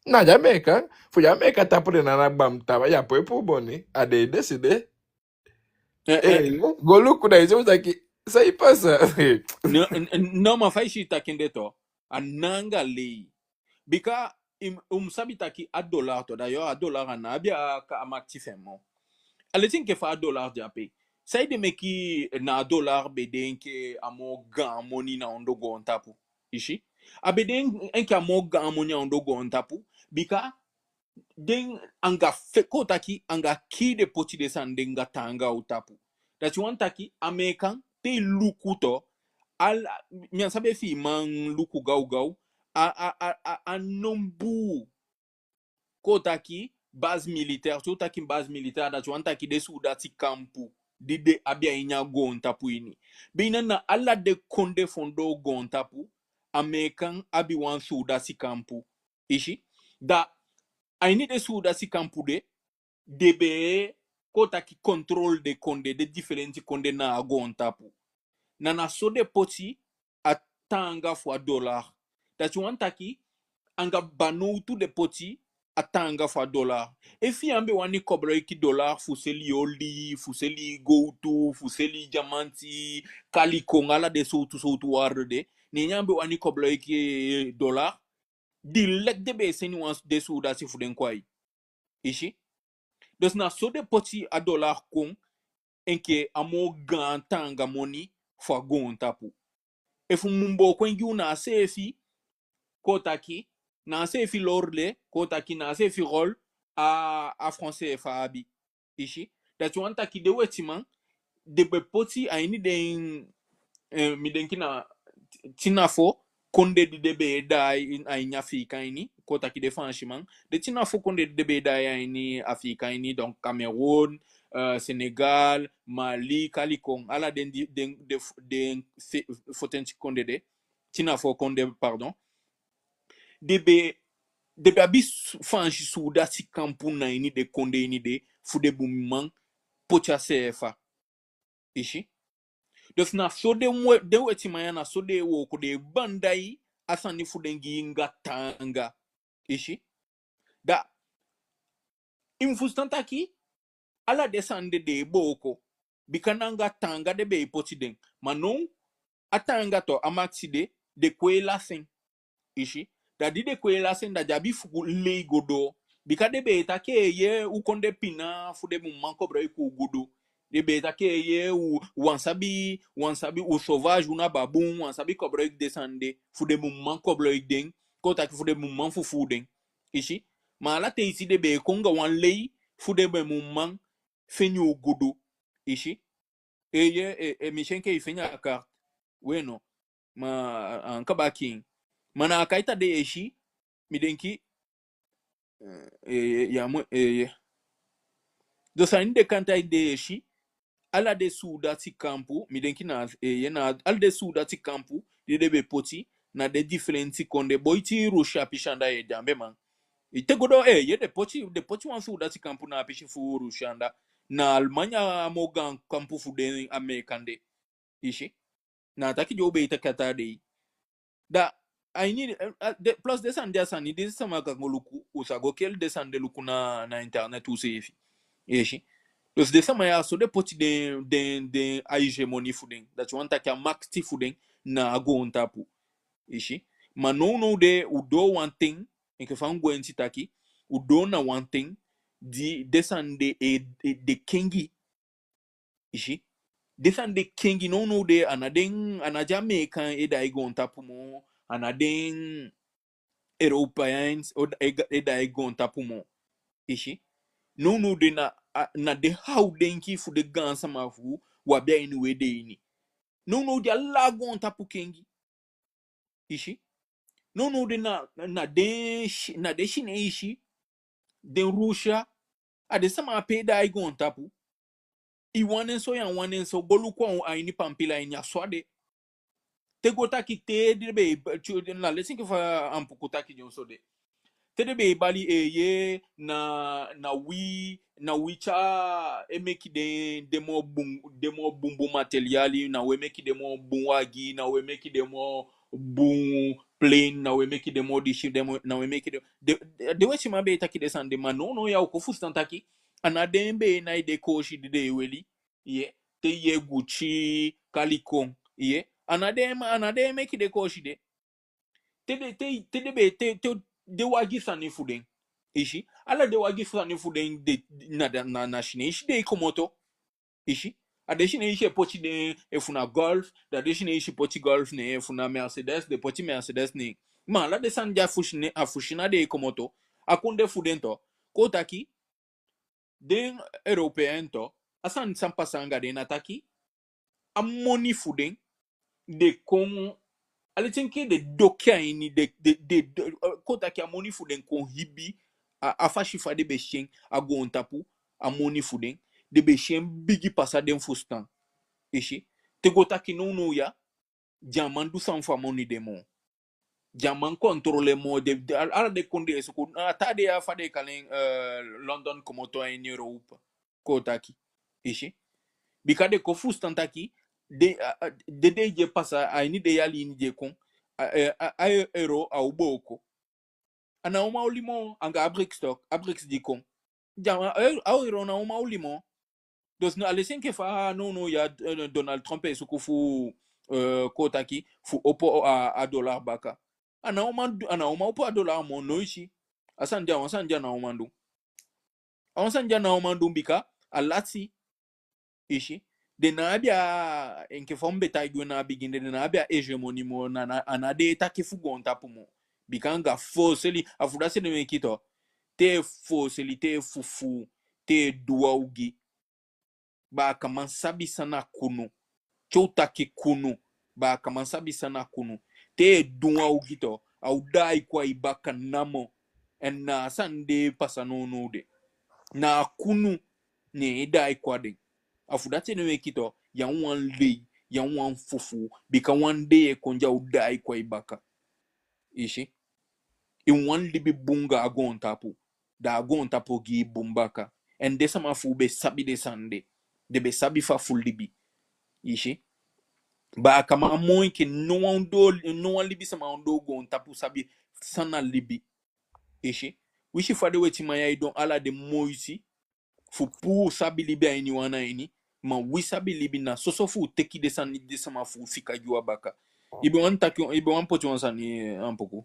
Na den Ameekan. Fu den Ameekan tapu den ana bam taba, ya poi puu moni, a den e décider. Eh, eh. Eh, go luku na i, so taki, san e pasa? No, n-, n-, no, ma fa i si taki en de tu, a ná anga lei. Bika, i m-, u mu sabi taki a dollar tu, da yo, a dollar a ná abi a ka-, a makiti fi en moo. A leti enke fa a dollar de ape. Saide meke na a dollar be de enke a moo gaan moni na ondoo goontapu. I si? A be de en-, enke a moo gaan moni a ondoo goontapu. Bika den anga fe-, kon taki, anga kii den poti den sani de anga taanga u tapu. Dati wani taki, Ameekan, te i luku tu, ala, mi á sabi efi i man luku gawgaw, a, a, a, a, a nombu, kon taki, base militaire, te u taki base militaire, dati wani taki den suudati kampu di den abi a ini a goontapu ini. Bina na ala den kondee fu ondoo goontapu, Ameekan abi wan suudati kampu. I si? Da, a ini den suudati kampu de, den be e, kon taki, contrôle den kondee, den difelenti kondee na a goontapu. Na, na so den poti a taanga fu a dollar. Dati wani taki, anga banowtu den poti a taanga fu a dollar. Efi i á be wani koboloiki dollar fu seli oli, fu seli gowtu, fu seli dyamanti, kaliko, ala den sowtu sowtu waarde de, ne i á be wani koboloiki, eh, dollar, direct den be e seni wan den suudati fu den kon a i. I si? Dus na so den poti a dollar kon, enke a moo gaan taanga moni fu a goontapu. Efu mi mu booko en gi u, na a seefi, kon taki, na a seefi lorle, kon taki, na a seefi rôle a, a franc CFA abi. I si. Dati wani taki den wetiman, den be poti a ini den, eh, mi denki na tin na fo kondee di den be e daai a ini Afiika ini, kon taki den Faansiman. Den tin na fo kondee di den be e daai a ini Afiika ini, donc Cameroun, eh, Sénégal, Mali, kalikon, ala den di, den, den, den se-, fotenti kondee de, tin na fo kondee, pardon. Den be, den be abi s-, Faansi suudati kampu na ini den kondee ini de, fu den mu man poti a CFA. I si. Dus na so den we-, den wetiman ya, na so den e wooko, den e bandai a sani fu den gi anga taanga. I si. Da i mu fusutan taki ala den sani de den e booko. Bika na anga taanga den be e poti den. Ma now, a taanga tu, a makisi de, den kon e lasi en. I si. Da di den kon e lasi en, da den abi fu lei go doo. Bika den be e taki, eh, ye, u kondee pina, fu den mu man koboloiki u gudu. Den be e taki, eh, ye, u, u á sabi, u á sabi, u sauvage, u na babun, u á sabi koboloiki den sani de, fu den mu man koboloiki den, kon taki fu den mu man fufuu den. I si. Ma ala ten i si den be e kon anga wan lei, fu den be mu man feni u gudu. I si. Eh, ye, eh, eh, mi si enke i feni a kaart. We no. Ma a, a kaba kiin. Ma na a kaita de i e si, mi denki, eh, eh, ya mo, eh, ye. Dus a ini den kaita de i e si, ala den suudati kampu, mi denki na, eh, ye, na ala den suudati kampu di den be poti, na den difelenti kondee, boiti Rusia pisi anda, ye, Dyambeman. I te go doo, eh, ye, den poti, den poti wan suudati kampu na a pisi fu Rusia anda. Na Alemanya a moo gaan kampu fu den Ameekan de. I si. Na a taki di u be e taki a taa dei. Da, a ini, eh, eh, de, plus den sani de, a sani di sama kan go luku, u sa go keli den sani de luku na, na internet u seefi. I si. Dus den sama ya, so den poti den, den, den, a hégémonie fu den. Dati wani taki a makiti fu den na a goontapu. I si. Ma nownow de, u doo wan ten, enke fa mi gwenti taki, u doo na wan ten di den sani de e, e, den kengi. I si. Den sani de kengi nownow de, a ná den, a ná den Ameekan e daai goontapu moo, a ná den Europeans o, e, e daai goontapu moo. I si. Nownow de na, a, na den hawdenki fu den gaansama fu u abi a ini u ede ini. Nownow de ala goontapu kengi. I si. Nownow de na, na den Si-, na den Sineisi, den Rusia, a den sama ape e daai goontapu. I wani en so, ya wani en so, go luku a ini pampila ini, a so a de. Te go taki te den be, na leti enke fa Ampuku taki dyonson de. Te den be e bali, eh, ye, na, na wi, na wi tyai e meki den, den moo bun, den moo bunbun materiali, na u e meki den moo bun wagi, na u e meki den moo bun plane, na u e meki den moo disi, den moo, na u e meki den, den, den wetiman be e taki den sani de, ma nownow ya u kon fusutan taki, a ná den be e nai den koosi di den e weli, ye, te ye Gucci, kalikon, ye, a ná den, a ná den e meki den koosi de. Te den, te, te den be, te, te den wagi sani fu den. I si. Ala den wagi sani fu den de, na, na, na, na Sineisi den e komoto. I si. A den Sineisi e poti den, efu na Golf, da den Sineisi poti Golf ne en, efu na Mercedes, den poti Mercedes ne en. Ma ala den sani de a fu Sine-, a fu Sina den e komoto. A kondee fu den tu. Kon taki, den Européen tu, a sani san pasa anga den na taki, a moni fu den, den kon, a leti enke den doki a ini, den, den, den, den, eh, kon taki a moni fu den kon hibi, a, a fasi fa den be si en a goontapu, a moni fu den, den be si en bigi pasa den fusutan. I si. Te go taki nownow ya, den á man du san fu a moni de moo. Den á man contrôler moo, den, den, ala, ala den kondee e suku, a taa dei ya fa den e kali en, eh, London komoto a ini Europa. Kon taki. I si. Bika den kon fusutan taki, den, a, a, den dei di e pasa, a ini den yali ini di e kon, a, a, a, a euro á o booko. A ná o man oli moo, anga a BRICS tok, a BRICS di kon. Den á, a, a euro ná o man oli moo. Dus no, a leti enke fa nownow ya, eh, Donald Trump e suku fu, eh, kon taki, fu opo a, a dollar baka. A ná o man du, a ná o man opo a dollar moo, noiti. A sani di, a wan sani di a ná o man du. A wan sani di a ná o man du bika, a lati, I si. Den ná abi a, enke fa mi be taigi u na a bigin de, den ná abi a hégémonie moo, na, na, a ná den e taki fu goontapu moo. Bika anga foseli, a fu dati ede meke to. Te foseli, te fufuu, te du wan ogii. Baakaman sabi san na kunu. Te u taki kunu, baakaman sabi san na kunu. Te i du wan ogii to, a o daai kon a i baka namo. En na a sani de e pasa nownow de. Na a kunu, ne e daai kon a den. A fu dati ede meke to, ya wani lei, ya wani fufuu, bika wan dei e kon di a o daai kon a i baka. I si. I wani libi bun anga a goontapu. Da a goontapu o gi i bun baka. En den sama fu u be sabi den sani de. Den be sabi fa fu libi. I si. Baakaman moo enke no wan ondoo, no wan libisama ondoo goontapu sabi san na libi. I si. Wi si fa den wetiman ya e du ala den moiti fu puu sabi libi a ini wi ana ini, ma wi sabi libi na soso fu u teki den sani di den sama fu u fika gi u a baka. I be wani taki, i be wani poti wan sani, eh, Ampoku?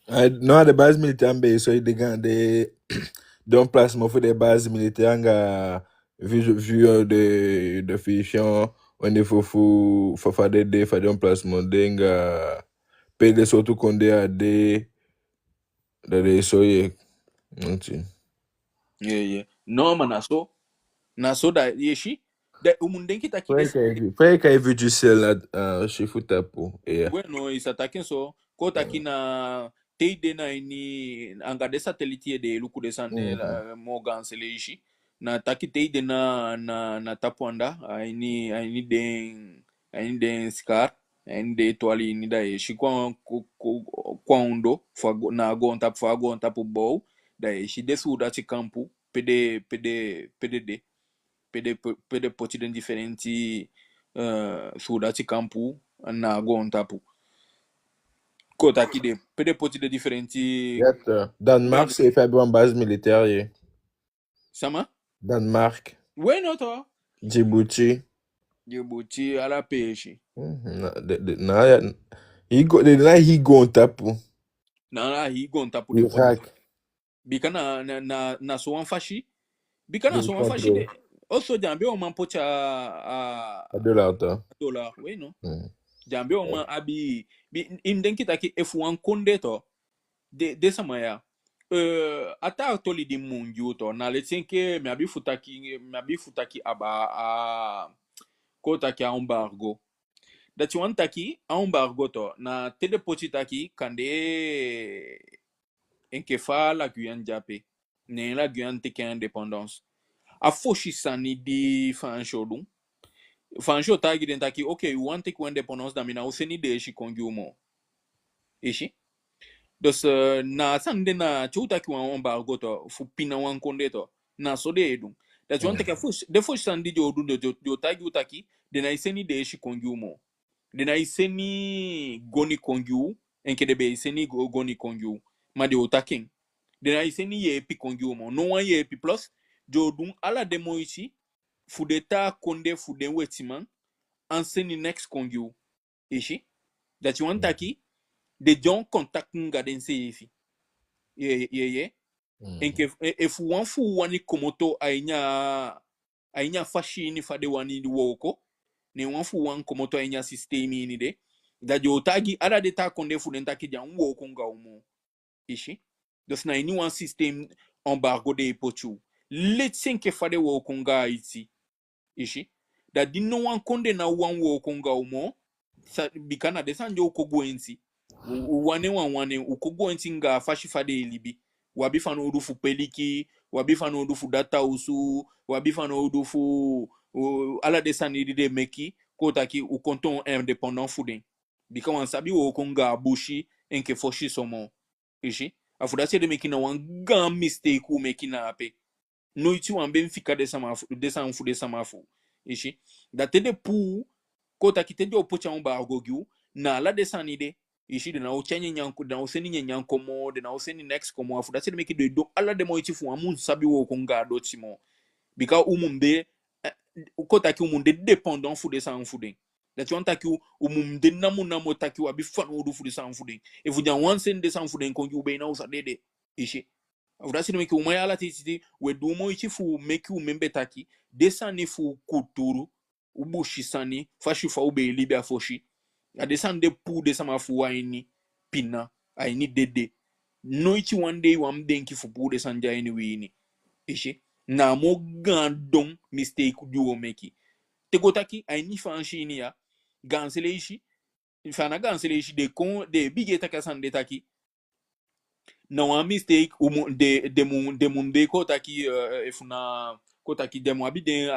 Ai, no, a den base militaire be e soi den gaan den, den emplacement fu den base militaire anga vue, vue de, de fusion, au niveau fu, fa, fa den de, fa den emplacement de anga pe den sowtu kondee a de, da den e soi. Nothing. Yeah, yeah. No, ma na so. Na so da, i si. Da u mu denki taki fa i kan, fa i kan vue du ciel na, ah, si fu tapu. Yeah. Bueno, i sa taki en so. Kon taki na, te i de na ini, anga den satellite i e de e luku den sani de, mhm, la, moo gaan sele, i si. Na taki te i de na, na, na tapu anda, a ini, a ini den, a ini den sky, a ini den etwali ini, da i e si kon, kon, kon, kon a ondoo, fu a go, na a goontapu, fu a goontapu bow, da i e si den suudati kampu, pe den, pe den, pe den de, pe den, pe, pe den poti den difelenti, eh, suudati kampu, na a goontapu. Kon taki den, pe den poti den difelenti. Yes, sir. Danemark seefi abi wan base militaire ye. Sama? Danemark. We no to. Djibouti. Djibouti, ala peesi. Mhm, na, de, de, na, ya, hii go, de, na hii goontapu. Na, na hii goontapu de. Irak. Bika na, na, na, na so wan fasi. Bika na so wan fasi de. Also, den á be o man poti a, a, a dollar to. Dollar, we no. Mm. Den á be o man abi, bi, i mu denki taki efu wan kondee to, den, den sama ya. Eh, a taa toli di mi mu gi u to, na leti enke mi abi fu taki, mi abi fu taki abaa a, kon taki a embargo. Dati wani taki, a embargo to, na te den poti taki, kande enke fa la Guyane de ape, ne la Guyane teke indépendance. A fosi sani di Faansi o du, Faansi o taigi den taki, ok, u wani teke u indépendance, da mi ná o seni deesi kon gi u moo. I si. Dus, eh, na a sani de na te u taki wan embargo to, fu pina wan kondee to, na so den e du. Dati wani taki a fosi, den fosi sani di den o du, den o, den o taigi u taki, den ná e seni deesi kon gi u moo. Den ná e seni goni kon gi u, enke den be e seni go, goni kon gi u. Ma den o taki en. Den ná e seni yeepi kon gi u moo. No wan yeepi, plus den o du ala den moiti fu den taa kondee fu den wetiman á seni neks kon gi u. I si. Dati wani taki, den de en contact anga denseefi. Ye, ye, ye. Enke, e, efu wan fu u wani komoto a ini a, a ini a fasi ini fa den wani wooko, ne wan fu u wani komoto a ini a sistemi ini de, da den o taigi ala den taa kondee fu den taki den á mu wooko anga u moo. I si. Dus na ini wan sistem embargo den e poti u. Leti enke fa den wooko anga Haïti. I si. Da di no wan kondee ná wani wooko anga u moo, sa, bika na den sani de u kon gwenti. U, u wan nen, wan wan nen, u kon gwenti anga a fasi fa den e libi. U abi fanowdu fu peliki, u abi fanowdu fu data osu, u abi fanowdu fu, u, ala den sani di den meke, kon taki u kon toon indépendant fu den. Bika u á sabi wooko anga a busi enke fosi so moo. I si. A fu dati ede meke na wan gaan mistake u meke na ape. Noiti u á be mu fika den sama fu, den sani fu den sama fu. I si. Da te den puu, kon taki te den o poti a embargo gi u, na ala den sani de. I si, den ná o tyai nyanyan, den ná o seni nyanyan kon moo, den ná o seni neks kon moo. A fu dati ede meke den e du ala den moiti fu u á mu sabi wooko anga a doti moo. Bika u mu de, eh, kon taki u mu de dépendant fu den sani fu den. Dati wani taki u, u mu de namo namo taki u abi fanowdu fu den sani fu den. Efu den á wani seni den sani fu den kon gi u, u be na u sa dede. I si. A fu dati ede meke u man ya ala titi, we du moiti fu meke u membe taki den sani fu u kulturu, u busi sani, fasi fa u be e libi a fosi, a den sani de puu den sama fu u a ini pina, a ini dede. Noiti wan dei u á mu denki fu puu den sani de a ini wi ini. I si? Na a moo gaan don mistake di u o meke. Te go taki a ini Faansi ini ya, gaanse leisi, efu a ná gaanse leisi, den kon, den e bigin e taki a sani de taki na wan mistake, u mu, den, den mu, den mu de kon taki, eh, efu na, kon taki den mu abi den,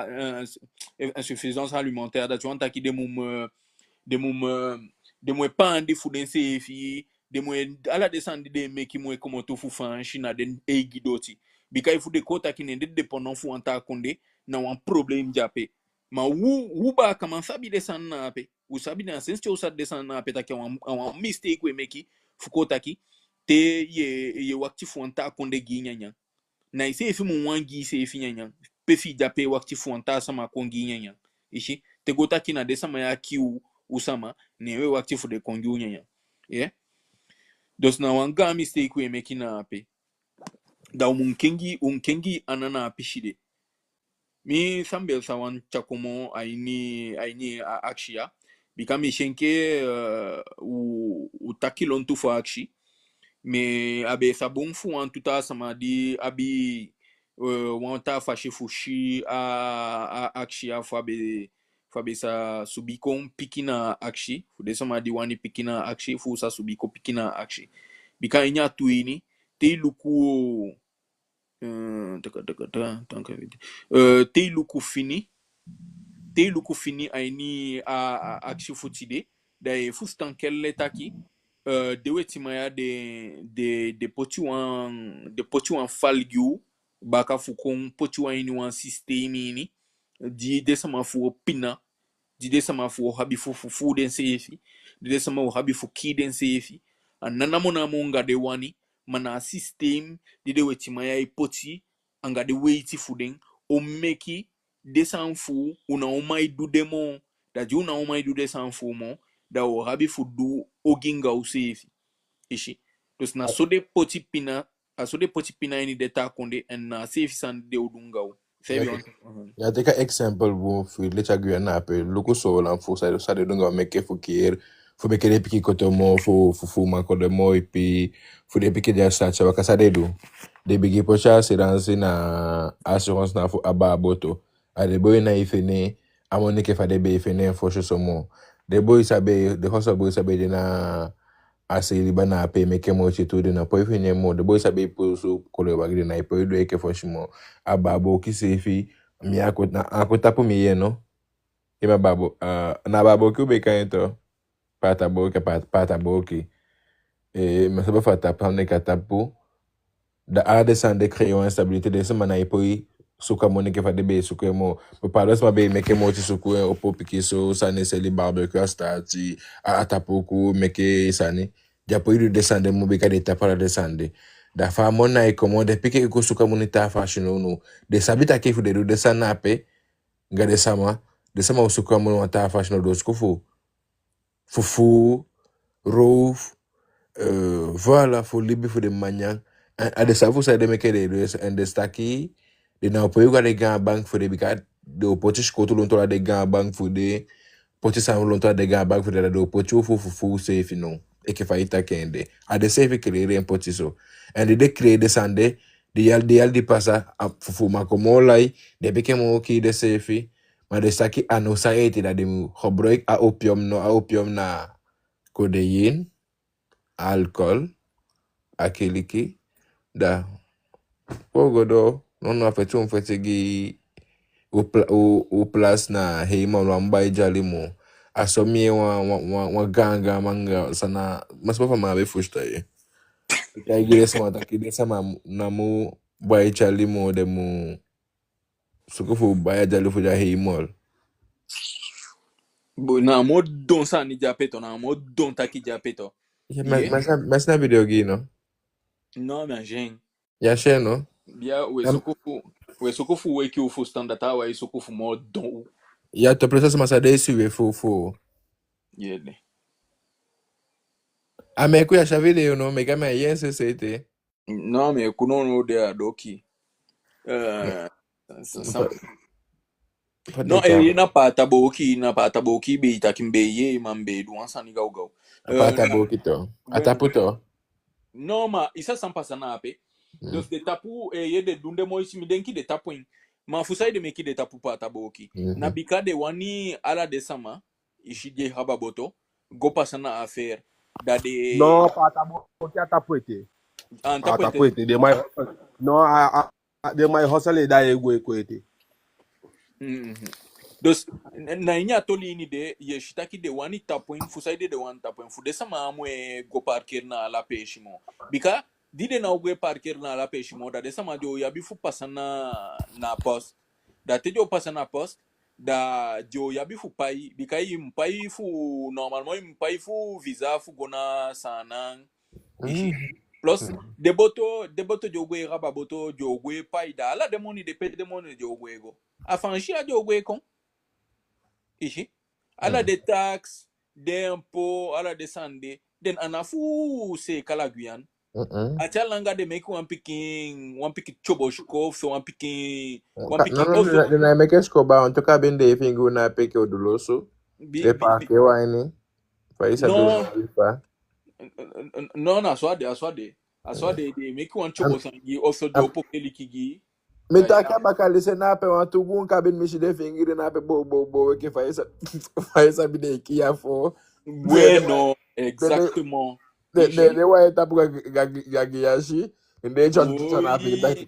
eh, insuffisance alimentaire, dati wani taki den mu, eh, den mu, eh, den mu e paandi fu denseefi, den mu e, ala den sani di den e meke mu e komoto fu Faansi na den eigi doti. Bika efu den kon taki ne den dépendant fu wan taa kondee, na wan problème de ape. Ma u, u baakaman sabi den sani na ape. U sabi den, a sensi te u sabi den sani na ape taki a wan, a wan mistake u e meke fu kon taki te ye, ye wakiti fu wan taa kondee gi i nyanyan. Na iseefi mu wani gi iseefi nyanyan. Pe fi i de ape e wakiti fu wan taa sama kon gi i nyanyan. I si? Te go taki na den sama ya kii u, u sama, ne u e wakiti fu den kon gi u nyanyan. Ye? Dus na wan gaan mistake u e meke na ape. Da u mu kengi, u mu kengi ana na a pisi de. Mi, san mi be sa wani tyai kon moo a ini, a ini a akisi ya. Bika mi si enke, eh, u, u taki lontu fu a akisi. Ma a be sa bun fu wantu taa sama di abi, eh, wan taa fasi fu si a, a akisi ya, fu a be, fu a be sa subi kon piki na a akisi. Fu den sama di wani piki na a akisi, fu u sa subi kon piki na a akisi. Bika a ini a tu ini, te i luku, eh, taka, taka, taka, taka, eh, te i luku fini, te i luku fini a ini a, a akisi fu tide, da ye fusutan kele taki, eh, den wetiman ya den, den, den poti wan, den poti wan fali gi u, baka fu kon poti u a ini wan sistemi ini, di den sama fu u o pina, di den sama fu u o abi fu, fu, fufuu denseefi, di den sama o abi fu kii denseefi. A ná namo namo anga den wani, ma na a sistemi di den wetiman ya e poti anga den weiti fu den, o meke den sani fu u, u ná o man e du den moo. Da di u ná o man e du den sani fu u moo, da u o abi fu du ogii anga useefi. I si? Dus na so den poti pina, a so den poti pina a ini den taa kondee, en na a seefi sani den o du anga u. Seefi wan. Ya teke a eksempel bun fu i, leti a Guyane ape, luku Soolan fu san, san den du anga u, meke fu kii, fu meke den pikin koto moo, fu, fu, fu man kon de moo ipi, fu den pikin de a sitaati e waka, san den du? Den bigin poti assurance na, assurance na fu abaa boto. A den boi ná e fende a moni enke fa den be e fende en fosi so moo. Den boi san be, den hoso boi san be de na a se liba na ape e meke moiti tu, den ná poi fende en moo. Den boi san be e pusu kolewagi, den ná e poi du enke fosi moo. Abaa boki seefi, mi á kon, na, á kon tapu mi yee no. I ma babo, ah, na babo ki u be kai en tu. Pata boki, pa-, pata boki. Eh, mi á sabi fa tapu, fa mi kan tapu. Da ala den sani de créer wan instabilité, den sama ná e poi suku a moni enke fa den be e suku en moo. Bepaalde sama be e meke moiti suku en, opo pikinso, sani, seli barbecue a sitaati, a, a tapu uku, meke sani. Den á poi du den sani de moo, bika den tapu ala den sani de. Da fa a moni ná e kon moo, den pikin e kon suku a moni taa fasi nownow. Den sabi taki efu den du den sani ape anga den sama, den sama o suku a moni wan taa fasi nownow, den o suku fu fufuu, roof, eh, voilà, fu libi fu den mma nyan. En a den sabi fu san ede meke den e du en, en den si taki den ná o poi go a den gaan bank fu den, bika den o poti sikowtu lontu ala den gaan bank fu den, poti sani lontu ala den gaan bank fu den, da den o poti u fu fufuu seefi now. Enke fa i taki en de. A den seefi créer en poti so. En di den créer den sani de, di yali, di yali di pasa, a fufuuman kon moo lai, den pikin moo kii denseefi, ma den si taki a no sai ete, da den mu gebruik a opium, no, a opium na codeïne, alcohol, a keliki, da kon go doo, nownow a feti u mu feti gi u pla-, u, u place na hemel, u á mu bai dyali moo. A so mi yee wan, wan, wan, wan gaangaan man anga san na, mi á sabi fa mi á be fusutan ye. Taigi den sama taki den sama ná mu bai dyali moo, den mu suku fu bai a dyali fu den a hemel. Bo, na a moo don sani de ape tu, na a moo don taki de ape tu. Ya, ma, ma, ma si na video gi i no? Non, mi á si en. Ya si en no? Ya, we suku fu, we suku fu weki u fusutan, da taawan e suku fu moo don u. Ya, to, plus sama sa de si we fu, fu. Yee. A meke ya si a video no, meke mi á yee en seefi ete. Non, mais ku no no de a doki. Euh, ça, ça. Non, e, na paata booki, na paata booki be i taki mi be yee, ma mi be du wan sani gawgaw. A paata booki tu. A tapu tu. Non, ma i sa san pasa na ape. Dus den tapu, e, ye, den du den moiti, mi denki den tapu en. Ma fu saide meke den tapu paata booki? Na bika den wani ala den sama, i si, di e kaba boto, go pasa na affaire. Da den... Non, paata booki a tapu ete. A tapu ete. Den man e... Non, a, a, den man e hosele, da ye gwe kon ete. Mhm. Dus, na ini a toli ini de, ye si taki den wani tapu en, fu saide den wani tapu en, fu den sama á mu e go parker na ala peesi moo. Bika, di den ná o go e parker na ala peesi moo, da den sama den o abi fu pasa na, na poste. Da te den o pasa na poste, da den o abi fu pai, bika i mu pai fu, normalement i mu pai fu visa fu go na Saanan, i si. Plus, den boto, den boto den o gwe, kaba boto den o gwe pai, da ala den moni de, pe den moni den o gwe go? A Faansi ya den o gwe kon. I si. Ala den taxe, den impôt, ala den sani de, den ana fu seeka la Guyane. A te a langa den meke wan pikin, wan pikin tyobo sikoo, so wan pikin, wan pikin... Non, non, den ná e meke sikoo baa, en tout cas, kabin den e fingi u na a peki o du losu. Den paaki u a ini. Fa i sabi u na... Non, na so a de, a so a de. A so a de, den e meke wan tyobo sani gi i, ofuso den o pokoli gi i. Mi taki a baka, listen, na ape wantu guun kabin mi si den fingi den na ape, bo, bo, bo, enke fa i sa... fa i sabi den e kii a fo. Bueno, exactement. Den, den, den wan e tapu gagi, gagi, gagi yasi. En den e tya, tya na ape taki.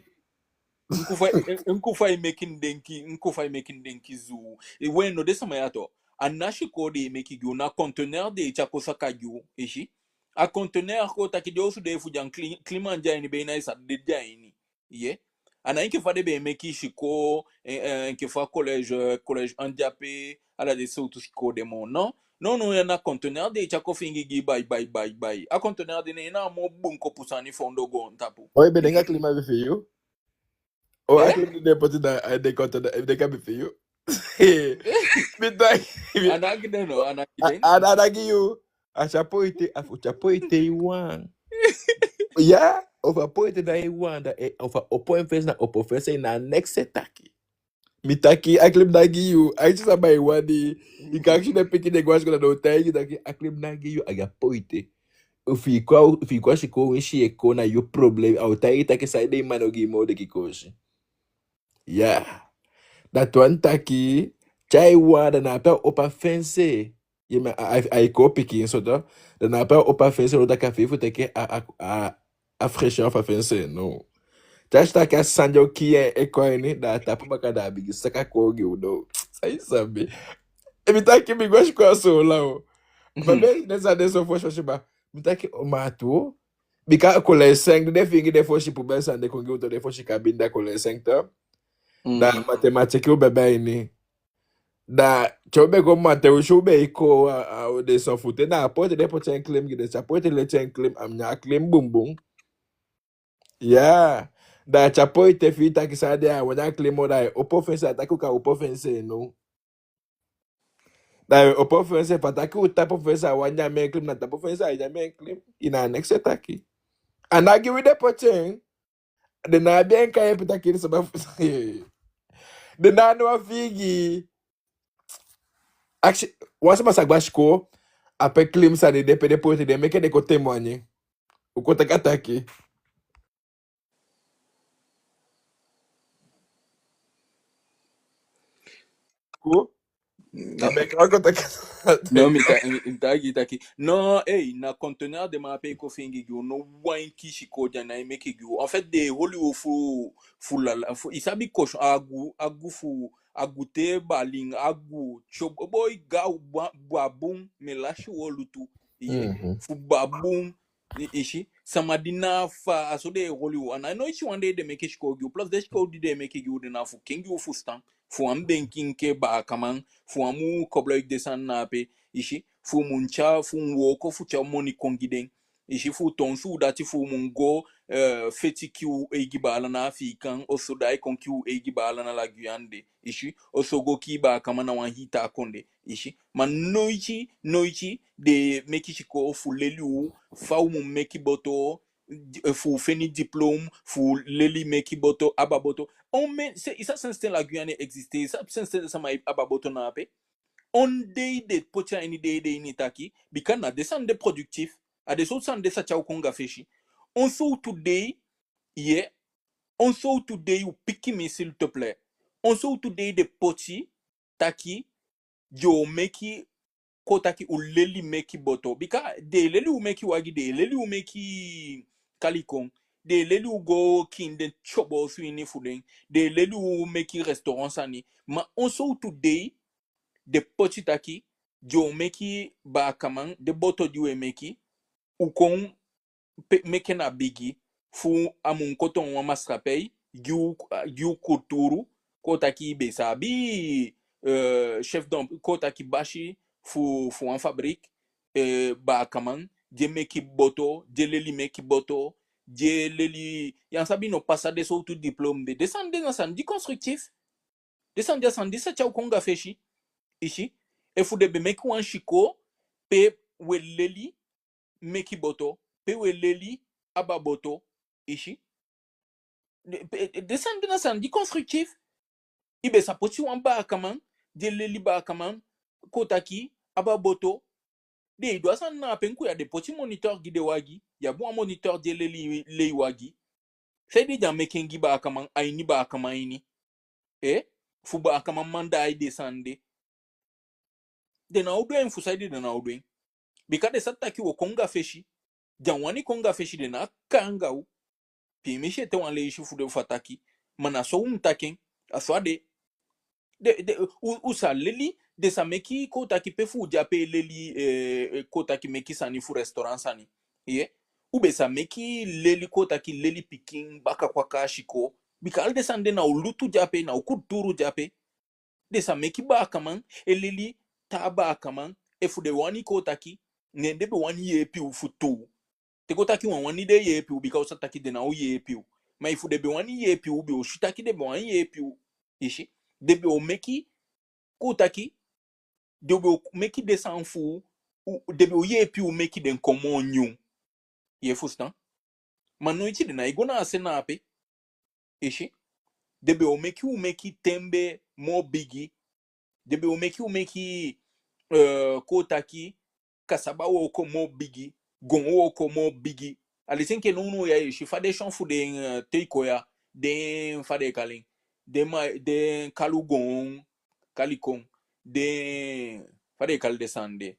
Enke fa, enke fa i meke mi denki, enke fa i meke mi denki zuu. E, bueno, den sama ya tu, a ná sikoo den e meke gi u, na conteneur den e tya kon saka gi u, i si. A conteneur, kon taki den osu de fu den, kli... kliman de a ini, be na i sa de de a ini. Ye. A ná enke fa den be e meke sikoo, eh, eh, enke fa collège, eh, collège handicapé, ala den sowtu sikoo de moo. Non, non, non, ya na conteneur den e tya kon fingi gi i, bai, bai, bai, bai. A conteneur de, neen na a moo bunkopu sani fu ondoo goontapu. O, i be denki a klim á be fi yu? O, a klim di den poti na, eh, den conteneur, i be denki a be fi yu? Mi taki, mi... A ná gi den, no, a ná gi den. A, a, a ná gi yu. A tya poite, a fu tya poite i wani. Ya, ofu a poite na i wani, da, eh, ofu a opo en fensee, na opo fensee, na a neks e taki. Mi taki, a klim ná gi yu, a i si sama i wani. I kan akisi den pikin di e go a sikoo, da den o taigi i taki a klim ná gi yu, a gi a poite. Efu i kon, efu i kon a sikoo winsi i e kon, na yu problem, a o taigi i taki saide i mma no gi i moo denki koosi. Ya. Dati wani taki, te i wani, da na ape a opo a fensee. Ye, ma a, a, ai kon pikin so tu. Da na ape a opo a fensee, no, taki a fii fu teke a, a, a, a fraîcheur fu a fensee, no. Te a si taki a sani o kii en e kon a ini, da a tapu baka, da a bigin saka kon gi u, no. San i sabi. E, mi taki mi go a sikoo a Soolan o. Ma mi be si den sani de so fosi, fosi, ma mi taki, o, ma tu. Bika collège cinq, den fingi den fosi poubelle sani de kon gi u tu, den fosi kabin, da collège cinq tu. Da mathématique u be abi a ini. Da te u be go mathé, u si u be e kon, a, a, den s'en foutait, na a poite den poti en klim gi den, tya poite leti en klim, a mu nyan a klim bunbun. Ya. Da tya poite fii taki san de, a á wani a klim moo, da ai opo fensee, a taki u kan opo fensee, no. Da ai opo fensee, fa taki u tapu fensee, a wani nyan en klim, na tapu fensee ai nyan en klim. I na a neks e taki. A ná gi wi den poti en. Den ná abi en kan yeepi taki den sama fu... Den ná abi wan figi. Akisi, wan sama sa go a sikoo, ape klim sani de, pe den poite de, meke den kon témoigner. U kon taki a taki. Ko? Mm. A be kan kon taki. No, mi ta-, mi, mi taigi i taki. No, ei, na conteneur den man ape e kon fingi gi u, no wan enkii sikoo den á e meke gi u. En fait, den e holi u fu, fu lala, fu, i sabi cochon, a gu, a gu fu, a gu te balin, a gu tyo, boi, ga, ba, babun, mi e lasi u olutu. Ye, fu babun, i, i si, sama di na fa, a so den e holi u. A ná noiti wan dei den meke sikoo gi u. Plus den sikoo di den e meke gi u, den na fu kengi u fusutan. Fu u á mu denki enke baakaman, fu u á mu koboloiki den sani na ape, i si, fu u mu tya, fu u mu wooko fu tya moni kon gi den. I si, fu u toon suudati, fu u mu go, eh, feti kii u eigi baala na Afiikan, ofuso daai kon kii u eigi baala na la Guyane de. I si, ofuso go kii baakaman na wan hii taa kondee. I si, ma noiti, noiti den e meke sikoo fu leli u fa u mu meke boto, eh, fu feni diplôme, fu leli meki boto, aba boto. On men, se, i sa sensi ten la Guyane existe, i sa sensi ten sama e aba boto na ape. On dei den poti a ini den ede ini taki, bika na den sani de productif, a den sowtu sani de sa tyai u kon go a fesi. On sowtu dei, ye, on sowtu dei u piki mi, s'il te plaît. On sowtu dei den poti taki, den o meki, kon taki u leli meki boto. Bika den e leli u meki wagi, den e leli u meki kalikon, den e leli u go kiin den tyobo osu ini fu den, den e leli u meki restaurant sani. Ma on sowtu dei den poti taki, den o meki baakaman, den boto di u e meki, u kon pe-, meke na bigi, fu a mu kon toon wan maskapei, gi u, gi u kulturu, kon taki i be sa abi, eh, chef d'en-, kon taki basi fu, fu wan fabrique, eh, baakaman, di e meki boto, di e leli meki boto, di e leli, ya sabi no, pasa den sowtu diplôme de. Den sani de na sani di constructif. Den sani de a sani di sa tyai u kon go a fesi. I si, efu den be meki wan sikoo pe u e leli meki boto, pe u e leli aba boto, i si. Den, pe-, den sani de na sani di constructif. I be sa poti wan baakaman, di e leli baakaman, kon taki, aba boto. Den e du a sani na a penku ya, den poti moniteur gi den wagi, i abi wan moniteur di e leli, lei wagi. Saide den á meke en gi baakaman, a ini baakaman ini. Eh? Fu baakaman man daai den sani de. Den ná o du en. Fu saide den ná o du en? Bika den sa taki u o kon go a fesi. Den á wani kon go a fesi, den ná a kai anga u. Piimisi ete wan leisi fu den fu a taki. Ma na so u mu taki en. A so a de. Den, den, u, u sa leli, den sa meki, kon taki, pe fu u de ape e leli, eh, eh, kon taki, meki sani fu restaurant sani. Ye? U be sa meki leli, kon taki, leli pikin baka kon a sikoo. Bika ala den sani de na u lutu de ape, na u kulturu de ape. Den sa meki baakaman e leli taa baakaman, efu den wani, kon taki, ne den be wani yeepi u fu tuu. Te kon taki u á wani den yeepi u, bika u sa taki den ná o yeepi u. Ma efu den be wani yeepi u, u be o si taki den be wani yeepi u. I si, den be o meki, kon taki, den be o meki den sani fu u, den be o yeepi u meki den kon moo nyun. Ye fusutan? Ma noiti den nái go na a se na ape. I si, den be o meki u meki tembe moo bigi. Den be o meki u meki, eh, kon taki, kasaba wooko moo bigi, goon wooko moo bigi. A leti enke nownow ya, i si fa den sani fu den, eh, tei kon ya, den, fa den e kali en, den ma-, den kalu goon, kalikon, den, fa den e kali den sani de,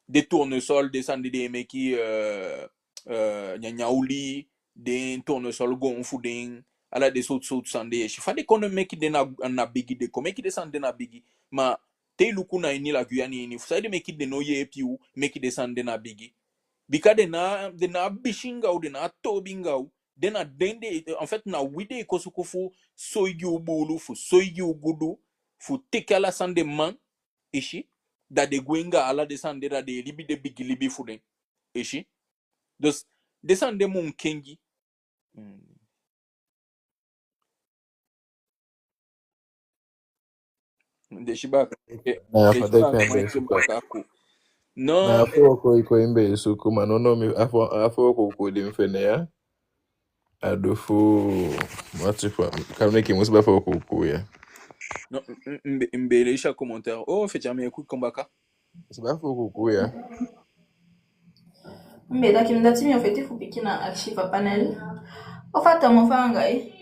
den tournesol, den sani de den e meki, eh, eh, nyanyan-oli, den tournesol goon fu den, ala den sowtu sowtu sani de. I si fa den kon meki den na, na bigi, den kon meki den sani de na bigi. Ma te i luku na ini la Guyane ini, fu saide meki den ná o yeepi u meki den sani de na bigi? Bika den ná, den ná bisi anga u, den ná toobi anga u. Den na den de, en fait, na wi den e kon suku fu soigi u buulu, fu soigi u gudu, fu teke ala sani de man, i si, da den gwe anga ala den sani de, da den e libi den bigi libi fu den. I si. Dus, den sani de mu kengi. Mm. Den si baka. Eh, na den si baka, den si baka ku. No. Na a fooko i kon, i be e suku, ma no, no, mi, a fo-, a fooko ku di mi fende ya. A du fu, mati fa, kali meke musu ba fooko ku ya. No, m-, m-, mbe, mbe leisi a commentaire. Oh, feti a mi e ku kon baka. Musu ba fooko ku ya. Mbe, da ki mi dati mi o feti fu piki na akisi fu a panel. O fa a tan moo fu anga i?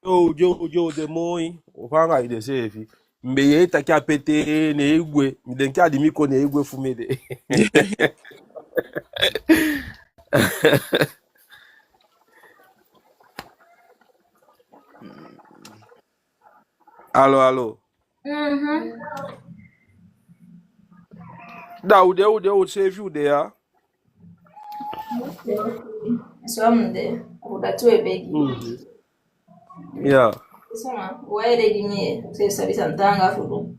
Yo, yo, yo, den moi. O fa anga i de seefi? Mbe, ye taki a pete, ne i gwe. Mi denki a di mi kon, ne i gwe fu mi de. Alo, alo. Mhm. Da u de, u de, u seefi u de ya. So a mu de, u dati we begi. Mhm. Ya. So ma, u e de gi mi, se sabi san taanga fu du.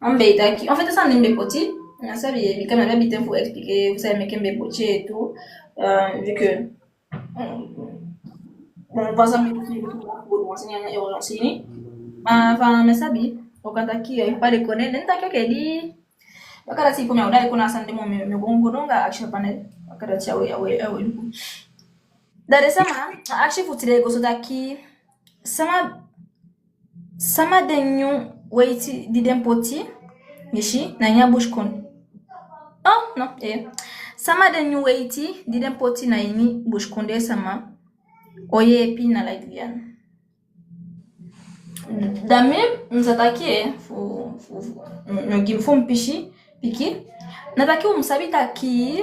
A mbe taki, en fait, san mi be poti, na sabi, bika mi be abi ten fu expliquer, fu san meke mi be poti et tout, euh, vu que Bon, par exemple, mi, mi, mi, mi, mi, urgence ini. Ma, enfin, mi sabi, o kan taki, eh, pa de kone, den taki, oke, di. Baka dati, kon mi o daai kon a sani de moo, mi, mi o go anga akisi a panel. Kada ti awe, awe, awe. Da den sama, a akisi fu tide go so taki, sama, sama den nyun weiti di den poti, i si, na ini a busikondee. Oh, no, eh. Sama den nyun weiti di den poti na ini busikondee sama o yeepi na la Guyane. Da mi, mi sa taki, eh, fu, fu, fu, mi o gi fu mi pisi, piki. Na taki u mu sabi taki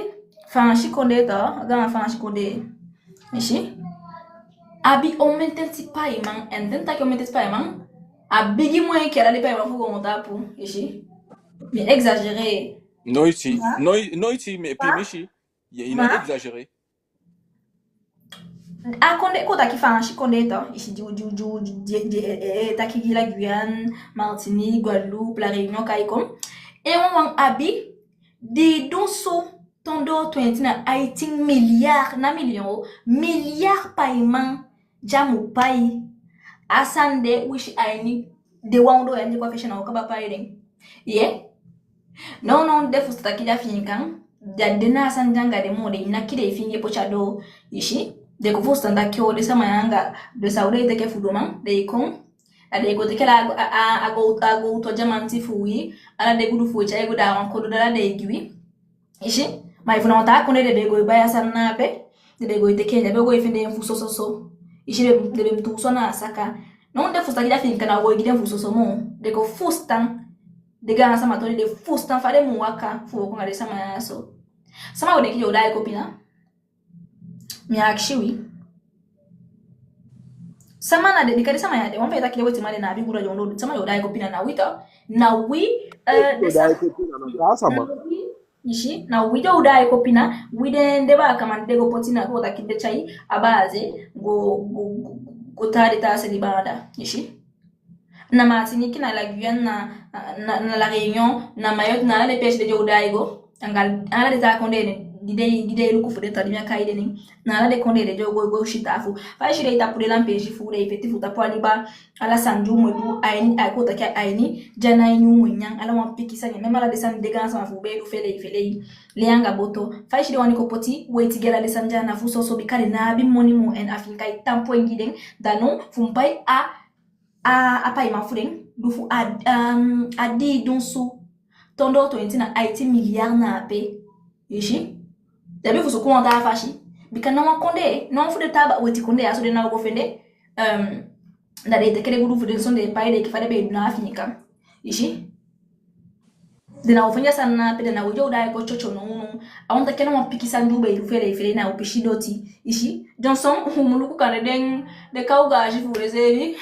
Faansi kondee tu, gaan Faansi kondee. I si. Abi omen tenti paiman, en den taki omen tenti paiman, a bigi moi enke ala den paiman fu goontapu, i si. Mi exagéré. Noiti, noi-, noiti, mi, pimisi, i, i ná exagéré. A kondee, kon taki Faansi kondee tu, i si, di, di, di, di, di, eh, eh, taki gi la Guyane, Martinique, Guadeloupe, La Réunion, kai kon. En wawan abi dii dunsu tu ondoo twenti na aiti miliar, ná miliyon o, miliar paiman di a mu pai. A sani de, winsi a ini den wan ondoo yali di e kon a fesi, na u kaba pai den. Ye? Nownow den fusutan taki den Afiikan, da den ná a sani de anga den moo, den e naki den e fiingi e poti a doo, i si. Den kon fusutan taki o, den sama ya anga, den san den e teke fu du man, den e kon, da den e kon teke ala a, a, a, a gowtu, a gowtu, a dyamanti fu wi, ala den gudu fu wi, tyai go, da a wan kodo, da ala den e gi wi. I si, ma efu na wan taa kondee den be e go e bai a sani na ape, den be e go e teke en, den be e go e fende en fu soso so. I si, den, den be mu tuu so na a saka. Nownow den fusutan taki den Afiikan á o go e gi den fu soso moo. Den kon fusutan, den gaansama tu, den fusutan fa den mu waka fu wooko anga den sama ya so. Sama u denki den o daai kon pina? Mi akisi wi. Sama na den, bika den sama ya, den wan fu den taki den wetiman, den ná abi gudu a den ondoo, sama den o daai kon pina? Na wi tu. Na wi, eh, den sama. Na wi, i si, na wi den o daai kon pina. Wi den, den baakaman di den go poti na, kon taki den tyai a base go, go, go, go taa den taa se di baanda, i si. Na Martinique, na la Guyane, na, na, na La Réunion, na Mayotte, na ala den peesi de den o daai go. Anga ala den taa kondee de, di den, di den e luku fu den, tadi mi á kai den nen. Na ala den kondee de den o go, go si taafu. Fa i si den e tapu den lanpeesi fu den, e feti fu tapu a liba, ala sani di u mu du a ini, a kon taki a ini, di a ná ini u mu nyan, ala wan pikin sani, même ala den sani den gaansama fu u be e du felei felei, lei anga boto. Fa i si den wani kon poti weiti gi ala den sani di a ná fu soso, bika den ná abi moni moo, en Afiikan e taampu en gi den, da now fu mu pai a a, a paiman fu den, du fu a, um, a dii dunsu tu ondoo twenti na aiti miliar na ape. I si? Den abi fu suku wan taa fasi. Bika ná wan kondee, ná wan fu den taa ba-, weti kondee ya so den ná o go fende, um, da den e teke den gudu fu den so, den e pai den enke fa den be e du na Afiikan. I si? Den ná o fende a sani na ape, da na wi den o daai kon tyotyo nownow. A wani taki a ná wan pikin sani di u be e du felei felei, na u pisi doti. I si? Dyonson u mu luku kande den, den kaw gaasi fu den seefi.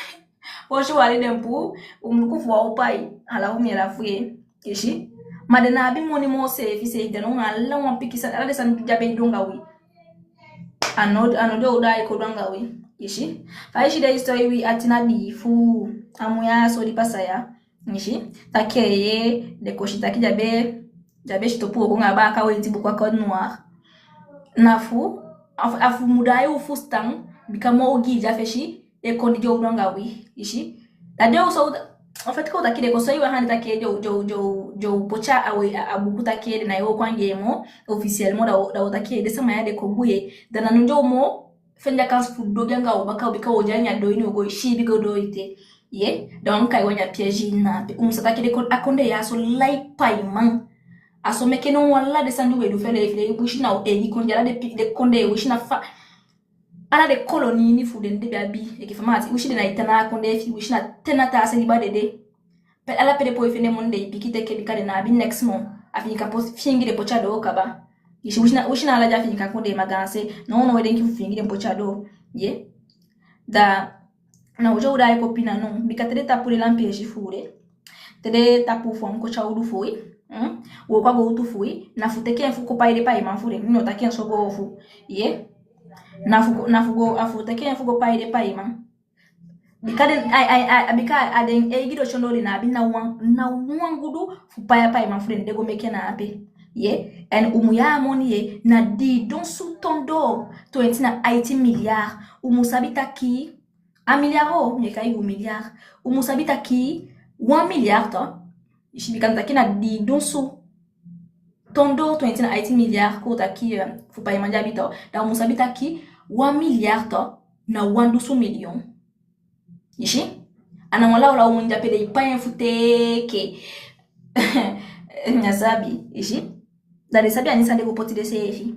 Fosi u wani den puu, u mu luku fu u á o pai, ala u mu ala fu ye. I si? Ma den ná abi moni moo seefi seefi, da now na ala wan pikin sani, ala den sani di a be e du anga wi, a ná, a ná den o daai kon du anga wi. I si? Fa i si den e sitoi wi, a tin a dii fu a mun ya so di pasa ya. I si? Taki ye, den kon si taki di a be, di a be sitopu wooko anga a baaka weiti buku, a code noir. Na fu, a fu, a fu mu daai u fusutan, bika moo ogii di a fesi e kon di den o du anga wi, i si. Da den o soi, en fait, kon taki den kon soi wi a handi taki den o, den o, den o, den o poti a, a, a buku taki den ná e wooko anga en moo, officiellement, da u, da u taki den sama ya den kon buye. Da na now den o moo fende a kansi fu du ogii anga u baka, bika u o de a ini a doo ini, u o go e siibi go doo ete. Ye, da u á mu kai u a ini a piège na ape. U mu sa taki den kon, a kondee ya so lai paiman. A so meke now ala den sani di u be du felei felei, winsi na u eigi kondee, ala den pi-, den kondee, winsi na fa, ala den kolonii ini fu den di den be abi, enke fa mi taki, winsi den ná e tan na a kondee fi i, winsi na te na taa se liba den de. Pe, ala pe den poi fende moni den e piki teke, bika den ná abi neks moo. Afiikan poti, fiingi den poti a doo kaba. I si? Winsi na, winsi na ala di Afiikan kondee, ma gaanse, nownow e denki fu fiingi den poti a doo. Ye. Da na u, den o daai kon pina now, bika te den tapu den lanpeesi fu den, te den tapu fu wan koti a udu fu wi, hm? Wooko a gowtu fu wi, na fu teke en fu kon pai den paiman fu den, mi o taki en so goofu. Ye. Na fu go, na fu go, a fu teke en fu go pai den paiman. Bika den, ai, ai, ai, bika a den eigi doti ondoo den ná abi ná wan, ná wan gudu fu pai a paiman fu den di den go meke na ape. Ye, en u mu yee a moni ye, na dii dunsu tu ondoo twenti na aiti miliar. U mu sabi taki, a miliar o, mi e kai u miliar. U mu sabi taki, wan miliar tu, i si, bika mi taki na dii dunsu Sondoo twenti na aiti miliar, kon u taki, eh, fu paiman di abi to. Da u mu sabi taki wan miliar to na wan dunsu miliyon. I si? A ná wan lawlaw moni di ape, den e pai en fu teke. Mi á sabi, i si? Da den sabi a ini san den go poti denseefi.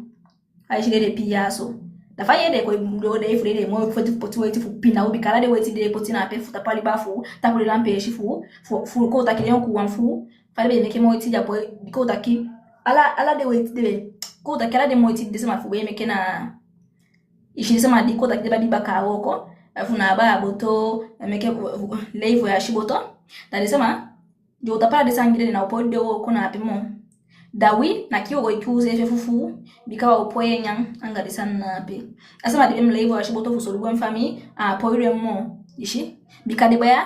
Ai si, den de pii ya so. Da fa i yee den e kon, den, den fu den, den e moo feti fu poti weiti fu pina u, bika ala den weiti den e poti na ape fu tapu a liba fu u, tapu den lanpeesi fu u, fu, fu kon u taki den yonkuwan fu u, fa den be e meke moiti di a poi, kon u taki, ala, ala den weiti den be, kon u taki ala den moiti di den sama fu u be e meke na, i si, den sama di kon u taki den be abi bakaa wooko, efu na abaa boto, e meke, lei voyage boto, da den sama, den o tapu ala den sani gi den, den ná o poi du den wooko na ape moo. Da wi, na kii u o go e kii useefi fufuu, bika u á o poi e nyan anga den sani na ape. A sama di be mu lei voyage boto fu solugu en famii, a á poi du en moo, i si. Bika den baya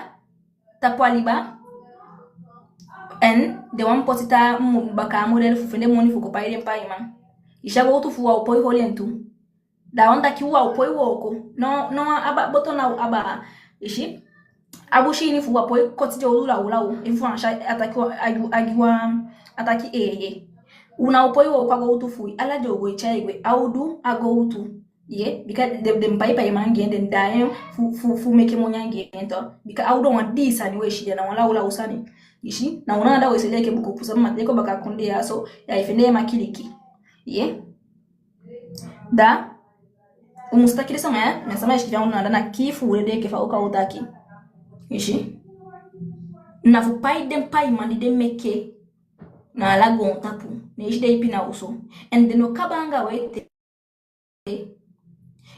tapu a liba, en den wani poti taa mo-, bakaa model fu fende moni fu go pai den paiman. I si, a gowtu fu u á o poi holi en tu. Da a wani taki u á o poi wooko. No, no, abaa boto ná o abaa, i si. A busi ini fu u á poi koti den udu lawlaw. Efu a sa, a taki, a gi, a gi wan, a taki eeye. U ná o poi wooko a gowtu fu u. Ala den o go e tyai gwe. A udu, a gowtu. Ye, bika den, den pai paiman anga en, den daai en fu, fu, fu meke moni anga en to. Bika a udu a wan dii sani, we si, a ná wan lawlaw sani. I si, na u na anda we seli enke buku pusa, ma te i kon baka a kondee ya so, ya e fende en makiliki. Ye. Da u mu si taki den sama ya, na sama e sikiifi a u na anda, na kii fu u den de enke fa u kan u taki. I si. Na fu pai den paiman di den meke na ala goontapu. Ne i si den e pina u so. En den ná o kaba anga u ete.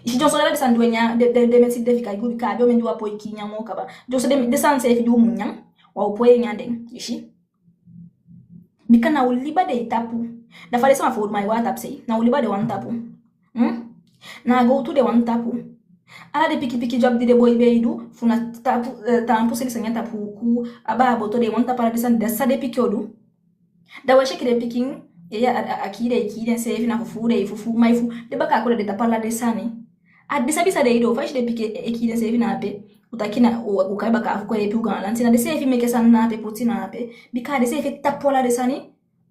I si, dyonson ala den sani di u e nyan, den, den, den meti den fika e go, bika a be omen di u á poi kii nyan moo kaba. Dyonson den, den sani seefi di u mu nyan, u á o poi e nyan den, i si. Bika na u liba den e tapu. Da fa den sama fu u man e go a tapu sei, na u liba den wani tapu. Hmm? Na a gowtu den wani tapu. Ala den pikin pikin job di den boi be e du, fu na tapu, eh, taampu seli sani a tapu uku, abaa boto, den wani tapu ala den sani, da san den pikin o du? Da we si enke den pikin, eeye, a, a, a kii den e kii denseefi, na fufuu den e fufuu, ma efu den bakaa kon, da den tapu ala den sani. A den sabi san den e du. Fa i si den pikin e, e kii denseefi na ape, u taki na, u, u kai bakaa fu kon yeepi u gaanlanti, na denseefi meke sani na ape poti na ape. Bika a denseefi tapu ala den sani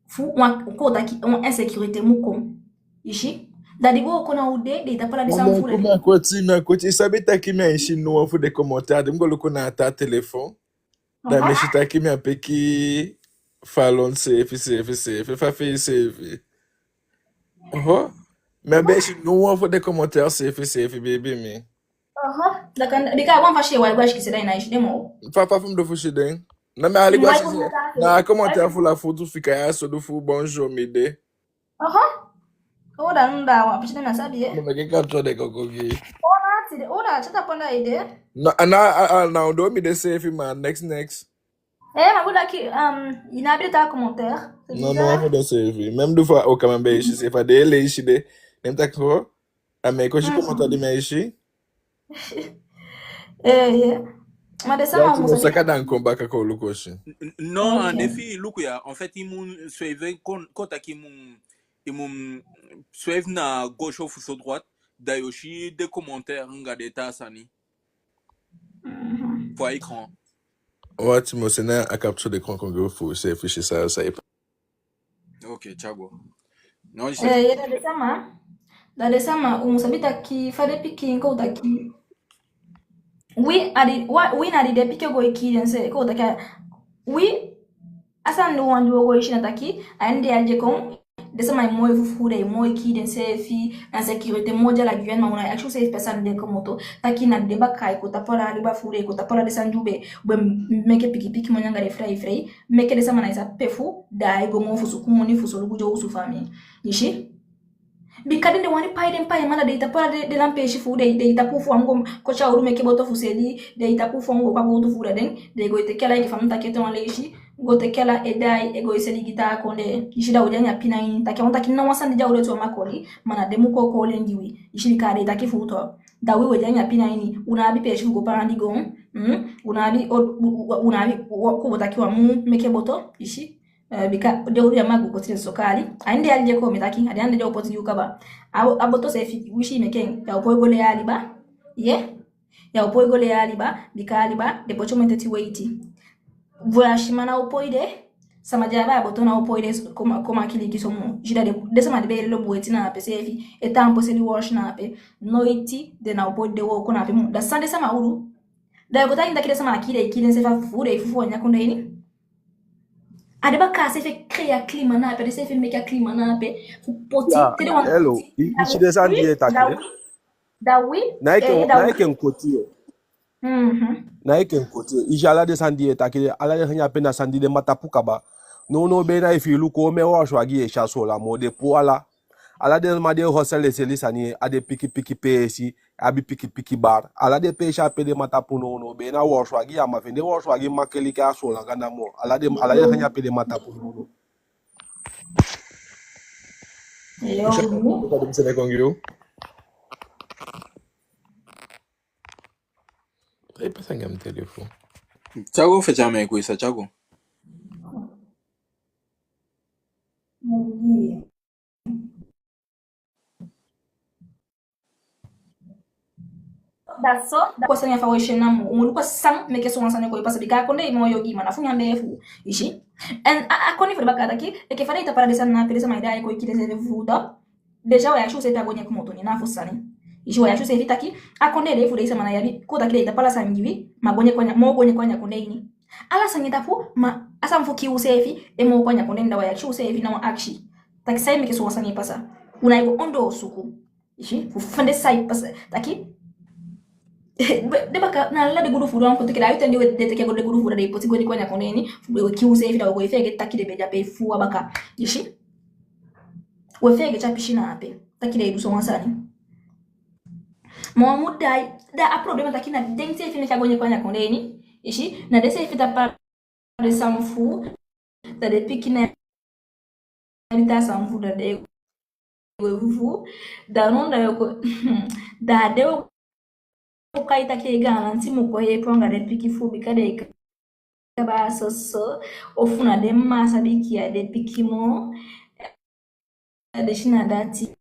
fu wan, kon u taki, wan insécurité mu kon. I si? Da di go kon na u de, den e tapu ala den sani fu den. Mi á koti, mi á koti. I sabi taki mi á e si no wan fu den commentaire, di mi go luku na a taa telefon. Da mi si taki mi á piki falon seefi, seefi, seefi, fa fii seefi. Oho. Mi á be si no wan fu den commentaire seefi, seefi, beibi mi. Oho. Da kan, bika a wan fasi e wai go a sikise, da i ná e si den moo. Fa, fa fu mi du fu si den? Na mi ali go a sikise. Na a commentaire fu la futu fika ya so du fu bonjour mi de. Oho. O da, no, da wan pisi den mi á sabi, eh. No, meke kapso de koko gi. O na tide, o na tide panda ede. Na, na, a, a, na u doo mi de seefi, ma next, next. Eh, ma u daki, um, i ná abi den taa commentaire. No, no, fu de seefi. Même du fa o kama be si seefi, a de leisi de. Nem taki ho, a mi e kon si commentaire di mi e si. Eh, yeah. Ma den sama mu saka, dan kon baka kon luku si. N-, n-, non, en fait, luku ya, en fait, i mu swipe kon, kon taki i mu, i mu swipe na gauche ofuso droite, da yo si den commentaire anga den taa sani. Fu a écran. Wati, mi o seni a capture d'écran kon gi u fu seefi si san, san i pa- Ok, ciao. Non, je sais. Eh, ye, da den sama, da den sama, u mu sabi taki fa den pikin kon taki. Wi, a di, wa, wi na di den pikin go e kii denseefi, kon taki. Wi, a sani di u wani di u o go e si na taki, a ini den yali di e kon, den sama e moo e fufuu, den e moo e kii denseefi, insécurité moo de a la Guyane, ma u ná e akisi useefi pe a sani de e komoto. Taki na den bakaa e kon tapu ala a liba fu u, den e kon tapu ala den sani di u be, u be meke pikin pikin moni anga den frei frei. Meke den sama ná e sabi pe fu daai go moo fu suku moni fu solugu den osu famii. I si? Bika den, den wani pai den paiman, da den e tapu ala den, den lanpeesi fu u, den, den e tapu fu u a mu go koti a owlu meke boto fu seli, den e tapu fu u a mu go kon a gowtu fu u, da den, den e go e teke ala, enke fa mi taki ete wan leisi, go teke ala e daai, e go e seli gi taa kondee. I si? Da u de a ini a pina ini, taki a wan taki ná wan sani di a owlu e tu a makoli, ma na den mu kon koli en gi wi. I si? Bika den e taki fu u tu. Da wi, we de a ini a pina ini, u ná abi peesi fu go paandi goon, mm? U ná abi, o, u, u, u ná abi, u, u, kon u taki u á mu meke boto, i si? Eh, bika den owlu ya mu go koti den sokali. A ini den yali di e kon, mi taki, a den ande den o poti gi u kaba. A, a boto seefi, winsi i meke en, ya o poi go lei a liba. Ye? Ya o poi go lei a liba, bika a liba, den poti omen teti weiti. Voyagement ná o poi de, sama di abi a boto ná o poi de kon, kon kiliki so moo. I si, da den, den sama di be e lobi weti na ape seefi, e tan poi seli wash na ape, noiti den ná o poi de wooko na ape moo. Da san den sama o du? Da i go taigi mi taki den sama á kii, den e kii denseefi a fufuu, den e fufuu a ini a kondee ini. A den bakaa seefi e créer a climat na ape, a den seefi e meke a climat na ape fu poti, ya, te den wani hello, poti, i, i si den sani di i e taki, da wi, da wi, na enke, eh, da na wi. Enke en koti, eh. Mhm. Na enke en koti, eh. I si ala den sani di i e taki de, ala den sani ape na sani di den matapu kaba. Nownow be na, efi i luku, omen wash-wagi i e si a Soolan moo, den puu ala. Ala den man di e hosel e seli sani a den pikipiki peesi, abi pikipiki bar. Ala den peesi ape den matapu nownow. Be na wash-wagi, ya man fende wash-wagi makkelijk a Soolan anda moo. Ala den, ala den sani ape den matapu nownow. Yo. Tyai pasa anga mi telefon. Tyago, feti a mi e kon, i sa Tyago. Da so, da kwestion ya fa we si en namo, u mu luku san meke sowan sani e kon e pasa, bika a kondee e moo ogii, ma na fu nyan bee fu, i si. En a, a koni fu den bakaa taki, enke fa den e tapu ala den sani na ape, den sama e daai e kon e kii denseefi fu fuuta. Déjà, we akisi useefi a goni e komoto ini a fosi sani. I si, we akisi useefi taki, a kondee de fu den sama na i abi, kon taki den e tapu ala sani gi wi, ma goni e kon a ini a, moo goni e kon a ini a kondee ini. Ala sani e tapu, ma a sani fu kii useefi e moo kon a ini a kondee ini, da we akisi useefi, na wan akisi. Taki san e meke sowan sani e pasa. U ná e go ondoosuku. I si, fu fende san e pasa. Taki, den bakaa, na ala den gudu fuudu wan kon teke, da a ten di we, den teke go den gudu fuudu, da den e poti goni kon a ini a kondee ini, fu we kii useefi, da we go e feegete taki den be de ape fu a bakaa. I si. We feegete a pisi na ape, taki den e du sowan sani. Ma u mu daai, da a problema taki na denseefi meke a goni e kon a ini a kondee ini. I si, na denseefi tapu den sani fu, da den pikin na den abi taa sani fu, da den e go e fufuu, da now da den o kon, da den o kai taki den gaanlanti mu kon yeepi u anga den pikin fu u, bika den e kaba soso, ofu na den mma á sabi kiya den pikin moo. A disi na dati.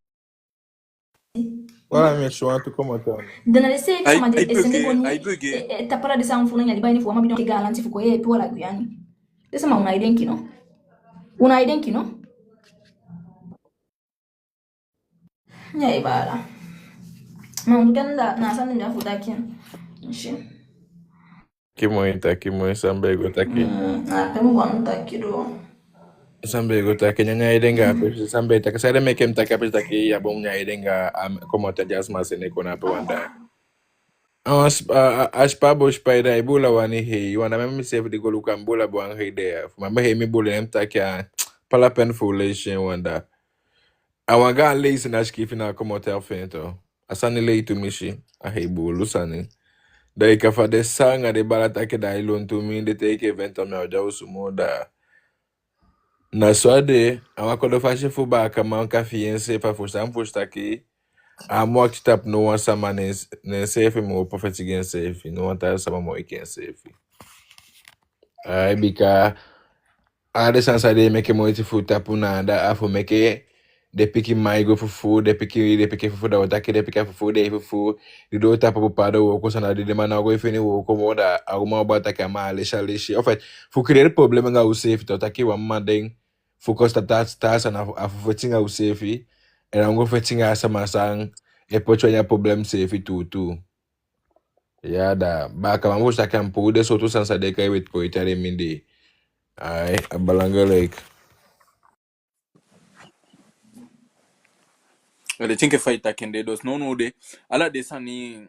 Voilà, mi si wantu commentaire. Da na den seefi sama di e sende goni, e, e tapu ala den sani fu u na a liba ini fu u, a man be de gaanlanti fu kon yeepi u ala Guyane. Den sama, u ná e denki no? U ná e denki no? Ya, i baala. Ma u kende, na a sani di mi abi fu taki. Taki moi, taki moi, san be go taki. Mm, a pe mu go taki do. San be go taki, nyan nyan ede anga a pisi, san be taki, san ede meke mi taki a pisi taki, ya bon nyan ede anga a commentaire di a sama sende kon na ape wan dei. A, a, a, a sipa bo sipa ede, i buulu a wani hei, wan dei mi seefi di go luku a mi buulu a bo wan hei de, ya. Fu mi be hei mi buulu en mi taki a, pas la peine fu leisi en wan dei. A wan gaan leisi na sikiifi na commentaire fi en tu. A sani lei tumisi, a hei buulu sani. Da i kan fa den sanga den baala taki da ai lontu mi, den te enke vingt ans mi á o de a osu moo da. Na so a de, a wan kodo fasi fu baakaman kan fii enseefi a fusutan fu si taki a á mu wakiti tapu no wan sama, ne, ne enseefi mu opo feti gi enseefi, no wan taa sama mu enke enseefi. Ai, bika ala den sani san den e meke moiti fu tapu na anda, a fu meke den pikin mma e go fufuu, den pikin, den pikin fufuu, da u o taki den pikin a fufuu den e fufuu, di den o tapu bepaalde wooko san na di den mma ná o go e feni wooko moo, da a uman o bali taki a man á lesi, á lesi. En fait, fu créer problème anga useefi, da u taki wan mma de fu kosi taa, taa sani a fu, a fu feti anga useefi, en a o go feti anga a sama san e poti u a ini a problème seefi tuutuu. Ya, da baakaman mu fusutan taki a mu puu den sowtu sani san den e kai weti koiti a den mindii. Ai, a belangrijk. A de, te enke fa i taki en de, dus nownow de, ala den sani,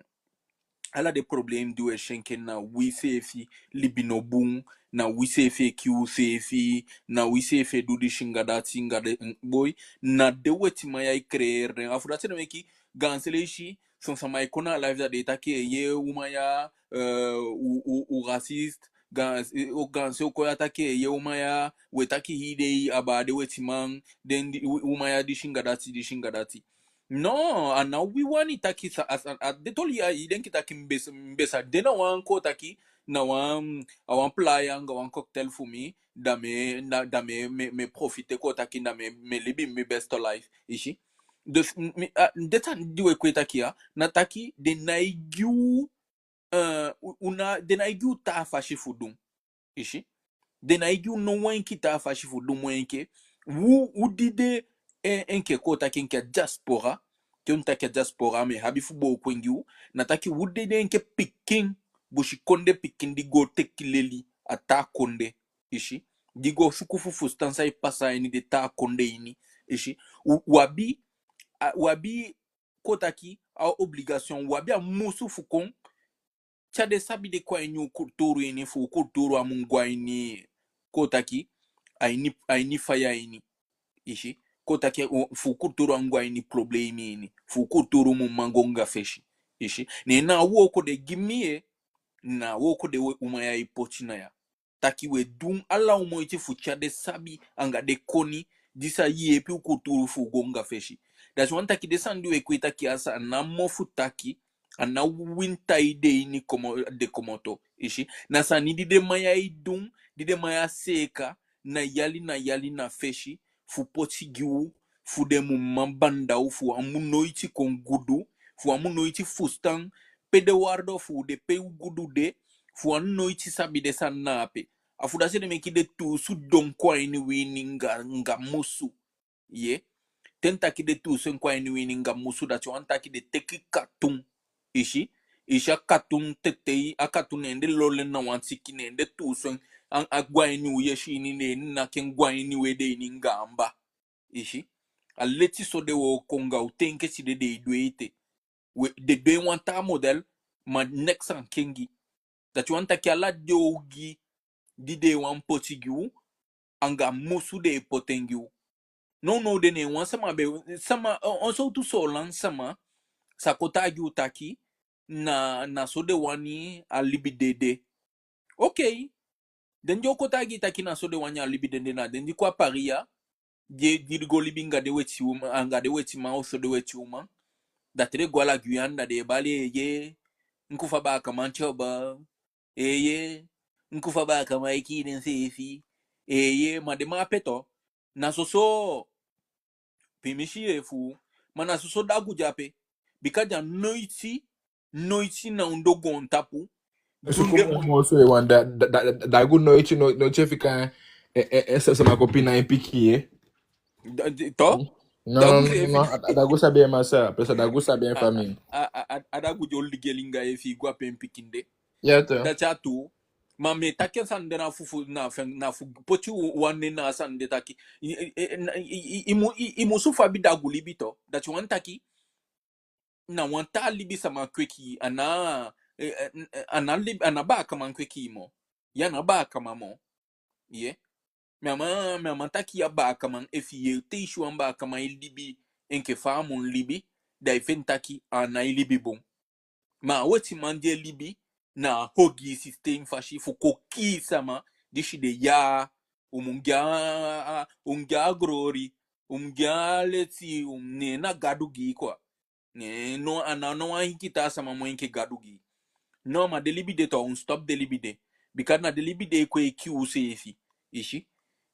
ala den problème di u e si enke na wi seefi libi no bun, na wi seefi e kii u seefi, na wi seefi e du disi anga dati anga den, boi, na den wetiman ya e créer den. A fu dati ede meke gaanse leisi son sama e kon na a live, da den e taki, ee, yee, uman ya, eh, u, u, u raciste, gaan, eh, o gaanse o kon ya taki, ee, yee, uman ya, u e taki hii dei abaa den wetiman, den di, u, uman ya disi anga dati, disi anga dati. No, a ná wi wani taki sa, a, a, a den toli ya, i denki taki mi be sa, mi be sa de na wan, kon taki, na wan, a wan playa anga wan cocktail fu mi, da mi e, na, da mi e, mi e, mi e profiter, kon taki, da mi e, mi e libi mi best life, i si. Dus, mi, mi, a, den sani di u e kon e taki ya, na taki den nái gi u, eh, u, u ná, den nái gi u taa fasi fu du. I si. Den ná e gi u no wan enke taa fasi fu du moo enke u, u di de, eh, enke kon taki enke a diaspora, te u taki a diaspora, mi e abi fu booko en gi u, na taki u di de enke pikin, busikondee pikin di go teki leli a taa kondee, i si, di go suku fu fusutan san e pasa a ini den taa kondee ini, i si. U, u abi, a, u abi, kon taki, a obligation, u abi a musu fu kon tyai den sabi de kon a ini u kulturu ini, fu u kulturu á mu go a ini, kon taki, a ini, a ini faya ini, i si. Kon taki, u, fu u kulturu á mu go a ini problemi ini, fu u kulturu mu man go anga fesi, i si. Ne na a wooko de gi mi, eh, na a wooko de we uman ya e poti na ya. Taki we du ala u moiti fu tyai den sabi anga den koni di sa yeepi u kulturu fu go anga fesi. Dati wani taki den sani di we kon e taki a sa, a ná mofu taki, a ná winta ede ini komo, den komoto, i si. Na sani di den man ya e du, di den man ya seeka, na yali, na yali, na fesi, fu poti gi u, fu den mu man banda u, fu u á mu noiti kon gudu, fu u á mu noiti fusutan pe den waarde fu u de, pe u gudu de, fu u á noiti sabi den sani na ape. A fu dati ede meke den tuusu don kon a ini wi ini anga, anga musu. Ye. Te mi taki den tuusu en kon a ini wi ini anga musu, dati wani taki den teki katun. I si, i si a katun tetei, a katun, ne den lolo en na wan tiki, ne den tuusu en, a, a go a ini u yesi ini, ne den naki en go a ini u ede ini anga amba. I si. A leti so den wooko anga u te enke tide den e du en ete. We, den du en wan taa model, ma neks á kengi. Dati wani taki ala den ogii di den wani poti gi u, anga musu den e poti en gi u. Nownow de ne wan sama be, sama, on, on sowtu Soolan sama sa kon taigi u taki na, na so den wani a libi de de. Okei. Den di o kon taigi taki na so den wani a libi de de, na den di kon a Paris ya, di, di go libi anga den weti uman, anga den wetiman ofuso den weti uman. Da te den go a la Guyane, da den e bali: Eeye, luku fa baakaman tyobo. Eeye, luku fa baakaman e kii denseefi. Eeye, ma den man ape tu, na soso, pimisi efu, ma na soso dagu de ape. Bika den á noiti, noiti na ondoo goontapu. Efu du den kon moo so, e wan da, da, da, dagu noiti, no, noiti e fika, e, e, e, sa, sama kon pina en pikin, e. Da, di, to? No, dagu no, no, seefi no, a, a dagu sabi en masaa, pe sa dagu sabi en famii. A, a, a, a dagu di o ligeli anga en efi i go ape en pikin de. Ya, to. Dati a tuu. Ma mi e taki a sani de na fu, fu, na fen, na fu poti wan nen na a sani de taki. I, i, i, na, i, i, i mu, i, i musu fu abi dagu libi tu. Dati wani taki, na wan taa libisama kweki, a ná, eh, eh, n-, eh, a ná lib-, a ná baakaman kweki moo. Ya ná baakaman moo. Ye. Mi á man, mi á man taki ya baakaman, efi ye te i si wan baakaman e libi enke fa a mu libi, da i feni taki a ná e libi bun. Ma a wetiman di e libi na a ogii sistem fasi fu kon kii sama, disi de ya, u mu gi a, u mu gi a glori, u mu gi a leti, u mu, ne na Gadu gi i kwa. Ne, no, a ná, no wan enke taa sama moo enke Gadu gi i. No, ma den libi de tu, u mu stop den libi de. Bika na den libi de e kon e kii u seefi. I si.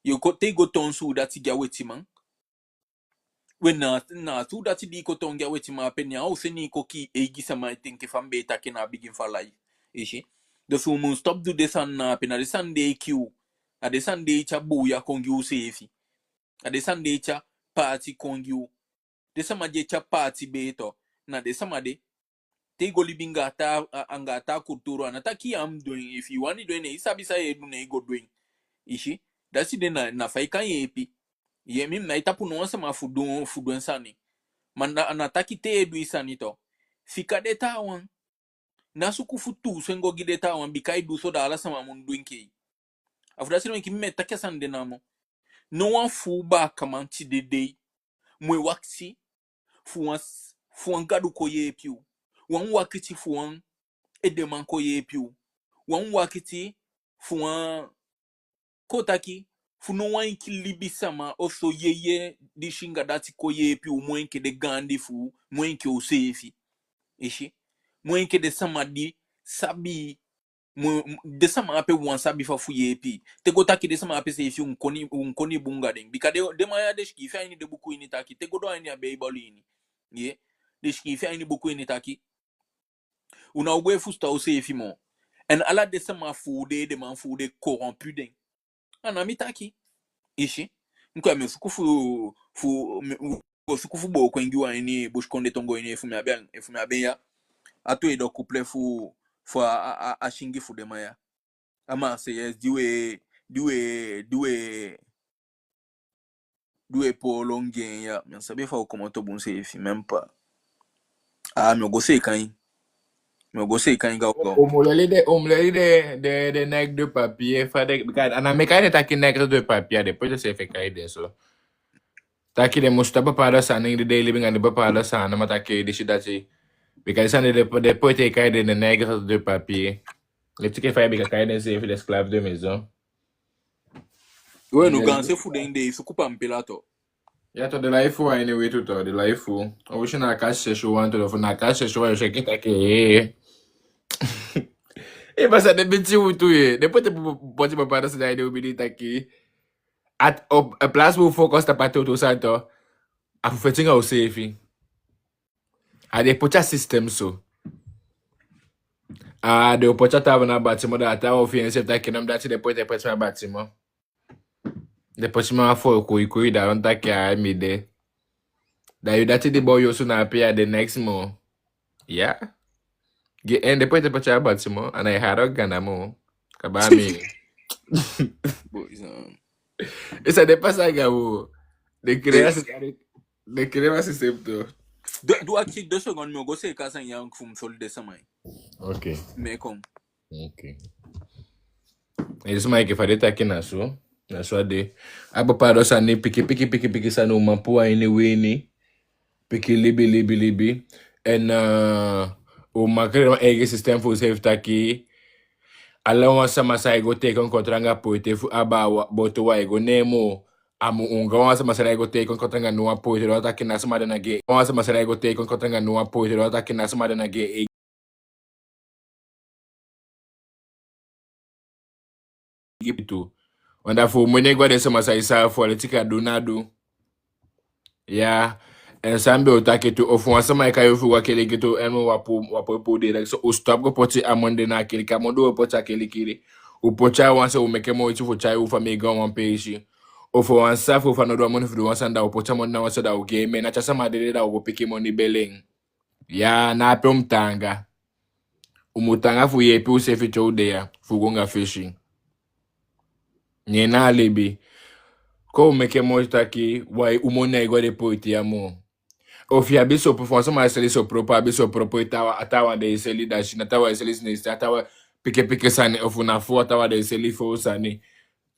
Yo kon te i go toon suudati gi a wetiman. We na, na suudati di i kon toon gi a wetiman ape, ne a o seni i kon kii eigi sama ete enke fa mi be e taki na a bigin fu a live. I si. Dus u mu stop du den sani na ape, na den sani de e kii u. A den sani de e tyai buuya kon gi u seefi. A den sani de e tyai paati kon gi u. Den sama di e tyai paati bee tu, na den sama de. Te i go libi anga a taa, a, anga a taa kulturu, a ná taki ya mu du en, efi i wani du en, ne i sabi san ye du, ne i go du en. I si, dati de na, na fa i kan yeepi. Ye, mi, mi ná e tapu no wan sama fu du, fu du en sani. Ma na, na taki te ye du i sani tu, fika den taawan. Ná suku fu tuusu en go gi den taawan, bika i du so da ala sama mu du enke i. A fu dati ede meke mi e taki a sani de namo. No wan fu u baakaman tide dei mu e wakiti fu wan s-, fu wan Gadu kon yeepi u. Wan wakiti fu wan edeman kon yeepi u. Wan wakiti fu wan, kon taki, fu no wan enke libisama ofuso yeye disi anga dati kon yeepi u moo enke den gaandi fu u, moo enke u seefi. I si. Moo enke den sama di sabi, moo, den sama ape wan sabi fa fu yeepi. Te go taki den sama ape seefi u mu koni, u mu koni bun anga den. Bika den, den man ya den sikiifi a ini den buku ini taki, te go doo a ini a Beibel ini. Ye. Den sikiifi a ini buku ini taki, u ná o go e fusutan useefi moo. En ala den sama fu u de, den man fu u de corrompu den. A ná mi taki. I si. Nko mi o suku fu, fu, mi o suku fu booko en gi wan ini busikondee tongo ini efu mi abi en, efu mi abi en ya. A tweede couplet fu, fu a, a, a, a singi fu den man ya. A Marseillaise di we, di we, di we, di we poolo gi en ya. Mi á sabi efu a o komoto bun seefi, même pas. A, mi o go seeka en. Mi o go seeka en gaw gaw. U mu leli den, u mu leli den, den, den nègre de papier fa den, bika a ná mi e kai den taki nègre de papier, a den poite seefi e kai den so. Taki den mu stop bepaalde sani di den e libi anga den, bepaalde sani, ma taki disi dati. Bika den sani den, den poite e kai den, den nègre de papier. Leti enke fa i be kan kai den seefi den esclave de maison. We, no, gaanse fu den de e suku pampila tu. Ya tu, den lai fu a ini wi tu tu, den lai fu. A wisi na a kasi sesi wan tu, fu na a kasi sesi wan yu o si enke taki, ee. Ee, ma san den be si u tu, ee. Den poite po-, po-, poti bepaalde sani a ini u bidi taki. A, op, a plaats fu focus tapu a tuutuu sani tu, a fu feti anga useefi. A den poti a système so. A den o poti a taawan na bâtiment, da a taawan o fii enseefi taki na mi dati, den poite poti mi a bâtiment. Den poti mi a fo kui kui, da a wani taki a mi de. Da yu dati di bow yu osu na ape ya, den next moo. Ya. Gi en den poite poti a bâtiment, a ná e hali Gana moo. Kaba mi. Boys, um, Esa den pasa anga u. Den créer, den créer wan système tu. Du, du akisi deux secondes, mi o go seeka san ya fu mi soli den sama. Ok. Mi e kon. Ok. Ee, sama, enke fa den taki na so. Na so a de. A bepaalde sani, piki, piki, piki, piki sani u man puu a ini wi ini. Piki libi, libi, libi. En, eh, u man créer wan eigi système fu useefi taki. Ala wan sama san e go teken contrat anga poite fu abaa boto, wan e go neen moo. A mu anga wan sama san e go teken contrat anga no wan poite, da a taki na a sama de na gi en. Wan sama san e go teken contrat anga no wan poite, da a taki na a sama de na gi en eigi pikin tu. Wan da fu u mu ná e go a den sama san e saafu, a leti enke a du na du. Ya. En san mi be o taki tu, efu wan sama e kai u fu go a keliki tu, en u á poi, u á poi puu direct. So u stop go poti a moni de na a keliki, a moni di u o poti a keliki de, u poti a wan se u meke moiti fu tyai u famii go a wan peesi. Efu wan sisa fu u fanowdu a moni fu du wan sani, da u poti a moni na wan se da u gi en, ma na te a sama dede da u go piki moni beli en. Ya, na ape u mu taanga. U mu taanga fu yeepi useefi te u de ya, fu go anga fesi. Neen na a libi. Kon u meke moiti taki, wai, u moni ná e go a den poite ya moo. Efu i abi sopro, fu wan sama e seli sopro, pe a abi sopro, pe a taawan, a taawan den e seli dasi, na taawan e seli sinesi, a taawan piki piki sani, efu na foo, a taawan den e seli foo sani.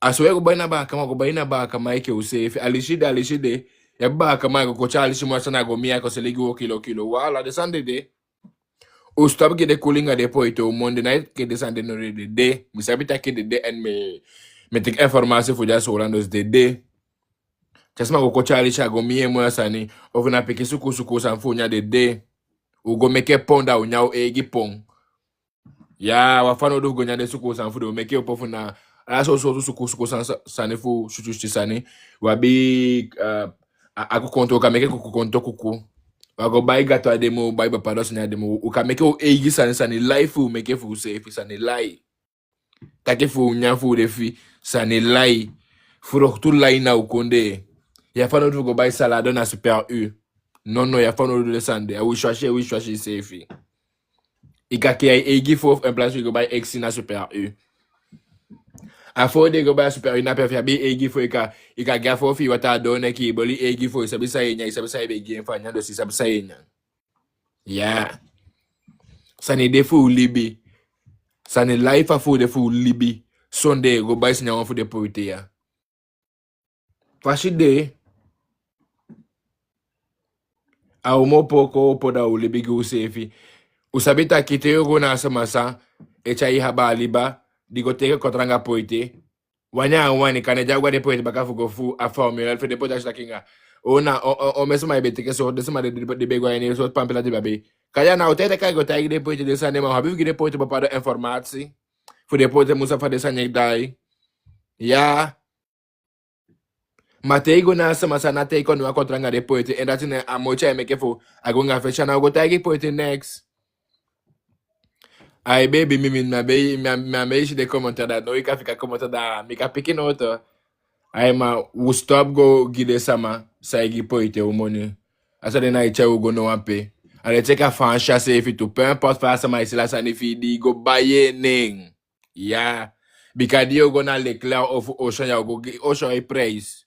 A so u e go bai na baakaman, go bai na baakaman enke useefi. Alisi de, alisi de. I abi baakaman, i go koti alisi moo, a sani a go mii, a go seli gi u kilo kilo. Wala, den sani de de. U stop gi den kuli anga den poite, u moni de na enke den sani de no de de. Mi sabi taki de de, en mi, mi teke informasi fu den a Soolan, dus de de. Te sama go koti alisi, a go mii en moo, a sani. Efu na pikin suku suku sani fu nyan de de. U go meke pon, da u nyan u eigi pon. Ya, u á fanowdu fu go nyan den suku sani fu den, u meke u pon fu na, ala sowtu sowtu suku suku sani, sani fu switi switi sani. U abi, eh, a, a kuku konto, u kan meke kuku konto kuku. U á go bai gato a den moo, bai bepaalde sani a den moo. U kan meke u eigi sani, sani lai fu u meke fu useefi, sani lai. Taki fu u nyan fu u de fi, sani lai. Froktu lai na u kondee. U á fanowdu fu go bai salade na Super U. Non, non, u á fanowdu den sani de. A wisiwasi, wisiwasi seefi. I kan kiya i eigi foo, en place fu i go bai eksi na Super U. A foo di i go bai a Super U na ape, efu i abi i eigi foo, i kan, i kan gi a foo fi i wataa, a doo neki, i boli i eigi foo, i sabi san i e nyan, i sabi san i be gi en fu a nyan, dus i sabi san i e nyan. Ya. Sani de fu u libi. Sani lai fa fu u de fu u libi. Sondee i go bai sani a wan fu den poite ya. Fasi de, a u mu opo, kon opo, da u libi gi useefi. U sabi taki te yu o go na a sama san e tyai i abaa liba, di go teke kontra anga poite. Wani a wani, kande di a go a den poite baka fu go fuu a formulaire fu den poite, a si taki anga, o na, o, o, omen sama i be teke, so den sama di, di, di be go a ini, so pampila di be abi. Kande a ná o teke, a go taigi den poite den sani, ma u abi fu gi den poite bepaalde informasi. Fu den poite mu sabi fa den sani e daai. Ya. Ma te i go na a sama san ná teke wan kontra anga den poite, en dati na a moiti ai meke fu a go anga fesi, a ná o go taigi poite neks. Ai, baby, mi, mi, mi á be, mi, mi á be si den commentaire dati, no, i kan fika commentaire dati, mi kan piki noto. Ai, ma u stop go gi den sama san e gi Poite u moni. A sani de ná e tyai u go no wan pe. A leti enke a Faansi seefi tu, peu importe fa a sama e seli a sani fi i, di i go bai en nen. Ya. Bika di yo go na Leclerc ofu Auchan, ya o go gi Auchan e prijs.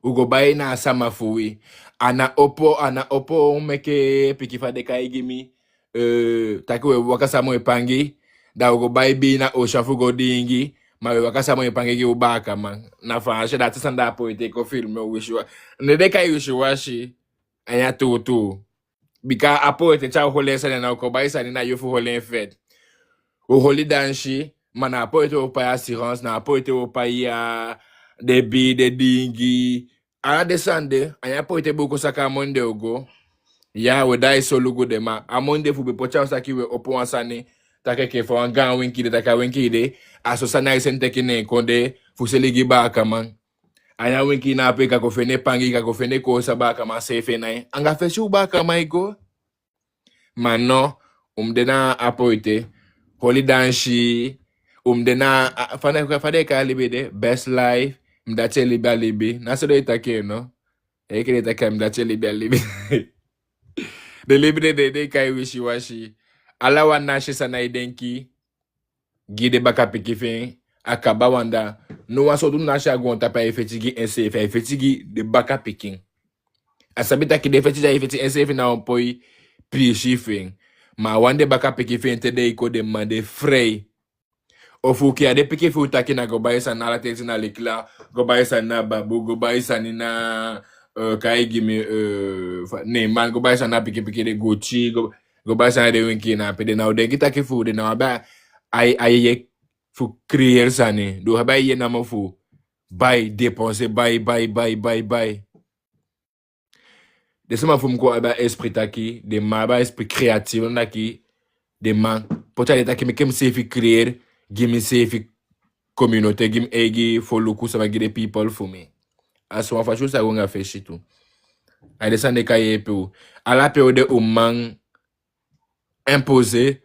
U go bai na a sama fu wi. A ná opo, a ná opo meke pikin fa den kai gi mi. Eh, taki we waka sama e pangi. Da u go bai bii na Auchan fu go diingi. Ma we waka sama e pangi gi u baakaman. Na Faansi, dati sani da a Poite kon filme u wisiwa-. Ne den kai wisiwasi. A ya tuutuu. Bika a Poite te a o holi en sani, na u kon bai sani na yu fu holi en fête. U holi dansi, ma na a Poite o pai assurance, na a Poite o pai a den bii, den diingi. Ala den sani de, a ya Poite be o kon saka a moni de o go. Ya, we daai solugu den, ma a moni de fu be poti a u saki we opo wan sani, taki enke fa wan gaan winkii de, taki a winkii de, a so sani ai seni teke ne en kondee, fu seli gi baakaman. A ya winkii na ape i kan go fende pangi, i kan go fende koosi a baakaman seefi e nai. Anga fesi u baakaman e go. Ma no, u mu de na a Poite, holi dansi, u mu de na, a, fa den, fa den e kai a libi de, best life, mi dati e libi a libi. Na so den e taki en, no? Enke den e taki a mi dati e libi a libi. Den libi de, den, den e kai wisiwasi. Ala wan nasi san ai denki gi den bakapikin fi en, a kaba wan da. No wan sowtu nasi a goontapu ai feti gi enseefi, ai feti gi den bakapikin. A sabi taki den feti di ai feti enseefi na wan poi piisii fi en. Ma a wani den bakapikin fi en te den e kon den man de frei. Ofu u kiya den pikin fi u taki na go bai sani na ala ten, na Leclerc, go bai sani na Babu, go bai sani na, eh, kai gi mi, eh, fa-, Neyman, go bai sani na pikin pikin den Gucci, go, go bai sani na den winkii na ape. Den ná o denki taki fu den ná abi a, a, a yeye fu créer sani. Den o abi a yeye namo fu bai, dépenser, bai, bai, bai, bai, bai. Den sama fu mi kon abi a esprit taki, den man abi a esprit créatif, taki den man poti a den taki meke miseefi créer gi miseefi communauté, gi mi eigi foluku sama, gi den people fu mi. A so wan fasi u sa go anga fesi tu. A den sani de kan yeepi u. Ala pe u de u man imposer